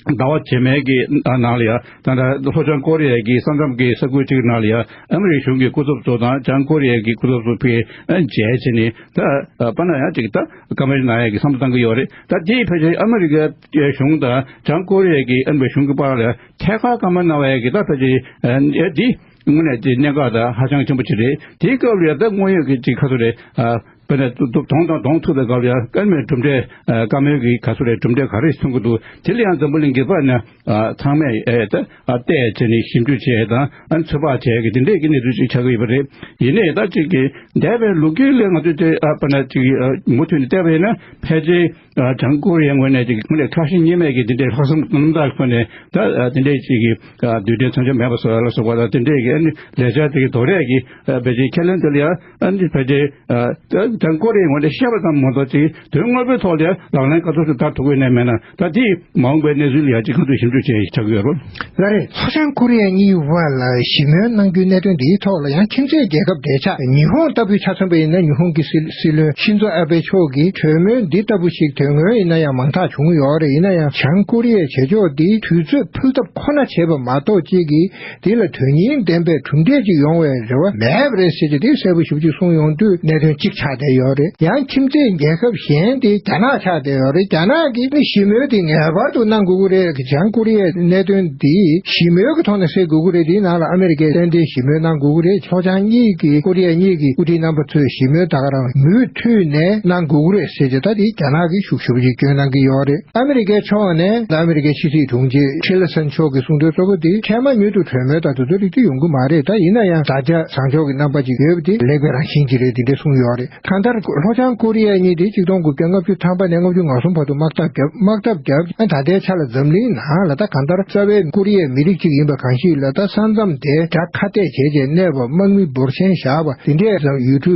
ཟླ་བ་རྗེས་མའི་གི་ནང་ལ་ཡ་ད་ལྟ་ལྷོ་བྱང་ཀོ་རི་ཡ་གི་ས་མཚམས་ཀྱི་ས་ཁུལ་ཅིག་ནང་ལ་ཡ་ཨ་མི་རི་ཀའི་གཞུང་གི་སྐུ་ཚབ་ཚོ་དང་བྱང་ཀོ་རི་ཡ་གི་སྐུ་ཚབ་ཚོ་ཕེབས་མཇལ་བྱས་ནས་ད་དཔེར་ན་ཡང་ཅིག་ད་བཀའ་མོལ་གནང་ཡ་གི་བསམ་བློ་བཏང་གི་ཡོད་རེད། ད་དེའི་ཕལ་ཆེར་ཨ་མི་རི་ཀའི་གཞུང་དང་བྱང་ཀོ་རི་ཡ་གི་ཨ་མི་རི་ཀའི་གཞུང་གི་བར་ལ་ཐད་ཀར་བཀའ་མོལ་གནང་བའི་གི་ད་ཕལ་ཆེར་ཨ་འདི་དངོས་གནས་ཀྱི་གནད་འགག་དང་ཧ་ཅང་ཆེན་པོ་ཅིག་རེད། དེའི་སྐབས་ལ་ཡང་ད་དངོས་ཡོད་ཀྱི་ཅིག་ག་ཚོད་རེད། ཨ་དཔེར་ན་དུ་དུ་གདོང་དང་གདོང་ཐུག་པའི་སྐབས་ལ་ཡང་བཀའ་མོལ་གྲུབ་འབྲས་ཨ་བཀའ་མོལ་གྱི་ག་ཚོད་རེད། གྲུབ་འབྲས་ག་རེ་ཐོན་གྱི་འདུག་དེ་ལ་ཡང་འཛམ་བུ་གླིང་གི་བར་ནས་ཨ་ཚང་མས་ཨེ་ད་ཨ་བལྟས་བྱས་ནས་ཞིབ་འཇུག་བྱས་དང་ཨ་ཚོད་དཔག་བྱས་ཀྱི་དེ་འདྲས་ཀྱི་གནས་ཚུལ་ཅིག་ཆགས་ཀྱི་ཡོད་པ་རེད། ཡིན་ནའི་ད་ཅིག་གི་འདས་པའི་ལོ་རྒྱུས་ལ་ང་ཚོས་དེ་ཨ་དཔེར་ན་ཅིག་ཨ་མུ་མཐུད་ནས་བལྟས་པ་ཡིན་ན་ཕལ་ཆེར་ཨ་བྱང་ཀོ་རི་ཡའི་ངོས་ནས་ཅིག་ངོས་ནས་ཁྲག་ཤེད་གཉིས་མེད་ཀྱི་དེ་འདྲའི་ལྷག་བསམ་རྣམ་དག་ཁོ་ནས་ད་ཨ་དེ་འདྲའི་ཅིག་གི་ཨ་རྡུལ་ཕྲན་མཚོན་ཆ་མེད་པ་བཟོ་ཡ་ལ་སོགས་པ་དང་དེ་འདྲའི་གི་ཨ་ནི་ལས་འཆར་དེ་གི་དོ་རས་ཀྱི་ཨ་ཕལ་ཆེར་ཁས་ལེན་དེ་ལ་ཡང་ཨ་ནི་ཕལ་ཆེར་ཨ་ད་བྱང་ཀོ་རི་ཡའི་ངོས་ནས་བཤད་པ་ཙམ་མ་གཏོགས་ཅིག་དོན་དངོས་པོའི་ཐོག་ལ་ལག་ལེན་ག་ཚོད་ཅིག་བསྟར་ཐུབ་ཀྱི་ཡོད་ན་མེད་ན་ད་དེ་མ་འོངས་པའི་གནས་ཚུལ་ལ་ཡང་ཅིག་གང་དུ་ཞིབ་འཇུག་བྱེད་ཆགས་ཀྱི་ཡོད་རེད། ལགས་རེད། ལྷོ་བྱང་ཀོ་རི་ཡ་གཉིས་བར་ལ་ཞི་མོལ་གནང་རྒྱུའི་གནད་དོན་འདིའི་ཐོག་ལ་ཡང་ཁྱིམ་མཚེས་རྒྱལ་ཁབ་འབྲེལ་ཆགས་ཉི་ཧོང་ལྟ་བུའི་ཆ་མཚོན་པ་ཡིན་ན་ཉི་ཧོང་གི་སྲིད་སྲིད་བློན་ཤིན་ཛོ་ཨ་བྷེ་མཆོག་གིས་གྲོས་མོལ་འདི་ལྟ་བུ་ཞིག་དོན་སྔོན་ཡིན་ན་ཡང་མང་དག་བྱུང་ཡོད་རེད། ཡིན་ན་ཡང་བྱང་ཀོ་རི་ཡའི་བྱེད་ཕྱོགས་འདི་དུས་ཚོད་ཕུལ་ཐབས་ཁོ་ན་བྱས་པ་མ་གཏོགས་གཅིག་གིས་འདི་ལ་དོན་སྙིང་ལྡན་པའི་གྲུབ་འབྲས་ཅིག་ཡོང་བའི་རེ་བ་མེད་པ་རེད་ཟེར་གྱི་འདི་གསལ་པོ་ཞེ་པོ་ཅིག་གསུངས་ཡོང་དུས་གནད་དོན་གཅིག་ཆགས་བསྡད་ཡོད་རེད། ཡང་ཁྱིམ་མཚེས་རྒྱལ་ཁབ་གཞན་དེ་རྒྱ་ནག་ཆགས་བསྡད་ཡོད་རེད། རྒྱ་ནག་གིས་ནི་ཞི་མོལ་དེ་ངེས་པར་དུ་གནང་དགོས་ཀྱི་རེད། བྱང་ཀོ་རི་ཡའི་གནད་དོན་འདི་ཞི་མོལ་གྱི་ཐོག་ནས་སེལ་དགོས་ཀྱི་རེད། དེའི་ནང་ལ་ཨ་མི་རི་ཀས་ཏན་ཏན་ཞི་མོལ་གནང་དགོས་ཀྱི་རེད། ལྷོ་བྱང་གཉིས་ཀྱི་ཀོ་རི་ཡ་གཉིས་ཀྱི་དབུ་ཁྲིད་རྣམ་པ་ཚོས་ཞི་མོལ་ད་ག་རང་མུ་མཐུད་ནས་གནང་དགོས་ཀྱི་རེད་ཟེར་གྱི་ད་དེ་རྒྱ་ནག་གིས་ཤུགས་ཞེ་པོ་ཅིག་སྐྱོན་གནང་གི་ཡོད་རེད། ཨ་མི་རི་ཀའི་ཕྱོགས་ནས་ཨ་མི་རི་ཀའི་ཕྱི་སྲིད་དྲུང་ཆེ་ཊི་ལར་སན་མཆོག་གིས་གསུངས་དོན་གཙོ་བོ་དེ་འཕྲལ་མ་མྱུར་དུ་གྲོས་མོལ་དང་དེ་ཚོ་རིགས་དེ་ཡོང་གི་མ་རེད། ད་ཡིན་ན་ཡང་དྲ་རྒྱ་བཟང་ཕྱོགས་ཀྱི་རྣམ་པ་ཅིག་ཡོད་པ་དེ་ལེགས་པའི་རང་བཞིན་ཅིག་རེད། དེ་འདྲ་གསུངས་ཡོད་རེད། གང་ལྟར་ལྷོ་བྱང་ཀོ་རི་ཡ་གཉིས་དེ་ཆིག་སྟོང་དགུ་བརྒྱ་ལྔ་བཅུ་ཐམ་པ་ནས་ལྔ་བཅུ་ང་གསུམ་བར་དུ་དམག་འཐབ་བརྒྱབ། དམག་འཐབ་བརྒྱབ། ད་ལྟའི་ཆ་ལ་འཛམ་གླིང་ནང་ལ་ད་གང་ལྟར་རྩ་བའི་ཀོ་རི་ཡའི་མི་རིགས་གཅིག་ཡིན་པ་གང་ཞིག་ལ་ད་ས་མཚམས་དེ་རྒྱ་ཁ་གཏད་བྱས་བྱས་གནས་པ་དམག་མི་འབོར་ཆེན་བཞག་པ་དེ་འདྲའི་ཡུལ་གྲུ་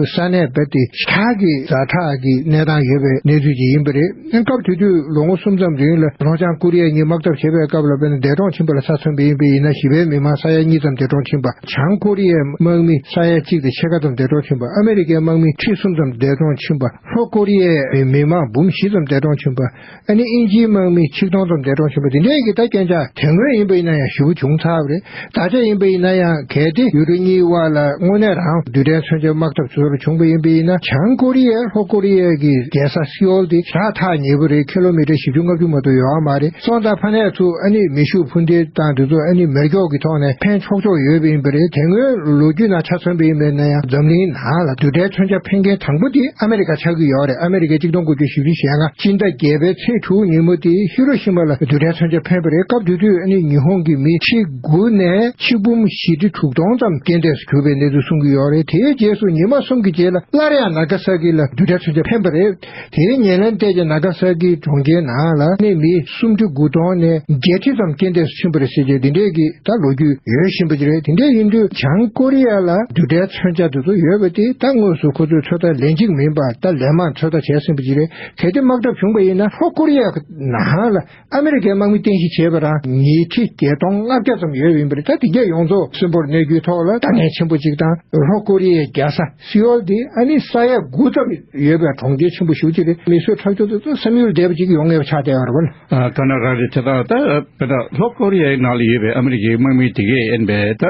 ས་གནས་རྦད་དེ་ཁྲག་གི་ཛ་དྲག་གི་གནས་སྟངས་ཡོད་པའི་གནས་ཚུལ་ཅིག་ཡིན་པ་རེད། སྐབས་དེ་དུས་ལོ་ངོ་གསུམ་ཙམ་རིང་ལ་ལྷོ་བྱང་ཀོ་རི་ཡ་གཉིས་དམག་འཐབ་བྱེད་པའི་སྐབས་ལ་དཔེར་ན་འདས་གྲོངས་ཕྱིན་པ་ལ་ཆ་མཚོན་པ་ཡིན་པ་ཡིན་ན་ཞི་བའི་མི་མང་ས་ཡ་གཉིས་ཙམ་འདས་གྲོངས་ཕྱིན་པ། བྱང་ཀོ་རི་ཡའི་དམག་མི་ས་ཡ་གཅིག་དང་ཕྱེད་ཀ་ཙམ་འདས་གྲོངས་ཕྱིན་པ། ཨ་མི་རི་ཀའི་དམག་མི་ ཁྲི་གསུམ་ཙམ་འདས་གྲོངས་ཕྱིན་པ། ལྷོ་ཀོ་རི་ཡའི་མི་མང་འབུམ་བཞི་ཙམ་འདས་གྲོངས་ཕྱིན་པ། ཨ་ནི་དབྱིན་ཇིའི་དམག་མི་ཆིག་སྟོང་ཙམ་འདས་གྲོངས་ཕྱིན་པ། དེ་འདྲའི་གི་ད་རྐྱེན་ཆག་དེ་སྔོན་ཡིན་པ་ཡིན་ན་ཡང་ཞེ་པོ་བྱུང་ཚར་བ་རེད། ད་ཆ་ཡིན་པ་ཡིན་ན་ཡང་གལ་ཏེ་ཡུལ་གྲུ་གཉིས་དབར་ལ་དངོས་གནས་རང་རྡུལ་ཕྲན་མཚོན་ཆ་དམག་འཐབ་ཚོར་བྱུང་པ་ཡིན་པ་ཡིན་ན། བྱང་ཀོ་རི་ཡས་ལྷོ་ཀོ་རི་ཡའི་གི་རྒྱལ་ས་སི་ཨོལ་དེ་བྱ་ཐག་ཉེ་པོ་རེད། ཁི་ལོ་མི་ཊར་བཞི་བཅུ་ལྔ་བཅུ་མ་གཏོགས་ཡོད་མ་རེད། སོང་ཙང་ཕ་ནས་ཚུར་ཨ་ནི་མེ་ཤུགས་འཕུར་མདེལ་དང་དེ་ཚོ་ཨ་ནི་མེ་སྒྱོགས་ཀྱི་ཐོག་ནས་འཕེན་ཆོག་ཆོག་ཡོད་པ་ཡིན་པ་རེད། དེ་སྔོན་ལོ་རྒྱུས་ནང་ཆ་མཚོན་པ་ཡིན་པ་ཡིན་ན་ཡང་འཛམ་གླིང་ནང་ལ་རྡུལ་ཕྲན་མཚོན་ཆ་འཕེན་མཁན་དང་པོ་དེ་ཨ་མེ་རི་ཀ་ཆགས་ཀྱི་ཡོད་རེད། ཨ་མེ་རི་ཀས་གཅིག་སྟོང་དགུ་བརྒྱ་བཞི་བཅུ་ཞེ་ལྔ་སྤྱི་ཟླ་བརྒྱད་པའི་ཚེས་དྲུག་ཉིན་མོ་དེ་ཧི་རོ་ཤི་མ་ལ་རྡུལ་ཕྲན་མཚོན་ཆ་འཕེན་པ་རེད། སྐབས་དེ་དུས་ཨ་ནི་ཉི་ཧོང་གི་མི་ཁྲི་དགུ་ནས་ཆིག་འབུམ་བཞི་ཁྲི་དྲུག་སྟོང་ཙམ་རྐྱེན་འདས་སུ་གྱུར་པའི་གནས་ཚུལ་གསུང་གི་ཡོད་རེད། དེའི་རྗེས་སུ་ཉི་མ་གསུམ་གྱི་རྗེས་ལ་སླར་ཡང་ནཱ་ག་ས་ཀི་ལ་རྡུལ་ཕྲན་མཚོན་ཆ་འཕེན་པ་རེད། དེའི་ཉེར་ལེན་ཐད་ཀྱི་ནཱ་ག་ས་ཀི་གྲོང་ཁྱེར་ནང་ལ་ནི་མི་སུམ་ཁྲི་དགུ་སྟོང་ནས་བརྒྱད་ཁྲི་ཙམ་རྐྱེན་འདས་སུ་ཕྱིན་པ་རེད་ཟེར་བྱས། འདི་འདྲས་ཀྱི་ད་ལོ་རྒྱུས་ཡོད་བཞིན་པ་ཅིག་རེད། དེ་འདྲས་ཡིན་དུས་བྱང་ཀོ་རི་ཡ་ལ་རྡུལ་ཕྲན་མཚོན་ཆ་དེ་ཚོ་ཡོད་པ་དེ་ད་དངོས་སུ་ཁོ་ཚོས་ཚོད་ལྟ་ལན་གཅིག་མིན་པར་ད་ལན་མང་ཚོད་ལྟ་བྱས་ཟིན་པ་ཅིག་རེད། གལ་ཏེ་དམག་འཐབ་བྱུང་པ་ཡིན་ན་ལྷོ་ཀོ་རི་ཡ་ནང་ལ་ཨ་མི་རི་ཀའི་དམག་མི་རྟེན་གཞི་བྱས་པ་རང་ཉིས་ཁྲི་བརྒྱད་སྟོང་ལྔ་བརྒྱ་ཙམ་ཡོད་པ་ཡིན་པ་རེད། ད་དེ་གས་ཡོངས་རྫོགས་གསོན་པོར་གནས་རྒྱུའི་ཐོག་ལ་དཀའ་ངལ་ཆེན་པོ་ཅིག་དང་། ལྷོ་ཀོ་རི་ཡའི་རྒྱལ་ས་སི་ཨོལ་དེ་ཨ་ནི་ས་ཡ་དགུ་ཙམ་ཡོད་པའི་གྲོང་ཁྱེར་ཆེན་པོ་ཞེ་པོ་ཅིག་རེད། མི་གསོད་ཁྲག་སྦྱོར་དེ་ཚོ་བསམ་ཡུལ་འདས་པ་ཅིག་ཡོང་ངེས་པ་ཆགས་བསྡད་ཡོད་རེད་པ། ཨ། ད་ནི་རང་རེད། དེ་དག་ད་དཔེར་ན་ལྷོ་ཀོ་རི་ཡའི་ནང་ལ་ཡོད་པའི་ཨ་མི་རི་ཀའི་དམག་མི་དེ་གས་ཡིན་པས་ད་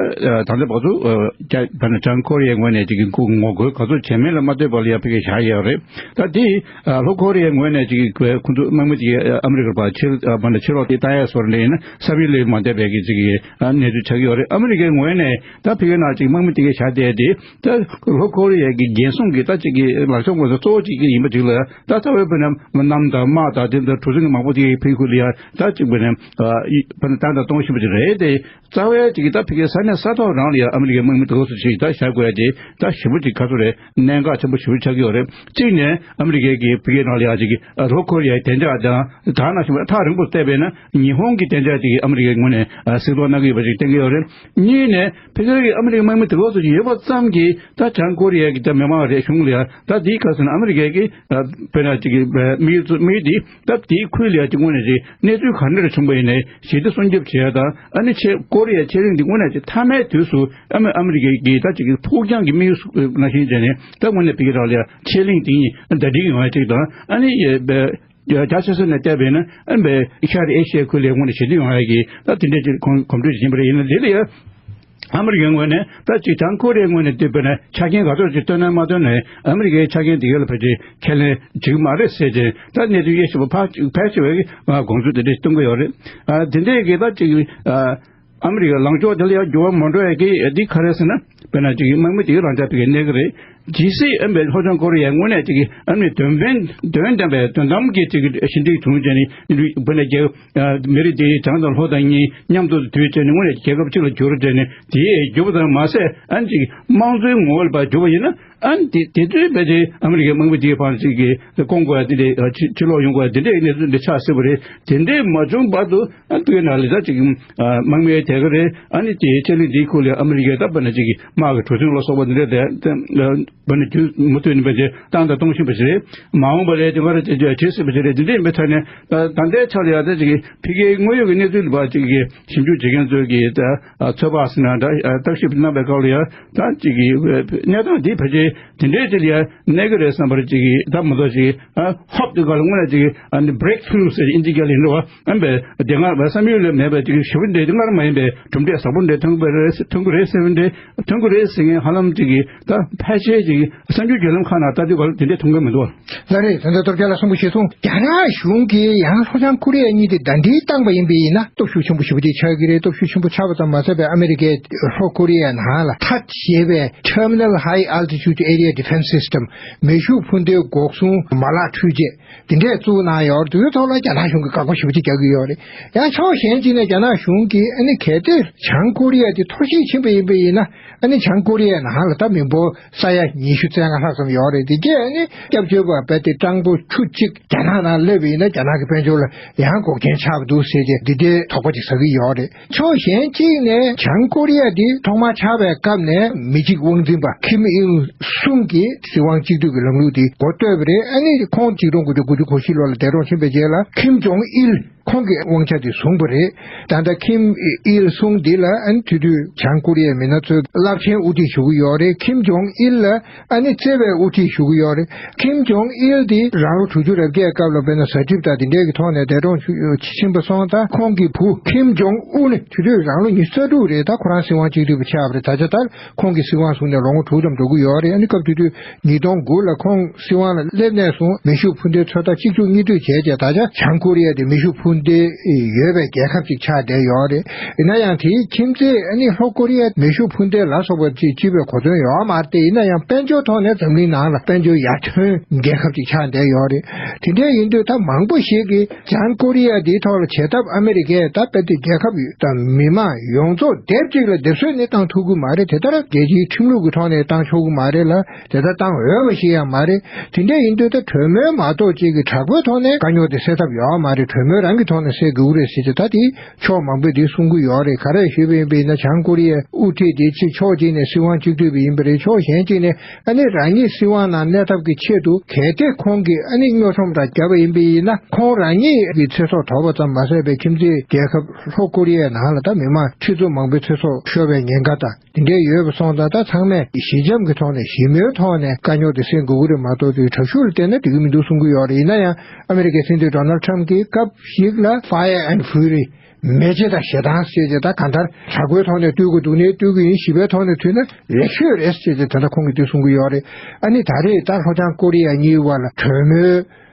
ད་ལྟ་བར་དུ་ཨ་ཀྱ་དཔེར་ན་བྱང་ཀོ་རི་ཡའི་ངོས་ནས་ཅིག་གི་ངོ་རྒོལ་ག་ཚོད་བྱས་མིན་ལ་མ་ལྟོས་པ་ལ་ཡ་ཕ་གིར་བཞག་ཡོད་རེད། ད་དེ་ཨ་ལྷོ་ཀོ་རི་ཡའི་ངོས་ནས་ཅིག་གི་ཁོ་ཚོ་དམག་མི་དེ་གས་ཨ་མི་རི་ཀར་ཕར་ཕྱིར་ཨ་དཔེར་ན་ཕྱིར་ལོག་དེ་བཏང་ཡས་བཟོ་འདྲ་ཡིན་ན་བསམ་ཡུལ་ལས་མ་འདས་པའི་གི་ཅིག་གི་ཨ་གནས་ཚུལ་ཆགས་ཀྱི་ཡོད་རེད། ཨ་མི་རི་ཀའི་ངོས་ནས་ད་ཕ་གིའི་ནང་ཅིག་དམག་མི་དེ་གས་བཞག་བསྡད་དེ། ད་ལྷོ་ཀོ་རི་ཡ་གི་རྒྱལ་སྲུང་གི་ད་ཅིག་གི་ལག་ཆ་ངོས་སུ་གཙོ་བོ་ཅིག་གི་ཡིན་པ་ཅིག་ལ་ད་རྩ་བའི་དཔེར་ན་གནམ་དང་དམག་དང་དེ་འདྲ་གྲུ་གཟིངས་ཀྱི་མང་པོ་དེ་ཕ་གི་ཁུལ་ལ་ཡ་ད་ཅིག་དཔེར་ན་ཨ་ཡི་དཔེར་ན་བཏང་དང་གཏོང་བཞིན་པ་ཅིག་རེད་དེ། རྩ་བའི་ཅིག་གི་ད་ཕ་གི་ས་གནས་ས་ཐོག་རང་ལ་ཡ་ཨ་མི་རི་ཀའི་དམག་མི་དེ་ག་ཚོད་ཅིག་ད་བཞག་དགོས་ཡ་དེ་ད་ཞེ་པོ་ཅིག་ག་ཚོད་རེད། གནད་འགག་ཆེན་པོ་ཞེ་པོ་ཆགས་ཀྱི་ཡོད་རེད། གཅིག་ནས་ཨ་མི་རི་ཀའི་གི་ཕ་གི་ནང་ལ་ཡ་ཅིག་གི་ལྷོ་ཀོ་རི་ཡའི་བདེ་འཇགས་དང་ད་ནང་བཞིན་པ་ཐག་རིང་པོ་བལྟས་པས་ན་ཉི་ཧོང་གི་བདེ་འཇགས་ཅིག་གི་ཨ་མི་རི་ཀའི་ངོས་ནས་གཟིགས་རྟོག་གནང་གི་ཡོད་པ་ཅིག་བསྟན་གྱི་ཡོད་རེད། གཉིས་ནས། ཕ་གིར་གྱི་ཨ་མི་རི་ཀའི་དམག་མི་དེ་ག་ཚོད་ཅིག་ཡོད་པ་ཙམ་གྱིས་ད་བྱང་ཀོ་རི་ཡ་གི་ད་མི་མང་རེ་གཞུང་ལ་ཡ་ད་དེའི་ཁ་སང་ཨ་མི་རི་ཀའི་གི་ཨ་དཔེར་ན་ཅིག་གི་དམིགས་ཡུལ་དམིགས་དེ་ད་དེའི་ཁུལ་ལ་ཡ་ཅིག་དངོས་གནས་ཅིག་གནས་ཚུལ་ག་འདྲ་རེ་བྱུང་པ་ཡིན་ནའི་ཞི་བདེ་སྲུང་སྐྱོབ་བྱེད་ཡ་དང་ཨ་ནི་ཆེ་ཀོ་རི་ཡའི་ཆེ་གླིང་འདི་དངོས་གནས་ཅིག་མཐའ་མའི་དུས་སུ་ཨ་མི་ཨ་མི་རི་ཀའི་གི་ད་ཅིག་གི་ཕུགས་རྒྱང་གི་དམིགས་ཡུལ་ནང་བཞིན་བྱས་ནས་ད་དངོས་གནས་ཕ་གི་རང་ལ་ཡ་ཆེ་གླིང་དེ་གཉིས་ཟླ་སྒྲིལ་ཡོང་ཡ་ཅིག་དང་ཨ་ནི་རྒྱ་ཆེ་ས་ནས་བལྟས་པས་ན་ཨ་ནི་ཤར་ཨེ་ཤི་ཡའི་ཁུལ་ལ་དངོས་གནས་ཞི་བདེ་ཡོང་ཡ་གི་ད་དེ་འདྲའི་ཅིག་གོམ་གོམ་བགྲོད་ཅིག་ཡིན་པ་རེད། ཡིན་ན་འདི་ལ་ཡ། ཨ་མི་རི་ཀའི་ངོས་ནས་ད་ཅིག་བྱང་ཀོ་རི་ཡའི་ངོས་ནས་བལྟས་པ་ན་ཆ་རྐྱེན་ག་ཚོད་ཅིག་བཏོན་ན་མ་བཏོན་ན་ཨ་མི་རི་ཀའི་ཆ་རྐྱེན་དེ་ག་ལ་ཕལ་ཆེར་ཁས་ལེན་བྱེད་ཀྱི་མ་རེད་ཟེར་ཅིང་ད་གནས་ཚུལ་དབྱེ་ཞིབ་པ་ཕལ་ཆེ་བས་དགོངས་ཚུལ་དེ་འདྲ་གཏོང་གི་ཡོད་རེད། ཨ་དེ་འདྲའི་གི་ད་ཅིག་ཨ་ཨ་མི་རི་ཀའི་ལངས་ཕྱོགས་དེ་ལ་ཡང་འགྱུར་བ་མ་འགྲོ་ཡ་གི་འདི་ག་རེ་ཟེར་ན་དཔེར་ན་ཅིག་དམག་མི་དེ་ག་རང་ཅག་ཕ་གིར་གནས་ཀྱི་རེད། ཇི་སྲིད་ཨ་མི་ལྷོ་བྱང་ཀོ་རི་ཡ་དངོས་གནས་ཅིག་ཨ་མི་དོན་ཕན་དོན་ལྡན་པའི་དོན་དམ་གྱི་ཅིག་ཞི་འགྲིག་བྱུང་བྱས་ནས་དཔེར་ན་རྒྱལ་མི་རིགས་དེ་བྱང་དང་ལྷོ་དང་གཉིས་མཉམ་དུ་དུས་བྱས་ནས་དངོས་གནས་རྒྱལ་ཁབ་གཅིག་ལ་གྱུར་བྱས་ནས་དེའི་འགྱུར་བ་དང་མ་ཟད་ཨ་ནི་ཅིག་དམངས་གཙོའི་ངོ་བོ་ལ་ཕར་གྱུར་པ་ཡིན་ན་ཨ་ནི་དེ་དེ་དུས་ཕལ་ཆེར་ཨ་མི་རི་ཀའི་དམག་མི་དེའི་བར་ཅིག་གི་བསྐོང་དགོས་ཡ་དེ་འདྲའི་ཕྱིར་ལོག་ཡོང་དགོས་ཡ་དེ་འདྲའི་གནས་ཚུལ་འདི་ཆགས་སྲིད་པ་རེད། དེ་འདྲའི་མ་བྱུང་བར་དུ་ཨ་ནི་དེ་ནང་ལ་ད་ཅིག་དམག་མི་དེ་ག་རེད། ཨ་ནི་དེའི་ཆེ་གླིང་དེའི་ཁུལ་ལ་ཨ་མི་རི་ཀའི་ད་དཔེར་ན་ཅིག་གི་དམག་གི་གྲུ་གཟིངས་ལ་སོགས་པ་དེ་འདྲའི་དེ། བ་ནི་རྒྱུ་མུ་མཐུད་ནས་བྱས་བཏང་དང་གཏོང་བཞིན་པ་ཞིག་རེད། མ་འོངས་པ་ལ་དེ་ག་རེ་བྱེད་བྱེད་སྲིད་པ་ཞིག་རེད། དེ་འདྲ་ཡིན་པའི་ཐད་ནས་ད་ལྟའི་ཆ་ལ་ཡང་ད་ཅིག་ཕ་གིའི་དངོས་ཡོད་ཀྱི་གནས་ཚུལ་ལ་ཕར་ཅིག་གི་ཞིབ་འཇུག་བྱེད་མཁན་ཚོས་ཀྱི་ད་ཚོད་དཔག་ཟེར་ན་འདྲ་བརྟག་ཞིབ་གནང་པའི་སྐབས་ལ་ཡང་ད་ཅིག་གི་གནས་སྟངས་འདི་ཕལ་ཆེར་དེ་འདྲའི་ཅིག་ལ་ཡང་གནས་ཀྱི་རེད་བསམ་པར་ཅིག་གི་ད་མ་གཏོགས་ཅིག་ཧོབ་དེ་ག་ལ་དངོས་གནས་ཅིག་ཨ་ནི་breakthrough་ཟེར་ཨིན་ཇི་སྐད་ལ་ཡིན་འགྲོ་བ། ཨ་ནི་དེ་སྔ་བསམ་ཡུལ་ལས་མེད་པའི་ཅིག་ཞི་བ་འདྲ་དེ་སྔར་མ་ཡིན་པའི་གྲུབ་འབྲས་བཟང་པོ་འདྲ་ཐོན་གྱི་རེད་ཐོན་གྱི་རེད་ཟེར་བ་འདྲ། ཐོན་གྱི་རེད་ཟེར་མཁན་ཧ་ལམ་ཅིག་གིས་ད་ཕལ་ཆེར་ཅིག་གསར་འགྱུར་བརྒྱུད་ལམ་ཁག་ནང་ལྟ་དུས་ག་ལ་དེ་འདྲས་མཐོང་གི་མི་འདུག་ལགས་རེད། ད་ལྟ་སྟོབས་རྒྱལ་ལགས་གསུང་པོ་ཞིག་གསུངས། རྒྱ་ནག་གཞུང་གིས་ཡང་ལྷོ་བྱང་ཀོ་རི་ཡ་གཉིས་དེ་ཟླ་སྒྲིལ་བཏང་པ་ཡིན་པ་ཡིན་ན་སྟོབས་ཤུགས་ཆེན་པོ་ཞེ་པོ་ཅིག་ཆགས་ཀྱི་རེད། སྟོབས་ཤུགས་ཆེན་པོ་ཆགས་པ་ཙམ་མ་ཟད་པའི་ཨ་མེ་རི་ཀས་ལྷོ་ཀོ་རི་ཡའི་ནང་ལ་ཐཱད་ཞེས་པའི་Terminal High Altitude Area Defense System་མེ་ཤུགས་འཕུར་མདེལ་འགོག་སྲུང་མ་ལག་འཕྲུལ་ཆས་དེ་འདྲས་བཙུགས་གནང་ཡོད་རེད། དེའི་ཐོག་ལ་རྒྱ་ནག་གཞུང་གིས་དགག་པ་ཞེ་པོ་ཅིག་རྒྱག་གི་ཡོད་རེད། ཡང་ཕྱོགས་གཞན་ཅིག་ནས་རྒྱ་ནག་གཞུང་གིས་ཨ་ནི་གལ་ཏེ་བྱང་ཀོ་རི་ཡ་དེ་འཐོར་ཞིག་ཕྱིན་པ་ཡིན་པ་ཡིན་ན། ཨ་ནི་བྱང་ཀོ་རི་ཡའི་ནང་ལ་ད་མི་འབོར་ས་ཡ་ཉི་ཤུ་རྩ་ལྔ་ལྷག་ཙམ་ཡོད་རེད། དེ་གས་ཨ་ནི་སྐྱབས་བཅོལ་བ་རྦད་དེ་སྤྲང་པོ་ཁྱུ་གཅིག་རྒྱ་ནག་ནང་སླེབས་པ་ཡིན་ན་རྒྱ་ནག་གི་དཔལ་འབྱོར་ལ་ཡང་འགོག་རྐྱེན་ཆགས་པ་འདུག་ཟེར་ཏེ་འདི་འདྲའི་དོགས་པ་ཅིག་ཟ་གི་ཡོད་རེད། ཕྱོགས་གཞན་གཅིག་ནས་བྱང་ཀོ་རི་ཡ་འདི་ཐོག་མར་ཆགས་པའི་སྐབས་ནས་མི་གཅིག་དབང་འཛིན་པ་ཁིམ་ཨིན་ སུང་གིས་སྲིད་དབང་གཅིག་སྡུད་ཀྱི་ལམ་ལུགས་དེ་འགོ་བསྟོད་པ་རེད། ཨ་ནི་ཁོང་གཅིག་སྟོང་དགུ་བརྒྱ་དགུ་བཅུ་གོ་བཞི་ལོ་ལ་འདས་གྲོངས་ཕྱིན་པའི་རྗེས་ལ་ཁིམ་ཇོང་ཨིལ་ཁོང་གིས་དབང་ཆ་དེ་བཟུང་བ་རེད། ད་ལྟ་ཁིམ་ཨིལ་སུང་འདི་ལ་ཨ་ནི་དེ་དུས་བྱང་ཀོ་རི་ཡའི་མི་སྣ་ཚོས་རླབས་ཆེན་དབུ་ཁྲིད་ཞུ་གི་ཡོད་རེད། ཁིམ་ཇོང་ཨིལ་ལ་ཨ་ནི་བརྩེ་བའི་དབུ་ཁྲིད་ཞུ་གི་ཡོད་རེད། ཁིམ་ཇོང་ཨིལ་དེ་རང་ལོ་དྲུག་ཅུ་རེ་བརྒྱད་སྐབས་ལ་དཔེར་ན་ཟ་འཐིབས་དང་དེ་འདྲའི་གི་ཐོག་ནས་འདས་གྲོངས་ཕྱིན་པ་སོང་ཙང་། ཁོང་གི་བུ་ཁིམ་ཇོང་ཨུན་ནི་དེ་དུས་རང་ལོ་ཉི་ཤུ་རྩ་དྲུག་རེད། ད་ཁོ་རང་སྲིད་དབང་གཅིག་སྡུད་པ་ཆགས་པ་རེད། ད་ཆ་ད་ཁོང་གིས་སྲིད་དབང་བཟུང་ནས་ལོ་ངོ་དྲུག་ཙམ་འགྲོ་གི་ཡོད་རེད། ཨ་ནི་སྐབས་དེ་དུས་ཉིས་སྟོང་དགུ་ལ་ཁོང་སྲིད་དབང་ལ་སླེབས་ནས་བཟུང་མེ་ཤུགས་འཕུར་མདེལ་ཚོད་ལྟ་གཅིག་མཇུག་གཉིས་མཐུད་བྱས་རྗེས། ད་ཆ་བྱང་ཀོ་རི་ཡ་དེ་མེ་ཤུགས་འཕུར་མདེལ་ཡོད་པའི་རྒྱལ་ཁབ་ཅིག་ཆགས་བསྡད་ཡོད་རེད། ཡིན་ན་ཡང་དེའི་ཁྱིམ་མཚེས་ཨ་ནི་ལྷོ་ཀོ་རི་ཡ་མེ་ཤུགས་འཕུར་མདེལ་ལ་སོགས་པ་ཅིག་སྤྱི་པའི་གོ་མཚོན་ཡོད་མ་རེད་དེ། ཡིན་ན་ཡང་དཔལ་འབྱོར་ཐོག་ནས་འཛམ་གླིང་ནང་ལ་དཔལ་འབྱོར་ཡར་ཐོན་རྒྱལ་ཁབ་ཅིག་ཆགས་བསྡད་ཡོད་རེད། དེ་འདྲ་ཡིན་དུས་ད་མང་པོ་ཞིག་གིས་བྱང་ཀོ་རི་ཡ་འདིའི་ཐོག་ལ་བྱེད་ཐབས་ཨ་མི་རི་ཀས་ད་དཔེ་དེ་རྒྱལ་ཁབ་དང་མི་མང་ཡོངས་རྫོགས་སྡེབ་གཅིག་ལ་སྡེབ་གསོད་ནི་བཏང་ཐུབ་ཀྱི་མ་རེད། དེ་ལྟར་རྒྱལ་སྤྱིའི་ཁྲིམས་ལུགས་ཀྱི་ཐོག་ནས་བཏང་ཆོག་གི་མ་རེད་ལ། དེ་ལྟར་བཏང་འོས་པ་ཞིག་ཡང་མ་རེད། དེ་འདྲ་ཡིན་དུས་ད་གྲོས་མོལ་མ་གཏོགས་ཅིག་གི་དྲག་པོའི་ཐོག་ནས་དཀའ་རྙོག་དེ་སེལ་ཐབས་ཡོད་མ་རེད། གྲོས་མོལ་རང་གི་ཐོག་ནས་སེལ་དགོས་ཀྱི་རེད་ཟེར་གྱི་ད་དེ་ཕྱོགས་མང་པོས་དེ་གསུང་གི་ཡོད་རེད། ག་རེ་ཞུས་པ་ཡིན་པ་ཡིན་ན། བྱང་ཀོ་རི་ཡའི་དབུ་ཁྲིད་དེ་གཅིག་ཕྱོགས་གཅིག་ནས་སྲིད་དབང་གཅིག་སྡུད་པ་ཡིན་པ་རེད། ཕྱོགས་གཞན་གཅིག་ནས་ཨ་ནི་རང་ཉིད་སྲིད་དབང་ནང་གནས་ཐབས་ཀྱི་ཆེད་དུ། གལ་ཏེ་ཁོང་གིས་ཨ་ནི་དངོས་ཁྲོམ་ར་བརྒྱབ་པ་ཡིན་པ་ཡིན་ན། ཁོང་རང་ཉིད་ཀྱི་ཚེ་སྲོག་དོར་བ་ཙམ་མ་ཟད་པའི་ཁྱིམ་མཚེས་རྒྱལ་ཁབ་ལྷོ་ཀོ་རི་ཡའི་ནང་ལ་ད་མི་མང་ཁྲི་ཚོ་མང་པོའི་ཚེ་སྲོག་ཤོར་བའི་ཉེན་ཁ་དང་དེ་འདྲའི་ཡོད་པ་སོང་ཙང་། ད་ཚང་མས་ཞི་འཇམ་གྱི་ཐོག་ནས་ཞི་མོལ་ཐོག་ནས་དཀའ་རྙོག་དེ་སེལ་དགོས་ཀྱི་རེད་མ་གཏོགས། དེ་དྲག་ཤུགས་ལ་བརྟེན་ན་འགྲིག་གི་མི་འདུག་གསུང་གི་ཡོད་རེད། ཡིན་ན་ཡང་ཨ་མི་རི་ཀའི་སྲིད་འཛིན་ཌོ་ནལ་ཊམ་གྱིས་སྐབས་ཤིག་ལ་Fire and Fury མེ་ལྕེ་དང་ཞེ་སྡང་ཟེར་རྗེས། ད་གང་ལྟར་དྲག་པོའི་ཐོག་ནས་བཏུལ་དགོས་འདུག་ནའི་བཏུལ་གི་ཡིན། ཞི་བའི་ཐོག་ནས་བཏུལ་ན་ལེགས་ཤོས་རེད་ཟེར་རྗེས་ད་ལྟ་ཁོང་གིས་དེ་གསུང་གི་ཡོད་རེད། ཨ་ནི་ད་རེས་ད་ལྷོ་བྱང་ཀོ་རི་ཡ་གཉིས་བར་ལ་གྲོས་མོལ་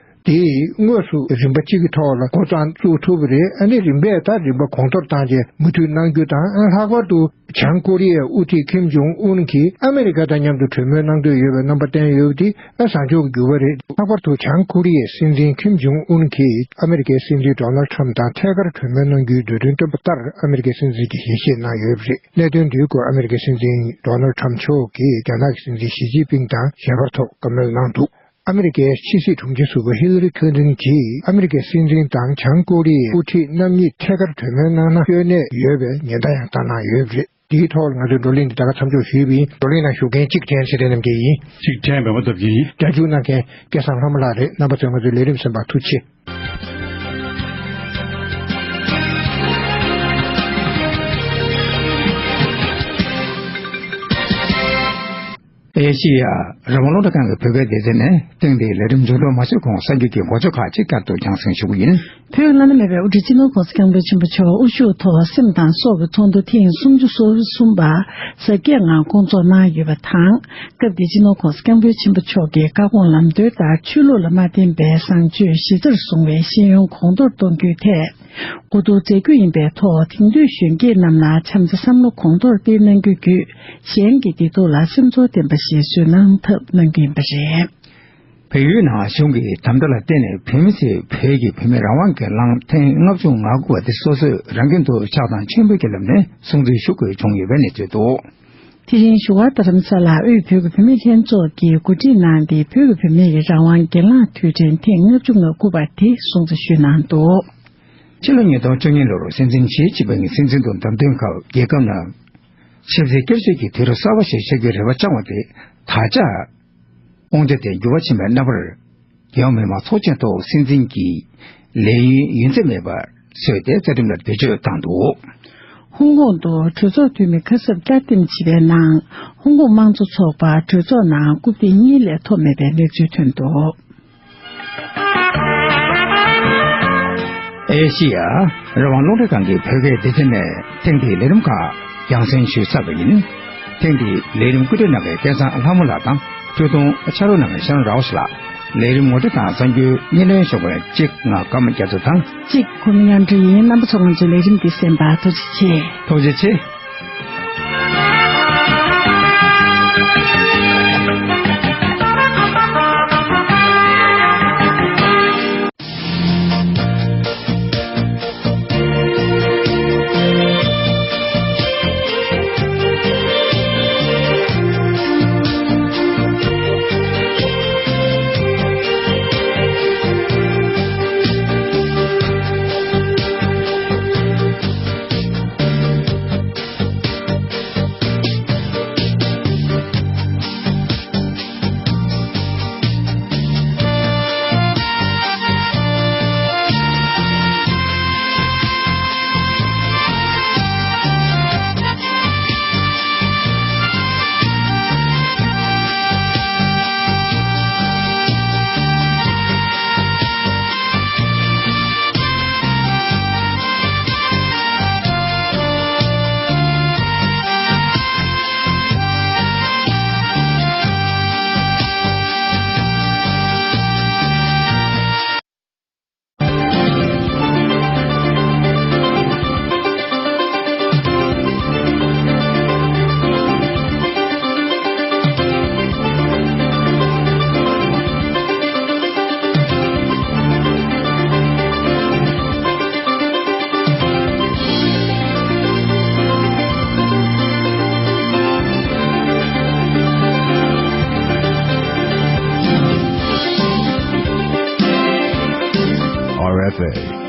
དེ་དངོས་སུ་རིམ་པ་གཅིག་གི་ཐོག་ལ་འགོ་བརྩམས་བཙུགས་ཐུབ་པ་རེད། ཨ་ནི་རིམ་པས་ད་རིམ་པ་གོང་མཐོར་བཏང་རྗེས་མུ་མཐུད་གནང་རྒྱུ་དང་། ཨ་ལྷག་པར་དུ་བྱང་ཀོ་རི་ཡའི་དབུ་ཁྲིད་ཁིམ་ཇོང་ཨུན་གྱིས་ཨ་མི་རི་ཀ་དང་མཉམ་དུ་གྲོས་མོལ་གནང་འདོད་ཡོད་པའི་རྣམ་པ་བསྟན་ཡོད་པ་དེ་ཨ་བཟང་ཕྱོགས་ཀྱི་འགྱུར་བ་རེད། ལྷག་པར་དུ་བྱང་ཀོ་རི་ཡའི་སྲིད་འཛིན་ཁིམ་ཇོང་ཨུན་གྱིས་ཨ་མི་རི་ཀའི་སྲིད་འཛིན་ཌོ་ནལ་ཊམ་དང་ཐད་ཀར་གྲོས་མོལ་གནང་རྒྱུའི་འབོད་སྐུལ་བཏོན་པ་ལྟར། ཨ་མི་རི་ཀའི་སྲིད་འཛིན་གྱིས་ཞལ་བཞེས་གནང་ཡོད་པ་རེད། གནད་དོན་འདིའི་སྐོར་ཨ་མི་རི་ཀའི་སྲིད་འཛིན་ཌོ་ནལ་ཊམ་མཆོག་གིས་རྒྱ་ནག་གི་སྲིད་འཛིན་ཞི་ཅིན་ཕིང་དང་ཞལ་པར་ཐོག་བཀའ་མོལ་གནང་འདུག་ཨ་མི་རི་ཀའི་ཕྱི་སྲིད་དྲུང་ཆེ་ཟུར་པ་ཧི་ལ་རི་ཁི་ལིན་ཏོན་གྱིས་ཨ་མི་རི་ཀའི་སྲིད་འཛིན་དང་བྱང་ཀོ་རི་ཡའི་དབུ་ཁྲིད་རྣམ་གཉིས་ཐད་ཀར་གྲོས་མོལ་གནང་ན་སྐྱོན་གནད་ཡོད་པའི་ཉེན་བརྡ་ཡང་བཏང་གནང་ཡོད་པ་རེད། འདིའི་ཐོག་ལ་ང་ཚོའི་བགྲོ་གླེང་འདི་ད་ག་མཚམས་འཇོག་ཞུས་པ་ཡིན། བགྲོ་གླེང་ནང་ཞུགས་མཁན་གཅིག་ཀྲན་ཚེ་རིང་རྣམ་རྒྱལ་ཡིན། གཅིག་ཀྲན་པདྨ་སྟོབས་རྒྱལ་ཡིན། རྒྱ་སྒྱུར་གནང་མཁན་སྐལ་བཟང་ལྷ་མོ་ལགས་རེད། རྣམ་པ་ཚོས་ང་ཚོའི་ལས་རིམ་གསན་པར་ཐུགས་རྗེ་ཆེ། ཨེ་ཤེ་ཡ་རང་དབང་རླུང་འཕྲིན་ཁང་གི་བོད་སྐད་སྡེ་ཚན་ནས་ཐེངས་འདིའི་ལས་རིམ་མཇུག་སྒྲིལ་མ་བྱས་གོང་གསར་འགྱུར་གྱི་མགོ་བརྗོད་ཁག་ཅིག་བསྐྱར་དུ་རྒྱང་སྲིང་ཞུ་གི་ཡིན། བོད་བླ་ན་མེད་པའི་དབུ་ཁྲིད་སྤྱི་ནོར་༸གོང་ས་༸སྐྱབས་མགོན་ཆེན་པོ་མཆོག་དབུ་བཞུགས་ཐོག་སེམས་དང་སྲོག་གི་ཚོགས་འདུ་ཐེངས་སུམ་ཅུ་སོ་གསུམ་པ་གཟབ་རྒྱས་ངང་སྐོང་ཚོགས་གནང་ཡོད་པ་དང་། སྐབས་དེའི་སྤྱི་ནོར་༸གོང་ས་༸སྐྱབས་མགོན་ཆེན་པོ་མཆོག་གི་བཀའ་དགོངས་ལམ་སྟོན་ལྟར་ཆོས་ལུགས་ལ་མ་བརྟེན་པའི་བཟང་སྤྱོད་གཞི་རྩར་བཟུང་བའི་ཤེས་ཡོན་གོང་མཐོར་གཏོང་རྒྱུའི་ཐད། གོ་བསྡུར་མཛད་སྒོ་ཡིན་པའི་ཐོག་དེང་དུས་གཞོན་སྐྱེས་རྣམས་ལ་བྱམས་བརྩེ་བསམ་བློ་གོང་མཐོར་སྤེལ་གནང་རྒྱུ་བརྒྱུད། གཞན་གྱི་བདེ་སྡུག་ལ་སེམས་ཚོར་ལྡན་པ་ཞིག་བཟོས་གནང་ཐབས་གནང་རྒྱུ་ཡིན་པ་རེད། བལ་ཡུལ་ནང་གཞུང་གིས་དམ་དྲག་ལ་བརྟེན་ནས་བོད་མི་ཚོས་བོད་ཀྱི་བུད་མེད་རང་དབང་སྒེར་ལངས་ཐེངས་ལྔ་བཅུ་ང་དགུ་པ་དེ་སོ་སོས་རང་འགན་དུ་ཆགས་སྡང་ཆེན་པོའི་བརྒྱུད་ལམ་ནས་སྲུང་བརྩི་ཞུ་དགོས་བྱུང་ཡོད་པའི་གནས་ཚུལ་འདུག་དེ་རིང་བཞུགས་སྒར་རྡ་རམ་ས་ལར་དབུས་བོད་ཀྱི་བུད་མེད་ལྷན་ཚོགས་ཀྱིས་གོ་སྒྲིག་གནང་སྟེ། བོད་ཀྱི་བུད་མེད་ཀྱི་རང་དབང་སྒེར་ལངས་དུས་དྲན་ཐེངས་ལྔ་བཅུ་ང་དགུ་པ་དེ་སྲུང་བརྩི་ཞུས་གནང་འདུག་ཕྱི་ལོ་ཉིས་སྟོང་བཅུ་གཉིས་ལོར་སྲིད་འཛིན་ཞི་ཅིན་ཕིང་གི་སྲིད་འཛིན་དུ་བདམས་ཐོན་སྐབས། རྒྱལ་ཁབ་ནང་ཆབ་སྲིད་བསྐྱར་གསོའི་དུས་རབས་གསར་པ་ཞིག་ཆགས་རྒྱུའི་རེ་བ་བཅངས་པ་དེ་ད་ཆ་དབང་ཆ་དེ་འགྱུར་བ་ཕྱིན་པའི་རྣམ་པར། རྒྱལ་ཡོངས་མི་དམངས་ཚོགས་ཆེན་ཐོག་སྲིད་འཛིན་གྱི་ལས་ཡུན་ཡུན་ཚད་མེད་པ་བཟོས་ཏེ་རྩ་ཁྲིམས་ལ་བེད་སྤྱོད་བཏང་འདུག་ཧོང་ཀོང་དུ་གྲོས་ཚོགས་འཐུས་མི་ཁ་གསབ་བསྐྱར་འདེམས་བྱེད་པའི་ནང་། ཧོང་ཀོང་དམངས་གཙོ་ཚོགས་པ་གྲོས་ཚོགས་ནང་རྐུབ་སྟེགས་གཉིས་ལས་མཐོ་མེད་པའི་གནས་ཚུལ་ཐོན་འདུག་ཨེ་ཤེ་ཡ་རང་དབང་རླུང་འཕྲིན་ཁང་གི་བོད་སྐད་སྡེ་ཚན་ནས་ཐེངས་འདིའི་ལས་རིམ་ཁག་རྒྱང་སྲིང་ཞུས་ཚར་བ་ཡིན། ཐེངས་འདིའི་ལས་རིམ་བཀོད་སྒྲིག་གནང་མཁན་སྐལ་བཟང་ལྷ་མོ་ལགས་དང་། སྐྱོར་སྡོང་ཕྱག་རོགས་གནང་མཁན་ཤ་ར་རའོ་ལགས། ལས་རིམ་ངོ་སྤྲོད་དང་གསར་འགྱུར་སྙན་སྒྲོན་ཞུ་མཁན་གཅིག་ང་ཀརྨ་རྒྱ་མཚོ་དང་། གཅིག་གོ་མི་མཉམ་འབྲེལ་ཡིན། རྣམ་པ་ཚོ་ང་ཚོའི་ལས་རིམ་འདི་གསན་པར་ཐུགས་རྗེ་ཆེ། ཐུགས་རྗེ་ཆེ།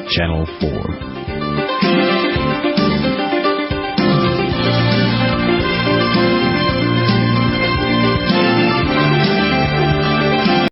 Channel four.